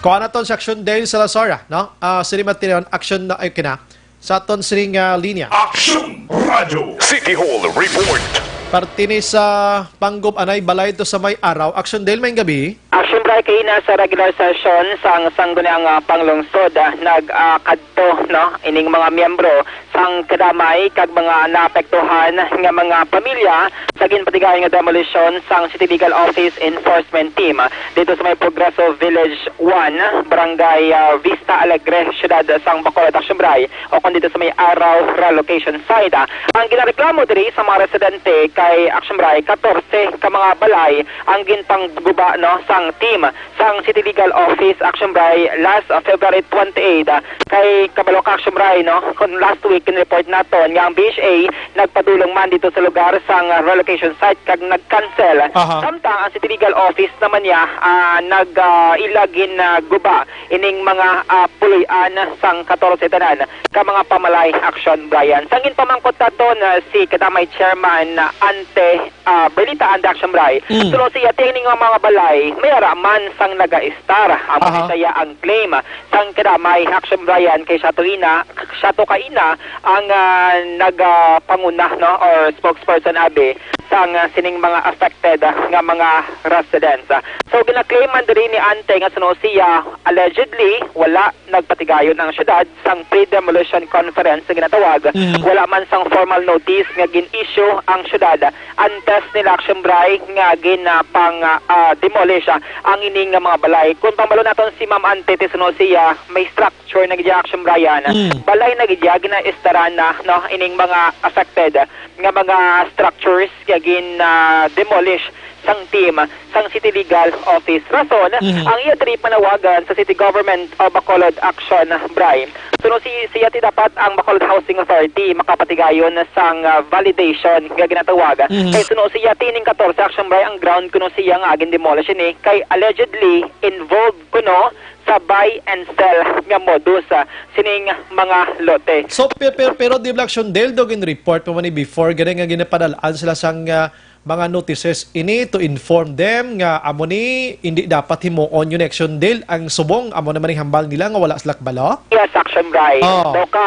Kuha naton si Action Dale Salazar, no? Ah, sini matiran, action na, ay, kina. Sa aton sining, ah, linya. Action Radio. City Hall Report. Parte ni sa Panggub-anay balay to sa may araw. Action Dale, may gabi. Action Bri, kaina sa regular session sang Sangguniang, ah, Panglungsod, ah, nag, ah, kadto, no, ining mga miyembro sang kadamay kag mga naapektuhan nga mga pamilya sa ginpatigayon nga demolisyon sang City Legal Office Enforcement Team dito sa may Progreso Village one, Barangay, ah, Vista Alegre, siyudad sang Bacolod, Action Bri, o kon dito sa may Araw Relocation Site. Ang ginareklamo diri sa mga residente kay, Action Bri, katorse ka mga balay ang ginpangguba, no, sang team sang City Legal Office, Action Bri, last, uh, February twenty-eight, uh, kay kabalo ka, Action Bri, no? Kung last week, in-report naton nga ang B H A nagpadulong man dito sa lugar sang, uh, relocation site kag nag-cancel. Aha. Samtang ang City Legal Office naman niya, ah, nag, ah, ila gin, ah, guba ining mga, ah, puloy-an sang katorse tanan ka mga pamalay, Action Brian. Sang ginpamangkot naton, ah, si kadamay Chairman, ah, Ante ah, Berlita Ante, Action Bri. Mm. Suno siya, tining nga mga balay, may ara man sang naga-estar. Amo ni Aha. siya ang claim sang kadamay, Action Brian, kay siya to ina, siya to kaina ang, ah, nagapanguna, no, or spokesperson abi sang, ah, sining mga affected, ah, nga mga residents. Ah, so, gina-claim man diri ni Ante nga suno siya, allegedly, wala nagpatigayon ang syudad sang pre-demolition conference nga ginatawag. Mm. Wala man sang formal notice nga gin-issue ang syudad antes nila, Action Bri, nga gin, ah, pang, ah, demolish, ah, ang ining nga mga balay. Kung pambalo naton si Ma'am Ante, ti suno siya, may structure na gid ya, Action Brian. Mm. Balay na gid ya, ginaestaran na, no, ining mga affected nga mga structures nga gin, ah, demolish sang team sang City Legal Office. Rason, Mhm. ang iya diri panawagan sa City Government of Bacolod Action, Bri. Suno si, siya ti dapat ang Bacolod Housing Authority makapatigayon sang, ah, validation nga ginatawag. Mhm. Kay suno siya, tining katorse, Action Bri, ang ground kuno siya nga gin-demolish ini kay allegedly involved kuno sa buy and sell nga modus, ah, sining mga lote. So, pe-, pero, pero di ba, Action Dale, do gin-report pa man ni before, gani nga ginapadalaan sila sang, ah, mga notices ini to inform them nga amo ni hindi dapat himuon yun, Action Dale. Ang subong, amo naman ang hambal nila nga wala sila kabalo? Yes, Action Bri. Oh. Daw ka,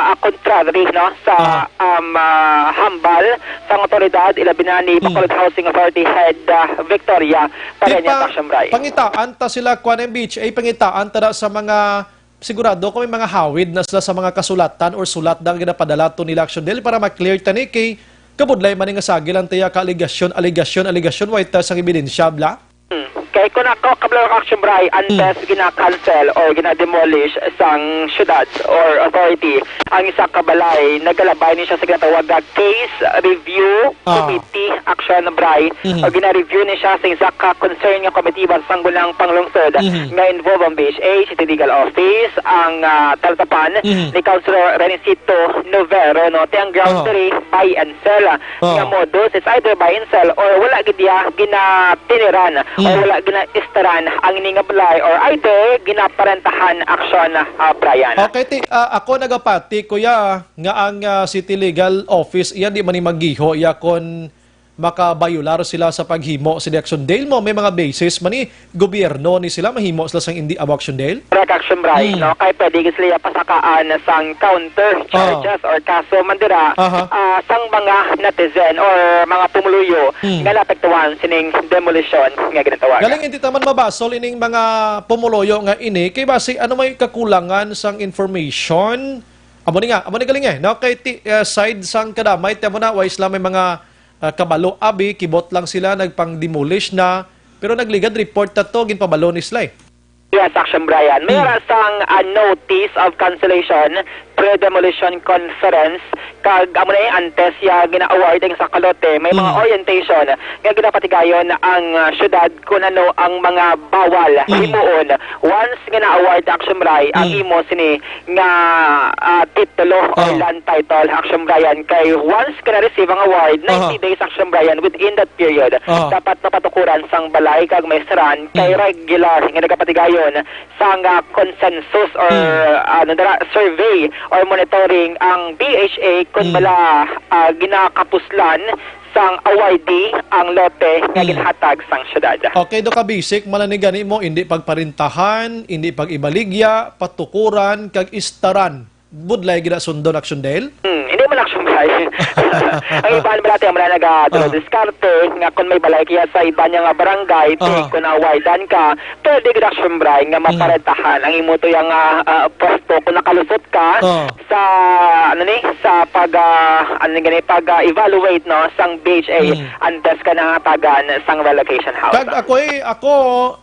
ah, contrary, no, sa, Ah. um, ah, hambal sang otoridad, ilabi na ni Hmm. Bacolod Housing Authority Head, ah, Victoria Di Pareñas, pa, Action Bri. Pangitaan ta sila, kuan, M B H A, pangitaan ta na sa mga, sigurado ko may mga hawid na sila sa mga kasulatan or sulat na ginapadala to nila, Action Dale, para ma-clear ta ni kay kabudlay man nga sagil ang tiya ka aligasyon, aligasyon, aligasyon, way ta sang ebidensya, bla? Hmm. Kay kung ako, kabalo ka, Action Bri, unless Hmm. gina-cancel or gina-demolish sang syudad or authority ang isa ka balay, nagalabay ni siya sa ginatawag nga case review Ah. committee, Action Bri, Mhm. o gina-review ni siya sa isa ka concern nga committee ba sa Sangguniang Panglungsod Mhm. nga involve ang B H A, City Legal Office, ang, ah, Talatapan Mhm. ni Councilor Renisito Novero, no? Ti ang ground Oh. diri, buy and sell, ah, Oh. nga modus. It's either buy and sell or wala gid ya ginatiniran or Mm. wala ginaestaran ang ini nga balay or either ginaparentahan, Action, ah, Brian. Okay, ti, ah, ako nagapati, kuya, nga ang, ah, City Legal Office, iya di man ni maggiho, iya kon makabayular sila sa paghimo sini, Action Dale, mo may mga basis man ni gobyerno ni sila mahimo sila sang indi amo, Action Dale? Correct, Action Bray, Hmm. no? Kay pwede gid sila pasakaan sang counter charges Ah. or kaso man dira, Aha. ah, sang mga netizen or mga pumuluyo Hmm. nga naapektuhan sining demolition nga ginatawag. Galing, hindi ta man mabasol ining mga pumuluyo nga ini kay basi ano may kakulangan sang information. Amo ni nga, amo ni galing eh, no? Kay ti, ah, side sang kadamay, ti amo na, wa sila may mga, ah, kabalo, abi, kibot lang sila, nagpang-demolish na, pero nagligad report na to, ginpabalo ni sila eh. Yes, Action Brian. May Hmm. ara sang, ah, notice of cancellation, pre-demolition conference, kag amo na eh, antes ya gina-award ang sa kalote, may mga Hmm. orientation nga ginapatigayon ang, ah, syudad kung ano ang mga bawal Hmm. himuon once nga na-award, Action Bray, ang Hmm. imo sini nga, ah, titulo or Oh. land title, Action Brian, kay once ka na-receive ang award, ninety Aha. days, Action Brian, within that period, Aha. dapat mapatukuran sang balay kag maestaran kay Hmm. regular nga nagapatigayon sang, ah, consensus or, Hmm. ano dira, survey or monitoring ang B H A kung Hmm. bala, ah, ginakapuslan sang awardee ang lote nga Hmm. ginhatag sang syudad. Okay, do ka basic, malani gani mo, hindi pagparintahan, hindi pag-ibaligya, patukuran, kag istaran. Budlay gid na sundon, Action Dale? Hmm, hindi man, Action Bray. Ang iban ba natin, mga naga-, Ah. diskarte, nga kung may balay kaya sa iban niya nga barangay, Ah. kung na-awardan ka, pwede gid, Action Bray, nga Hmm. maparentahan ang imo to yung, ah, ah, pwesto kung nakalusot ka Ah. sa, ano ni, sa pag, ah, ano ni gani, pag, ah, evaluate, no, sang B H A, Hmm. antes ka nangatagan sang relocation house. Kag ako eh, ako,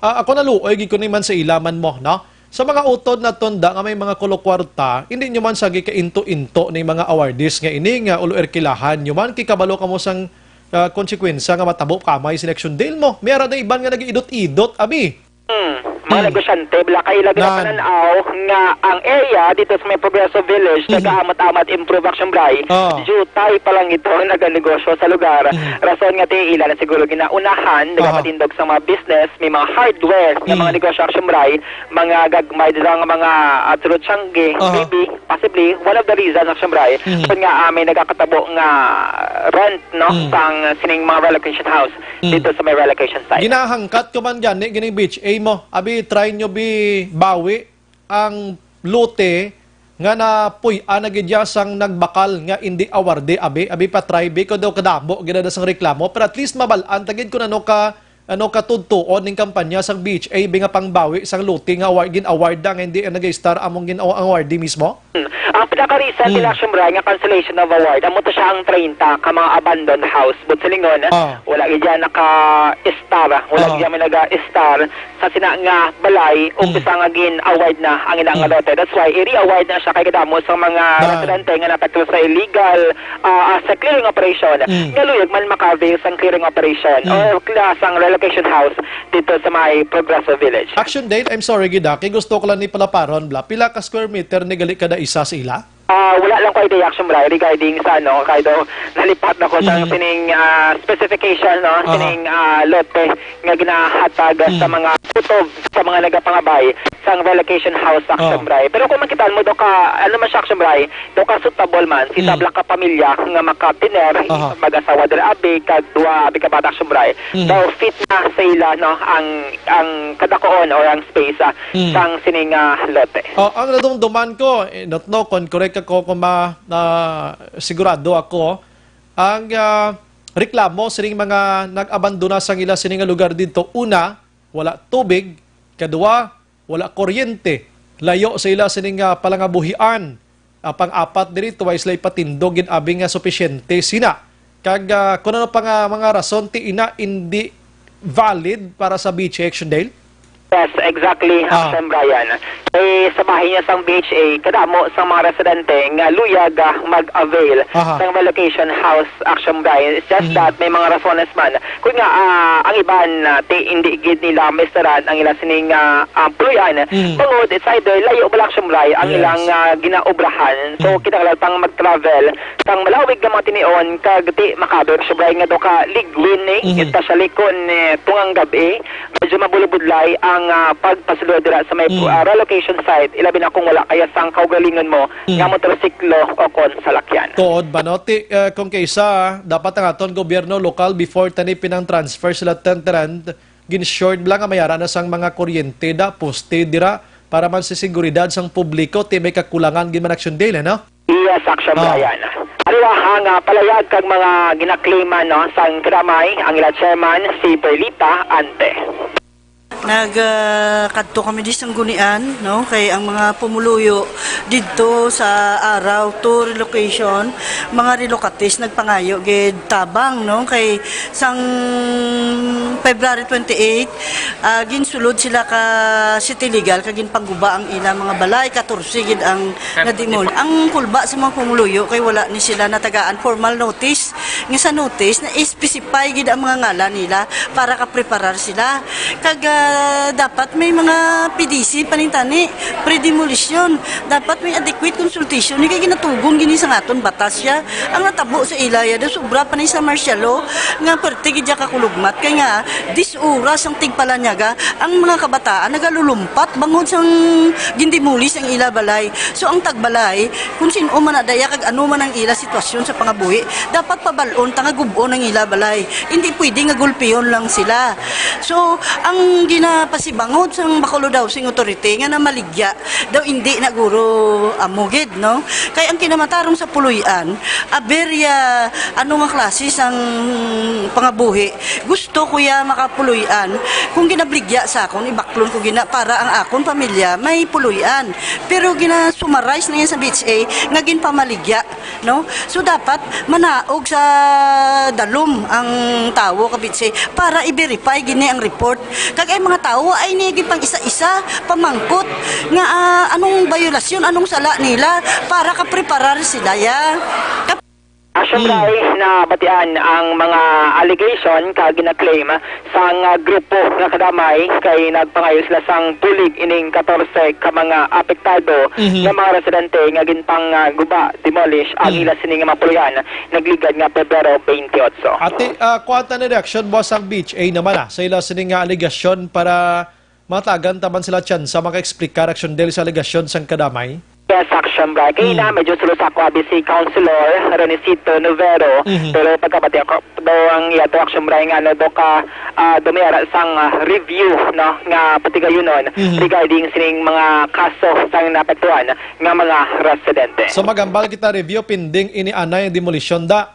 ah, ako naluoy gid ko ni man sa ila man mo, no? Sa mga utod na tunda nga may mga kulokwarta, hindi nyo man sagi kainto-into ni mga awardees nga ini nga ulo erkilahan nyo man, kay kabalo kamo sang, ah, konsekwensya nga matabo kamay sa eleksyon. Dil mo, may ara na iban nga nag-iidot-idot, abi. Hmm, mga Hmm. negosyante, bala kay lagi na Nan. pananaw nga ang area dito sa may Progreso Village, Mhm. nag-aamat-amat improve, Action Bray. Ah. Jutay pa lang ito naganegosyo sa lugar. Mhm. Rason nga ti ila na siguro ginaunahan, Aha. nagapatindog sa mga business, may mga hardware nga Mhm. mga negosyo, Action Bray, mga gagmay dira nga mga, ah, tsurutsangge, Aha. maybe, possibly, one of the reasons, Action Bray, Mhm. kung nga, ah, may nagakatabo nga rent, no, Mhm. sang sining mga relocation house Mhm. dito sa may relocation site. Ginahangkat ko man gani, gini B H A mo, abi, try nyo bi bawi ang lote nga napuy-an na gid ya sang nagbakal nga indi awarde, abi, abi pa try bi ko daw kadamo gid na sang reklamo, pero at least mabal-an ta gid kung ano ka, ano ka tudtuon ning kampanya sang B H A bi nga pangbawi sang lote nga award, gin-award na nga hindi ang nag-star among gin-, ang awardee mismo? Hmm. Ang pinaka-recent Hmm. election, Brian, nga cancellation of award, amo to siya ang treinta ka mga abandoned house, but silingon, Ah. wala gid yan naka-star, wala Ah. gid yan may naga-star. Sa sina nga balay, Mm. umpisa nga gin-award na ang ilang nga Mm. lote. That's why, i-re-award na siya kay kadamo sa mga Na. residente nga naapekto sa illegal, ah, ah, sa clearing operation. Mm. Nga luyag man maka-avail sang clearing operation Mm. or kla-, sang relocation house dito sa may Progreso Village. Action Dale, I'm sorry gid, ah, kay gusto ko lang ni palaparon, bla. Pila ka square meter ni gali kada isa sa ila? Ah, wala lang ko idea, Action Bray, regarding sa ano, kay do nalipat na ko sa Mm. sining, ah, specification, no, Aha. sining, ah, lote nga ginahatag sa Mm. mga kutob sa mga nagapangabay sang relocation house, Action Oh. Bray. Pero kung makita mo do ka, ano man siya, Action Bray, do ka suitable man, si Mm. sabla ka pamilya nga makatiner, Aha. mag-asawa dira abi, kag duha abi ka bata, Action Bray. Mm. Daw fit na sa ila, no, ang, ang kadakuon or ang space, ah, Mm. sang sining, ah, lote. Oh, ang nadumduman ko, eh, not no, kung correct ako, kung ma-, na sigurado ako, ang, ah, reklamo sining mga nag-abandona sang ila sini nga lugar didto, una, wala tubig, kadua, wala kuryente, layo sa ila sini nga palangabuhian, ah, pang-apat diri, tuway sila ipatindog gid abi nga supisyente sina. Kag, ah, kun ano pa nga mga rason ti ina indi valid para sa B H A, Action Dale? Yes, exactly, Ah. Action Brian. Eh, sa bahin niya sang B H A, kadamo sang mga residente nga luyag, ah, mag-avail Aha. sang relocation house, Action Brian. It's just Mhm. that may mga rasones man. Kung nga, ah, ang iban, ah, ti, hindi gid nila maestaran ang ilang sining, ah, ah, puloy-an. Mm. Bangod, it's either layo ba lang, Action Bray, ang Yes. ilang, ah, ginaobrahan. So, Mm. kinahanglan pang mag-travel sang malawig nga mga tinion, kag ti makaabot, Action Bray, nga do ka ligwin, eh, Mhm. especially kung, eh, tungang gab-i, medyo mabulubudlay ang nga pagpasulod dira sa may, Mm. ah, relocation site, ilabi na kung wala kaya sang kaugalingon mo Mm. nga motorsiklo o kon salakyan. Tuod ba, no? Ti, eh, kung kaisa, dapat ang aton gobyerno lokal before tani pinang-transfer sila ten ten, gin-sure lang nga may ara na sang mga kuryente da, poste dira, para man sa seguridad sang publiko, ti may kakulangan gid man Action Daily, no? Yes, Action Ah. Brian. Ariwa ang, ah, palayag kag mga ginaklima, no, sang kadamay, ang ila chairman, si Perlita Ante. Nag, ah, kadto kami di sang gunian, no, kay ang mga pumuluyo didto sa Araw to Relocation, mga relocatees nagpangayo gid tabang, no, kay sang February twenty-eight, ah, ginsulod sila ka City Legal kag ginpangguba ang ila mga balay, katorse gid ang nadimol. Ang kulba sa mga pumuluyo kay wala ni sila natagaan formal notice. Nga sa notice na specify gid ang mga ngalan nila para ka preparar sila. Kag, ah, dapat may mga P D C paningtani, pre-demolition. Dapat may adequate consultation. Ni kay ginatugon gini sa aton batas siya. Ang natabo sa ila ya, daw sobra pa ni sa martial law nga perte gid ya kakulugmat. Kay nga, dis oras ang tigpalanyaga, ang mga kabataan nagalulumpat bangod sang gindimulis ang ila balay. So, ang tagbalay, kung sin-o man na daya kag ano man ang ila sitwasyon sa pangabuhi, dapat pabalon ta nga gub-on ang ila balay. Hindi pwede nga gulpiyon lang sila. So, ang ginapasibangod sang Bacolod Housing Authority nga namaligya daw hindi na guro amo gid, no? Kay ang kinamatarong sa puloy-an, aberya, ano nga klase sang pangabuhi? Gusto ko ya makapuloy-an. Kung ginabligya sa akon, ibaklon ko gina para ang akon pamilya may puloy-an. Pero gina-summarize na yan sa B H A nga ginpamaligya, no? So, dapat manaog sa dalom ang tawo ka B H A para i-verify gini ang report. Kag ay mga tawo ay ni gid pang isa-isa pamangkot nga, ah, anong bayolasyon, anong sala nila para kapreparar sila ya. Kap- Action Hmm. Bray, nabatian ang mga allegation kag gina-claim sang, ah, grupo nga kadamay kay nagpangayo sila sang bulig ining katorse ka mga apektado Mhm. nga mga residente nga ginpang, ah, guba, demolish ang Hmm. ila sini nga mga puloy-an nagligad nga Pebrero twenty-eight. Ati, ah, kuwan ta ni reaksyon mo sang B H A naman, ah, sa ila sini nga alegasyon para matagan ta man sila tsansa maka-explicar, Action Del, sa alegasyon sang kadamay? Yes, Action Bray. Kay Mm. na, medyo sulo sa ako abi si Councilor Renesito Novero, Mhm. pero pagkabati ako daw ang iya to, Action Bray, nga ano daw ka, ah, daw may ara sang, ah, review, no, nga patigayunon Mhm. regarding sining mga kaso sang naapektuhan nga mga residente. So, magambal kita review pending ini anay ang demolisyon da.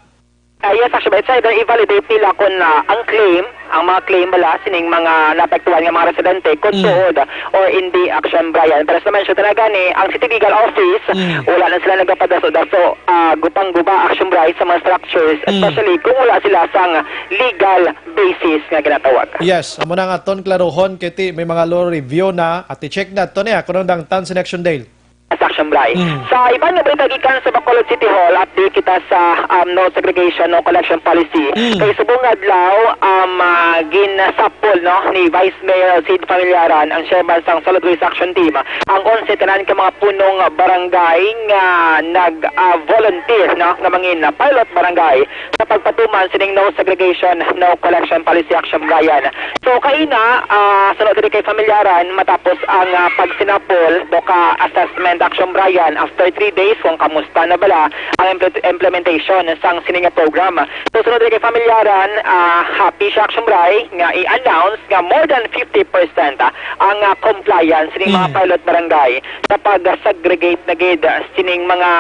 Ah, yes, Action Bray. It's either i-validate nila kung, ah, ang claim, ang mga claim bala sining mga naapektuhan nga mga residente, kung Mm. tuod or hindi, Action Bray. Pero sa mention talaga ni ang City Legal Office, Mm. wala na sila nagapadaso-daso, ah, gupang-guba, Action Bray, sa mga structures, Mm. especially kung wala sila sang legal basis nga ginatawag. Yes, amo na nga aton klarohon, kay ti may mga law review na, at i-check naton niya kung anong dangtan sa Action Dale. Action Bray. Mm. Sa iban nga balita gikan sa Bacolod City Hall, update kita sa, um, no segregation, no collection policy. Mm. Kay subong nga adlaw, um, ah, ginsapol, no, ni Vice Mayor Sid Familiaran, ang chairman sang Solid Waste Action Team, ang onse tanan ka mga punong barangay nga nag, ah, volunteer, no, nga mangin, ah, pilot barangay sa pagpatuman sining no segregation, no collection policy, Action Brian. So, kaina, ah, sunod diri kay Familiaran, matapos ang, ah, pagsinapol, buka assessment, Action Brian, after three days, kung kamusta na bala ang impl-, implementation sang sini nga program. So, sunod diri kay Familiaran, ah, happy siya, Action Bray, nga i-announce nga more than fifty percent, ah, ang, ah, compliance sining mga Mm. pilot barangay sa pag-segregate na gid, ah, sining mga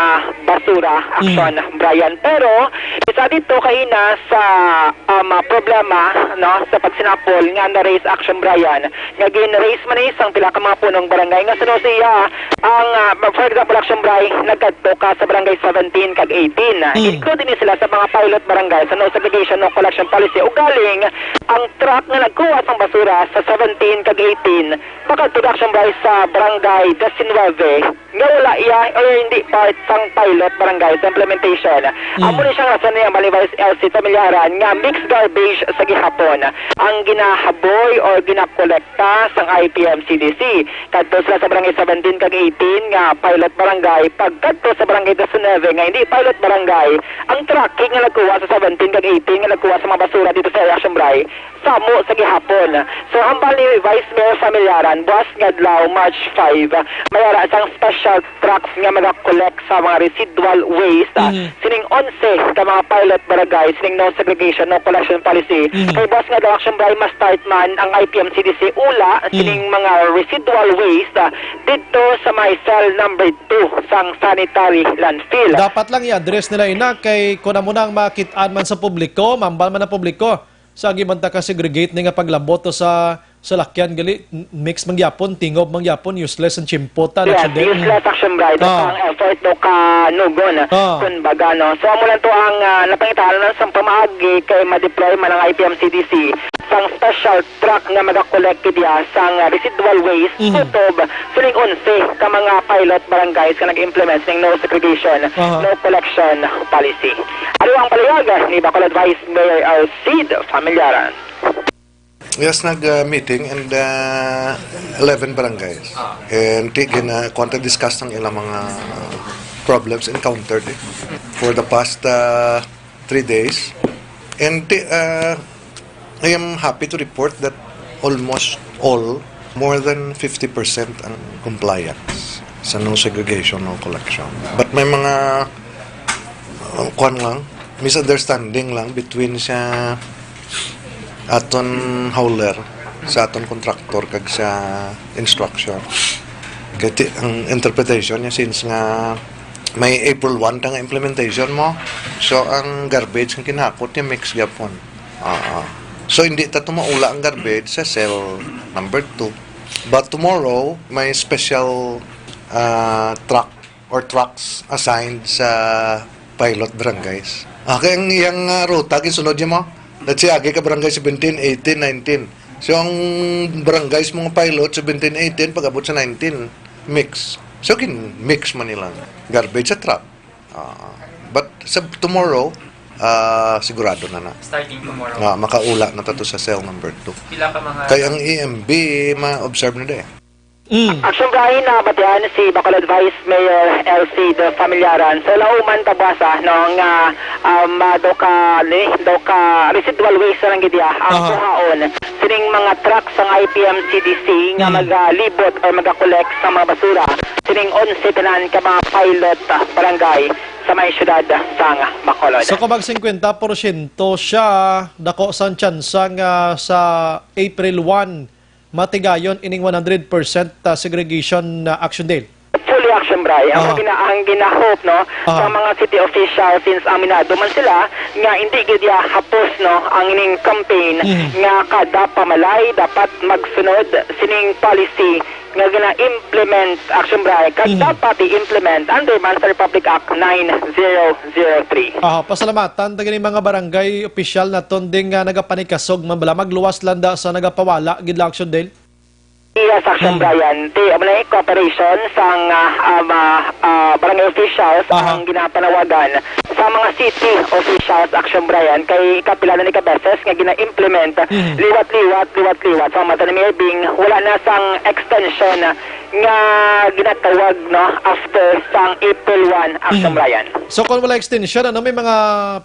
basura, Action Mm. Brian. Pero, isa dito kaina sa, um, ah, problema, no, sa pagsinapol nga na-raise, Action Brian, nga gin-raise man ni sang pila ka mga punong barangay nga suno siya ang, ah, for example, Action Bray, nagkadto ka sa barangay seventeen kag eighteen. Mm. Include ni sila sa mga pilot barangay sa no segregation, no collection policy. Ugaling, ang truck nga nagkuha sang basura sa seventeen kag eighteen, pakadto, Action Bray, sa barangay diecinueve, nga wala iya or hindi part sang pilot barangay sa implementation. Mm. Amo ni siyang rason ni ang Vice L C Familiaran nga mixed garbage sa gihapon ang ginahaboy or ginakolekta sang I P M C D C. Kadto sila sa barangay seventeen kag eighteen nga ah, pilot barangay, pagkadto sa barangay diecinueve nga hindi pilot barangay, ang tracking nga nagkuha sa seventeen kag eighteen nga nagkuha sa mga basura dito sa Action Bray, samo sa gihapon. So, hambal ni Vice Mayor Familiaran, buwas nga adlaw, March five, may ara sang special trucks nga maga-collect sa mga residual waste, ah, Mhm. sining onse ka mga pilot barangay sining no segregation, no collection policy. Mhm. Kay buwas nga adlaw, Action Bray, ma-start man ang I P M C D C ula Mhm. sining mga residual waste, ah, didto sa may cell number two sang sanitary landfill. Dapat lang i-address nila ina kay kun amo na ang makit-an man sa publiko, mambal man ang publiko. Sa agi man ta ka segregate ni nga paglabot to sa salakyan gali, n-, mix man gyapon, tingob man gyapon, useless ang tiyempo ta, Yes, Action Day. Mm. Useless, Action Bray. Ah. Ang effort do ka nugon, Ah. kun baga, no? So, amo lang to ang, ah, napangitahan na sa pamaagi kay ma-deploy man ang I P M C D C sang special truck nga maga-collect diya sang, ah, residual waste Mhm. kutob sining onse ka mga pilot barangays nga nag-implement sining no segregation, Aha. no collection policy. Ano ang paliwag ni Bacolod Vice Mayor Alcide Familiaran? Yes, nag, uh, meeting and, uh, eleven barangays. And ti gina kuwan ta discuss ang ilang mga problems encountered, eh, for the past, uh, three days. And ti, uh, I am happy to report that almost all, more than fifty percent ang compliance sa no segregation, no collection. But may mga, uh, kwan lang, misunderstanding lang between sa aton hauler, sa aton contractor, kag sa instruction. Kay ti-, ang interpretation niya, since nga may April one ta nga implementation mo, so ang garbage nga kinakot niya mix gyapon. Ah, ah. So, hindi ta tumaula ang garbage sa cell number two. But tomorrow, may special, ah, truck or trucks assigned sa pilot barangays. Ah, kaya ang iyang, ah, ruta, gisunod niya mo. Let's say, agi ka barangay seventeen, eighteen, nineteen. So, ang barangays mga pilot, seventeen, eighteen, pag-abot sa nineteen, mix. So, gin-mix man nilang garbage sa truck. Ah, but sa tomorrow, ah, sigurado na na. Starting tomorrow. Nga, makaula na ta to sa cell number two. Pila ka mga Kay ang E M B, ma-observe na di. Mm. Action Bray, nabatian si Bacolod Vice Mayor Alcide Familiaran. So, lauman ta basa, no, nga, um, ah, do ka, ni, do ka residual waste na lang gid iya ang Aha. kuhaon sining mga truck sang I P M C D C nga Mm. magalibot or magakolek sa mga basura sining onse tanan ka mga pilot, ah, barangay sa may siyudad sang Bacolod. So, kung mag singkwenta porsyento siya, dako sang tsansa nga sa April one, matigayon ining one hundred percent, ah, segregation, ah, Action Dale? Fully, Action Bray. Ang Aha. gina-, ang gina-hope, no, Aha. sa mga city officials, since aminado man sila nga hindi gid ya hapos, no, ang ining campaign Mhm. nga kada pamalay dapat magsunod sining policy nga gina-implement, Action Bray, kag Mhm. dapat i-implement under man sa Republic Act nine zero zero three. Aha, pasalamatan ta gani mga barangay opisyal naton ding nga nagapanikasog man bala, magluwas lang da sa nagapawala gid la, Action Dale. Yes, Action Hmm. Brian. Ti, amo na yung cooperation sang, ah, ah, ma-, ah, barangay officials Aha. ang ginapanawagan sa mga city officials, Action Brian, kay kapila na ni ka beses nga gina-implement Hmm. liwat-liwat, liwat-liwat. Sa mata ni Mayor Bing, wala na sang extension nga ginatawag, no, after sang April one, Action Hmm. Brian. So, kung wala extension, ano, may mga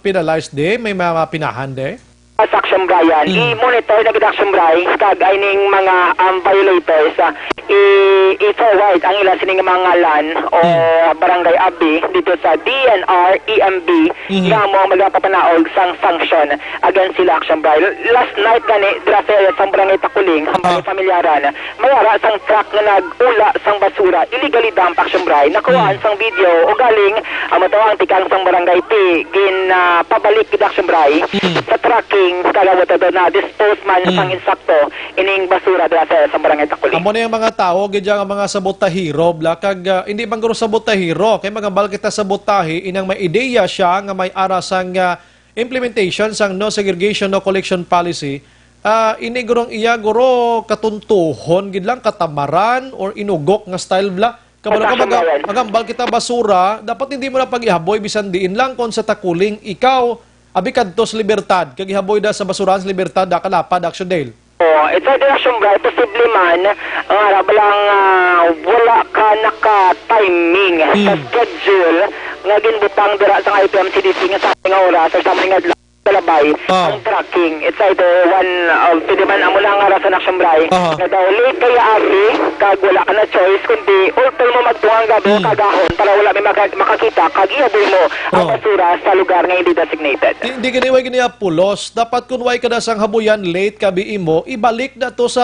penalized di? May mga pinahan di? Sa Action Brian, Mm. i-monitor na gid, Action Bri, kag ining mga, um, violators, ah, i-, i-forward ang ila sining mga ngalan o Mm. barangay abi dito sa D N R, E M B, Mm. nga mo ang magpapanaog sang sanction against sila, Action Bri. Last night gani, dira sa area sang barangay Takuling, ang Ah. pamilyaran, may ara sang truck nga nag-ula sang basura, illegally dump, Action Bri. Nakuhaan Mm. sang video, o galing, amo to ang tikang sang barangay ti, gin, ah, pabalik gid, Action Bri, Mm. sa tracking, kag amo to na dispose man Mm. sang insakto ining basura dira sa, sa barangay Takuling. Amo na yung mga tao, gid yang mga sabotahero, bla, kag, ah, hindi man guro sabotahero, kay magambal kita sabotahe, inang may ideya siya nga may ara sang, ah, implementation sang no segregation, no collection policy, ah, ini gurong iya guro katuntuhon gid lang, katamaran or inugok nga style bla. Kabalo ka, Sa maga-, katunayan. Magambal kita basura, dapat hindi mo na pag-ihaboy bisan diin lang kung sa Takuling ikaw, abi kadto sa Libertad, kag ihaboy da sa basurahan sa Libertad, da kalapad, Action Dale. Oh, it's either, Action Bri, posible man nga ara ba lang, ah, wala ka naka-timing sa Hmm. schedule nga ginbutang dira sa I P M C D C nga sa amay nga oras or sa amay nga adlaw sa labay Ah. ang tracking. It's either one of, pwede man, amo na nga rason, Action Bri, Aha. nga daw late kaya abi, kag wala ka na choice, kundi ultol mo magtungang gabi Hmm. kagahon para wala may maka-, makakita, kag ihaboy mo ang Oh. basura sa lugar nga hindi designated. Di, di gani, way gani pulos. Dapat kun way ka na sang habuyan, late ka bi imo, ibalik na to sa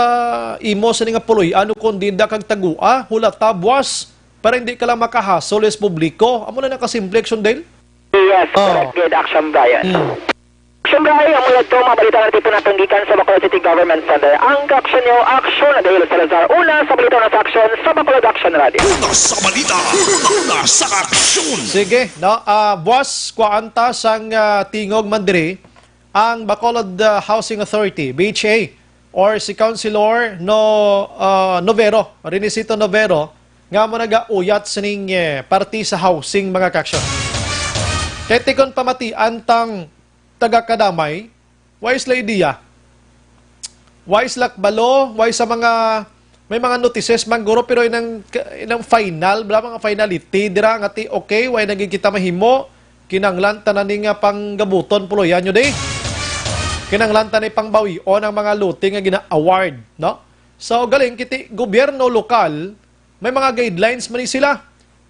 imo sini nga puloy-an, kundi da kag tagua, hulata, buwas, para hindi ka lang makahasol sa publiko. Amo na nakasimple, Action Dale? Yes, Oh. correct gid, Action Brian. Mm. Action Brian, amo na to, mga balita nga tipo natunggikan sa Bacolod City Government Center. Ang Action Neo Action, Dale Salazar. Una sa balita na sa Action, sa Bacolod Action Radio. Una sa balita, una sa aksyon. Sige, no? Ah, buwas, kuhaan ta sang, ah, tingog man diri ang Bacolod, ah, Housing Authority, B H A, or si Councilor No, ah, Novero, Renisito Novero, nga mo nagauyat sining, eh, parti sa housing, mga ka-action. Kay tikon pamatian tang taga-Kadamay, way sila idea. Way sila kabalo, way sa mga, may mga notices man guro, pero inang, inang final, bala, mga finality, dira nga ti, okay, way na gid kita mahimo, kinanglan tanan ni nga panggabuton, puloyan nyo di. Kinanglan tanan ni pangbawion ang mga lote nga gina-award, no? So, galing, kiti, gobyerno lokal, may mga guidelines man ni sila.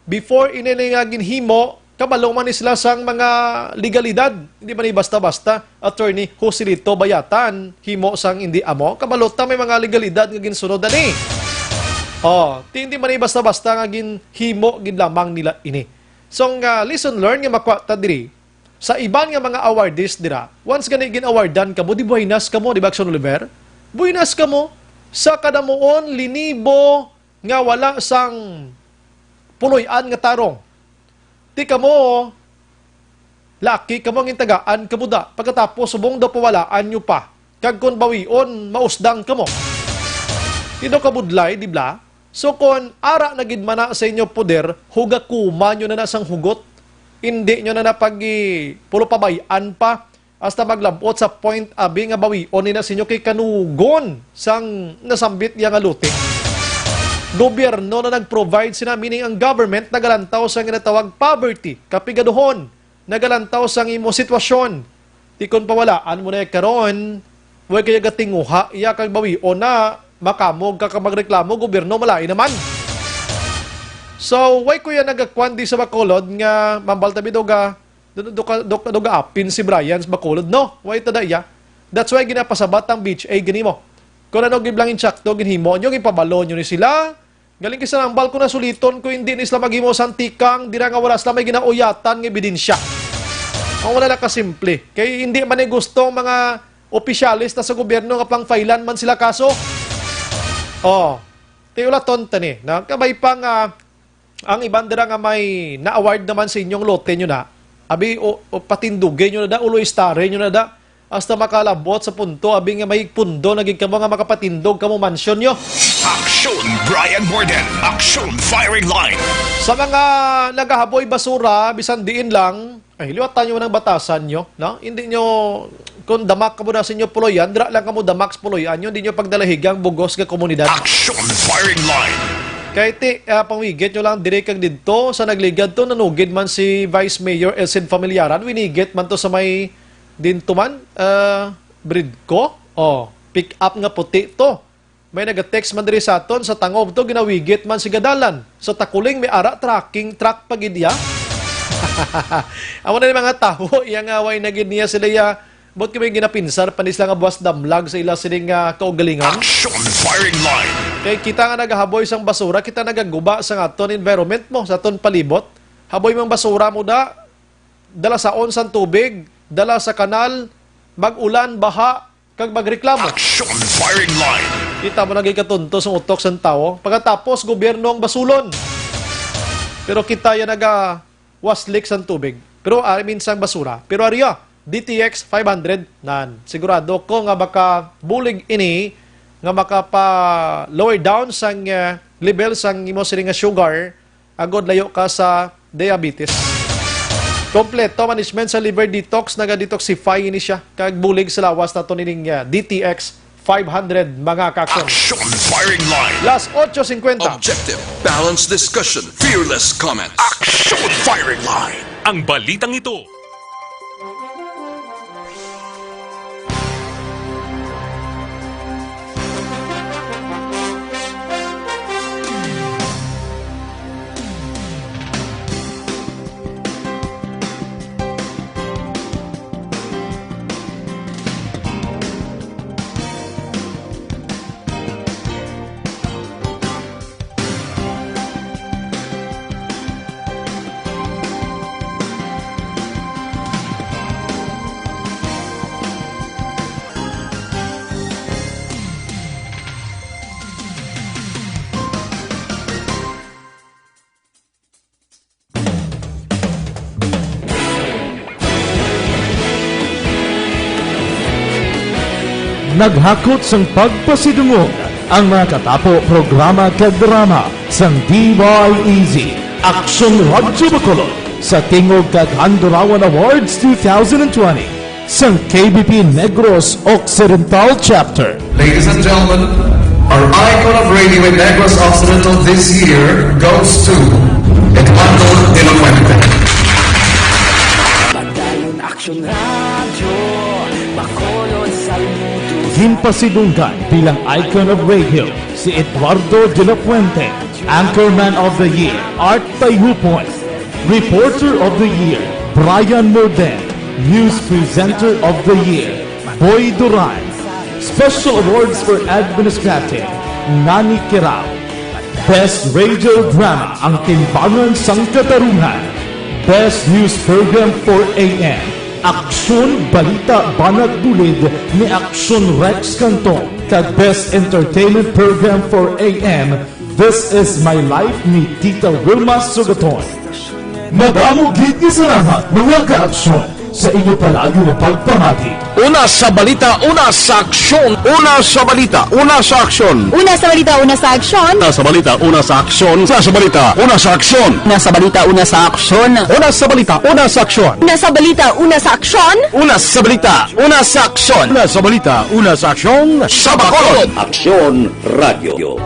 Before ini ni nga ginhimo, kabalo man ni sila sang mga legalidad. Hindi man ni basta-basta, Attorney Joselito Bayatan, himo sang hindi amo. Kabalo ta may mga legalidad nga ginsunod ani. Oh, ti hindi man ni basta-basta nga ginhimo gid lamang nila ini. So, nga lesson learned nga makuha ta diri, sa iban nga mga awardees dira, once gani gin-awardan kamo, di buenas kamo, di ba, Action Oliver? Buenas kamo sa kadamuon, linibo, nga wala sang puloy-an nga tarong. Ti kamo, laki kamo ang intagaan kamo da, pagkatapos subong daw pawalaan nyo pa. Kag kon bawion, mausdang kamo. Ti daw kabudlay, di bala? So kon ara na gid man na sa inyo poder, hugakuma nyo na na sang hugot. Indi nyo na na pag-, pulopabay-an pa. Hasta maglab-ot sa point, abi, nga bawion ni na sa inyo kay kanugon sang nasambit iya nga lote. Gobyerno na nag-provide sina, meaning ang government nagalantaw sa ginatawag poverty, kapigaduhon, nagalantaw sang imo sitwasyon. Ti kon pawalaan mo na iya karon, way kaya gatinguha iya kag bawion na, makamog ka ka magreklamo, gobyerno malain naman. So, way kuya nagakwan di sa Bacolod nga mambal tabi daw ga, do, do, do, do, do ga apin si Brian sa Bacolod, no? Way ta da iya. That's why ginapasabat ang B H A gani mo. Kung ano gid lang insakto ginhimo nyo, ginpabalo nyo ni sila. Galing kay sa nambal ko na suliton ko, hindi ni sila maghimo sang tikang dira nga wala sila may ginauyatan nga ebidensya. Ang wala na kasimple. Kay hindi man ni gusto ang mga opisyales na sa gobyerno nga pang-filean man sila kaso. Oh, ti ulaton ta ni, no? Kabay pa nga ang iban dira nga may na-award naman sa inyong lote nyo na, abi, o, o patindugi nyo na da, ulo istare nyo na da, hasta makalabot sa punto, abi, nga may pundo na gid kamo nga makapatindog kamo mansyon nyo. Aksyon Brian Morden, Aksyon Firing Line. Sa mga nagahaboy basura, bisan diin lang, ay, liwatan nyo man ang batasan nyo, no? Hindi nyo, kung damak kamo na sa inyo puloyan, dira lang kamo damak sa puloyan nyo, hindi nyo pagdalahigang bugos nga komunidad. Aksyon Firing Line. Kay ti, ah, pangwigit nyo lang diri kag didto, sa nagligad to, nanugid man si Vice Mayor Elcid Familiaran, winigit man to sa may dinto man, ah, Bridco. Oh, pick up nga puti to. May nagatext man diri sa aton, sa Tangob to, ginawigit man si gadalan. Sa Takuling, may ara, tracking truck pa gid iya. Amo na ni mga tawo, iya nga way na gid niya sila iya, but kami ginapinsar pa ni sila nga buwas damlag sa ila sining, ah, kaugalingon. Action Firing Line. Kay kita nga nagahaboy sang basura, kita nagaguba sang aton environment mo, sa aton palibot. Haboy mang basura mo da, dala saon sang tubig, dala sa kanal, mag-ulan, baha, kag magreklamo. Action Firing Line. Kita mo naging katunto sa utok sang tawo. Pagkatapos, gobyerno ang basulon. Pero kita yan naga-waslik sang tubig. Pero, ah, I mean, sang basura. Pero ariya, D T X five hundred, nan. Sigurado ko nga makabulig ini nga makapa-lower down sang, eh, level sang imo sini nga sugar, agod layo ka sa diabetes. Kompleto management sa liver detox, naga-detoxify ini siya, kag bulig sa lawas nato nining, ah, D T X five hundred, mga kaaksyon. Action Firing Line. Las ocho cincuenta. Objective, balanced discussion, fearless comments. Action Firing Line. Ang balitang ito. Naghakot sang pagpasidungog ang mga katapo, programa kag drama sang D Y E Z, Aksyon Radyo Bacolod, sa tingog kag Handurawan Awards two thousand twenty sang K B P Negros Occidental Chapter. Ladies and gentlemen, our icon of radio in Negros Occidental this year goes to Eduardo de la Fuente. Padayon Aksyon Radyo, Bacolod, saludo. Ginpasidunggan bilang icon of radio si Eduardo de la Fuente, Anchorman of the Year, Art Tayhupon, Reporter of the Year, Brian Morden, News Presenter of the Year, Boy Duran, Special Awards for Administrative, Nani Kirao, Best Radio Drama, Ang Timbangan sang Katarungan, Best News Program for A M, Aksyon Balita Banat Bulid ni Aksyon Rex Cantong, kag Best Entertainment Program for A M, This Is My Life ni Tita Wilma Sugaton. Madamo gid nga salamat, mga kaaksyon, sa inyo palagi nga pagpamati. Una sa balita, una sa aksyon. Una sa balita, una sa aksyon. Una sa balita, una sa aksyon. Una sa balita, una sa aksyon. Una sa balita, una sa aksyon. Una sa balita, una sa aksyon. Una sa balita, una sa aksyon. Una sa balita, una sa aksyon. Una sa balita, una sa aksyon. Una sa balita, una sa aksyon. Sa Bacolod. Aksyon Radio.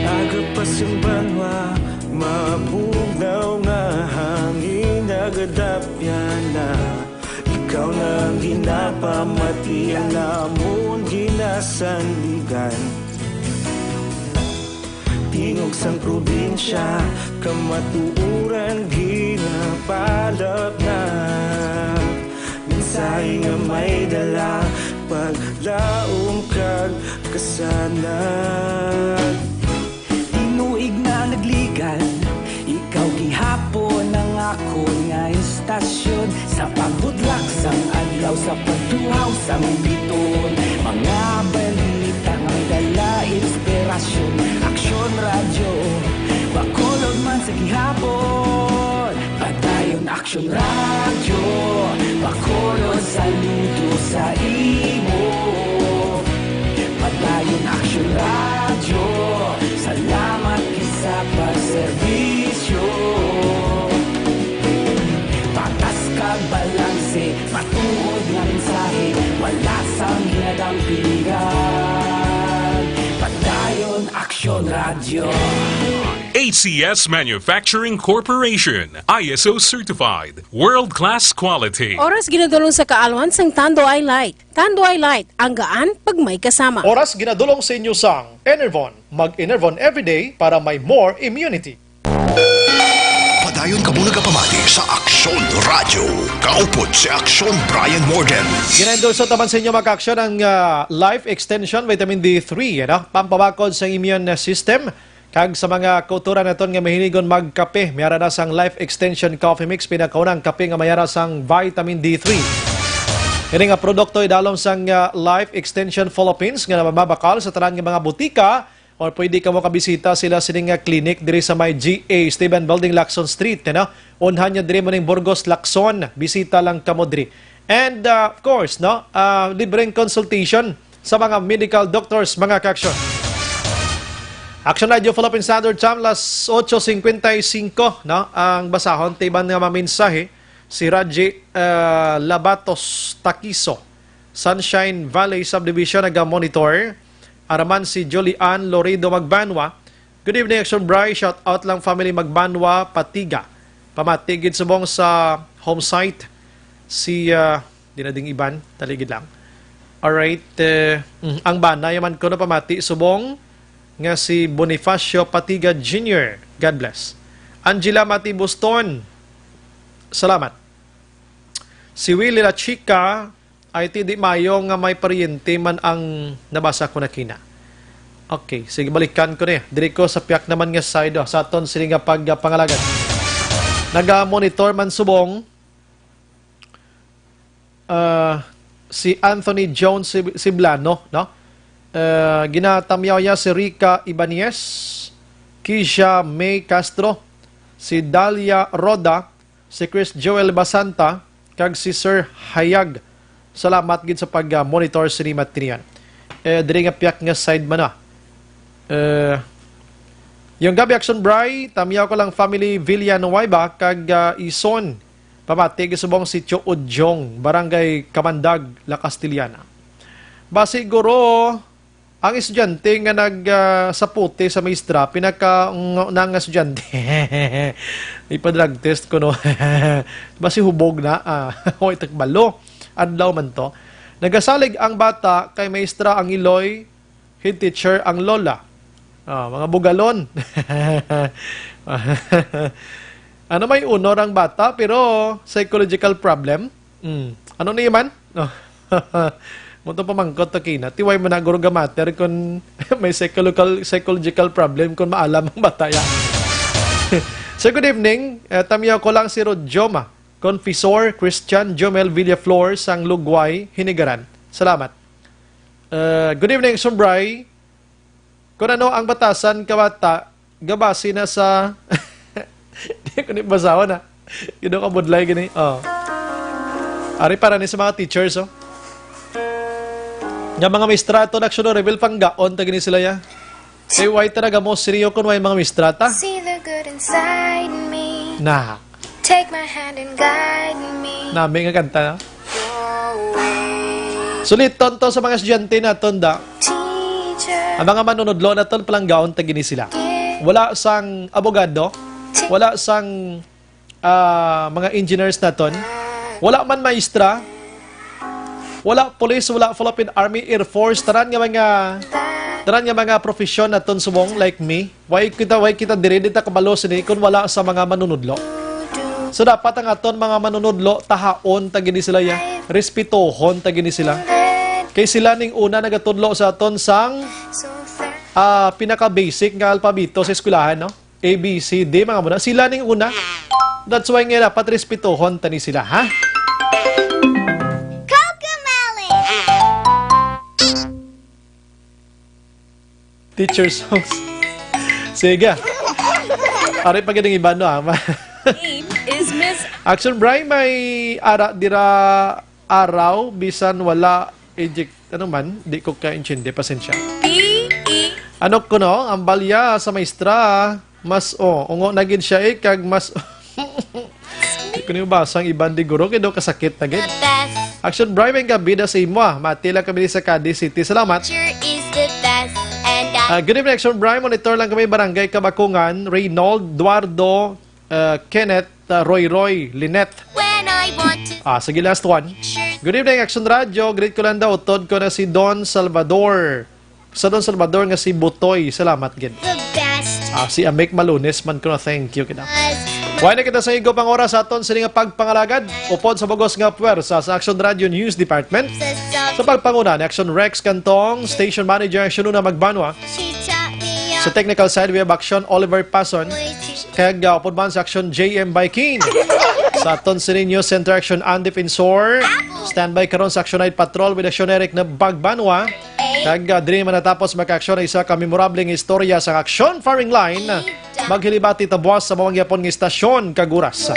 Aga pa sing banwa, mabugnaw nga hangin nagadapyan na. Ikaw na ang ginapamati, ang amon ginasandigan. Tingog sang probinsya, kamatuoran ginapalapnap. Mensahe nga may dala, paglaom kag kasanag. Tinuig na nagligan, ikaw gihapon ang akon nga istasyon. Sa pagbutlak sang adlaw, sa pagtuhaw sang biton, mga balita nga may dala inspirasyon. Aksyon Radyo, Bacolod man sa gihapon. Padayon Aksyon Radyo, Bacolod, saludo sa imo. Padayon Aksyon Radyo, salamat gid sa pagserbisyo. Patas kag balanse, matuod nga mensahe, wala sang ginadampingan. Padayon Aksyon Radyo. H C S Manufacturing Corporation, I S O certified, world-class quality. Oras ginadulong sa kaalwan sang Tanduay Light. Tanduay Light, ang gaan pag may kasama. Oras ginadulong sa inyo sang Enervon. Mag-Enervon everyday para may more immunity. Padayon kamo nagapamati sa Aksyon Radyo. Kaupod si Aksyon Brian Morgan. Ginaendorso taman sa inyo, mga kaaksyon, ang, ah, Life Extension Vitamin D three, ano? Pampabakod sa immune system. Kag sa mga kautoran naton nga mahinigon magkape, may ara na sang Life Extension Coffee Mix, pinakaunang kape nga may ara sang vitamin D three. Ini nga produkto idalom sang, ah, Life Extension Philippines nga nababakal sa tanan nga mga butika Or pwede kamo kabisita sila sining nga clinic diri sa may G A Esteban Building, Lacson Street, you know? Unhan nyo diri mo ning Burgos, Lacson. Bisita lang kamo diri. And, uh, of course, no, uh, libreng consultation sa mga medical doctors, mga ka-action. Action Radio Philippine Standard Time, alas otso cincuenta y cinco, no? Ang basahon, tiban nga mga mensahe, si Raji, uh, Labatos Takiso, Sunshine Valley Subdivision, naga-monitor. Araman si Julie Ann Loredo Magbanwa. Good evening, Action Bri. Shout out lang family Magbanwa, Patiga. Pamati gid subong sa home site. Si, ah, di na ding iban, taligid lang. Alright, eh, mm, ang bana yaman ko na pamati subong nga si Bonifacio Patiga Junior. God bless. Angela Mati Buston. Salamat. Si Willie La Chica, ay ti di mayo nga may paryente man ang nabasa ko na kina. Okay, sige, balikan ko ni. Diri ko sa piyak naman nga side, oh, sa aton sini nga pagpangalagad. Naga-monitor man subong, ah, si Anthony Jones Sib-, Siblano, no? Ah, ginatamyaw niya si Rica Ibanez, Kisha May Castro, si Dalia Roda, si Chris Joel Basanta, kag si Sir Hayag. Salamat gid sa pag-monitor sini matinian. Eh, diri nga piyak nga side man na. Eh, yung gabi, Action Bri, tamyaw ko lang family Villanueva kag, ah, Ison. Pamati gid subong Sitio Udyong, Barangay Kamandag, La Castellana. Basi guro, ang estudyante nga nag, ah, saputi sa maestra, pinaka ng, ng estudyante. Ipa-drug test ko, no? Basi hubog na, ah. Hoy, takbalo. Adlaw man to. Nagasalig ang bata kay maestra ang iloy, head teacher ang lola. Ah, mga bugalon. Ano, may unor ang bata, pero psychological problem? Mm. Ano ni man? Oh. Mo to pamangkot to kina. Tiway mo na guro ga matter kung may psychological, psychological problem kung maalam ang bata ya. So, good evening. Eh, tamyaw ko lang si Rod Joma, Confessor Christian Jomel Villaflor sang Lugway, Hinigaran. Salamat. Eh, good evening, Sumbray. Kung ano ang batasan ka bata, gabasi na sa, di ko ni basahon, ha. Gino ka budlay gini. Oh. Ari para ni sa mga teachers, oh. Nga mga maestra, to, actually, reveal panggaon, ta gini sila, ya. Kay why talaga mo, seryo, kung why mga maestra, ta? See the good inside me. Na. Take my hand and guide me. Nami nga kanta, no? Suliton to sa mga estudyante naton, da. Teacher. Ang mga manunudlo naton, palanggaon ta gini sila. Wala sang abogado, wala sang, ah, mga engineers naton, wala man maestra, wala police, wala Philippine Army, Air Force, tanan nga mga, tanan nga mga profesyon naton subong, like me. Why kita, why kita diri, di ta kabalo sini kung wala sa mga manunudlo. So, dapat ang aton mga manunudlo, tahaon ta gini sila, ya. Respetohon ta gini sila. Kay sila ning una nagatudlo sa aton sang, ah, pinaka-basic nga alpabeto sa eskwelahan, no? A, B, C, D, mga muna. Sila ning una. That's why nga dapat respetohon ta ni sila, ha? Cocomelon! Teacher songs. Sige. Ari pa gid ang iba, no, ah. Ma- Name is Miss Action Bry, may ara dira araw, bisan wala eject, ano man, di ko kaintindi, pasensya. P E. Ano ko, no? Ang balya sa maestra, mas, oh, ungo na gid siya, eh, kag mas, di ko niyo basa ang iban di guro, kay daw kasakit na gid. The best. Action Bry, may gabi na sa imo, ah. Mati lang kami sa Cadiz City. Salamat. Teacher is the best, and I Ah, good evening, Action Bry. Monitor lang kami, Barangay Kabakungan, Reynold, Eduardo, uh, Kenneth, uh, Roy Roy, Lynette. When I want to Ah, sige, last one. Good evening, Action Radio. Greet ko lang daw, utod ko na si Don Salvador. Sa Don Salvador nga si Butoy. Salamat gid. The best. Ah, si Amik Malunes man ko na, thank you kita. Wala na kita sa higop ang oras sa aton sini nga pagpangalagad. Upod sa bugos nga puwersa sa Action Radio News Department. Sa pagpanguna ni Action Rex Cantong, Station Manager Action Una Magbanwa. She taught me Sa technical side, we have Action Oliver Pason. Kag, uh, upod man sa Action J M Baikin. Sa aton sini News Center Action Andy Pinsor. Standby karon sa Action Night Patrol with Action Eric na Bagbanwa. Kag, ah, diri man natapos makaaksyon ang isa ka memorableng istorya sa Aksyon Firing Line. Maghilibati ta buwas sa mao gyapon nga istasyon kag oras.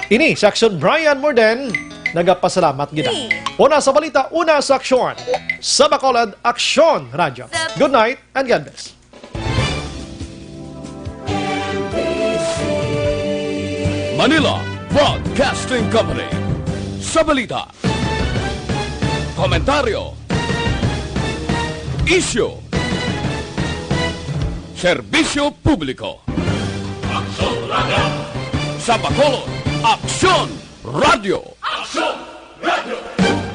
Ini si Aksyon Brian Morden, nagapasalamat gid. Una sa balita, una sa aksyon. Sa Bacolod, Aksyon Radyo. Good night and God bless. Manila Broadcasting Company. Sa balita, komentaryo, isyu, serbisyo publiko. Aksyon Radio. Sa Bacolod, Aksyon Radio. Aksyon Radio.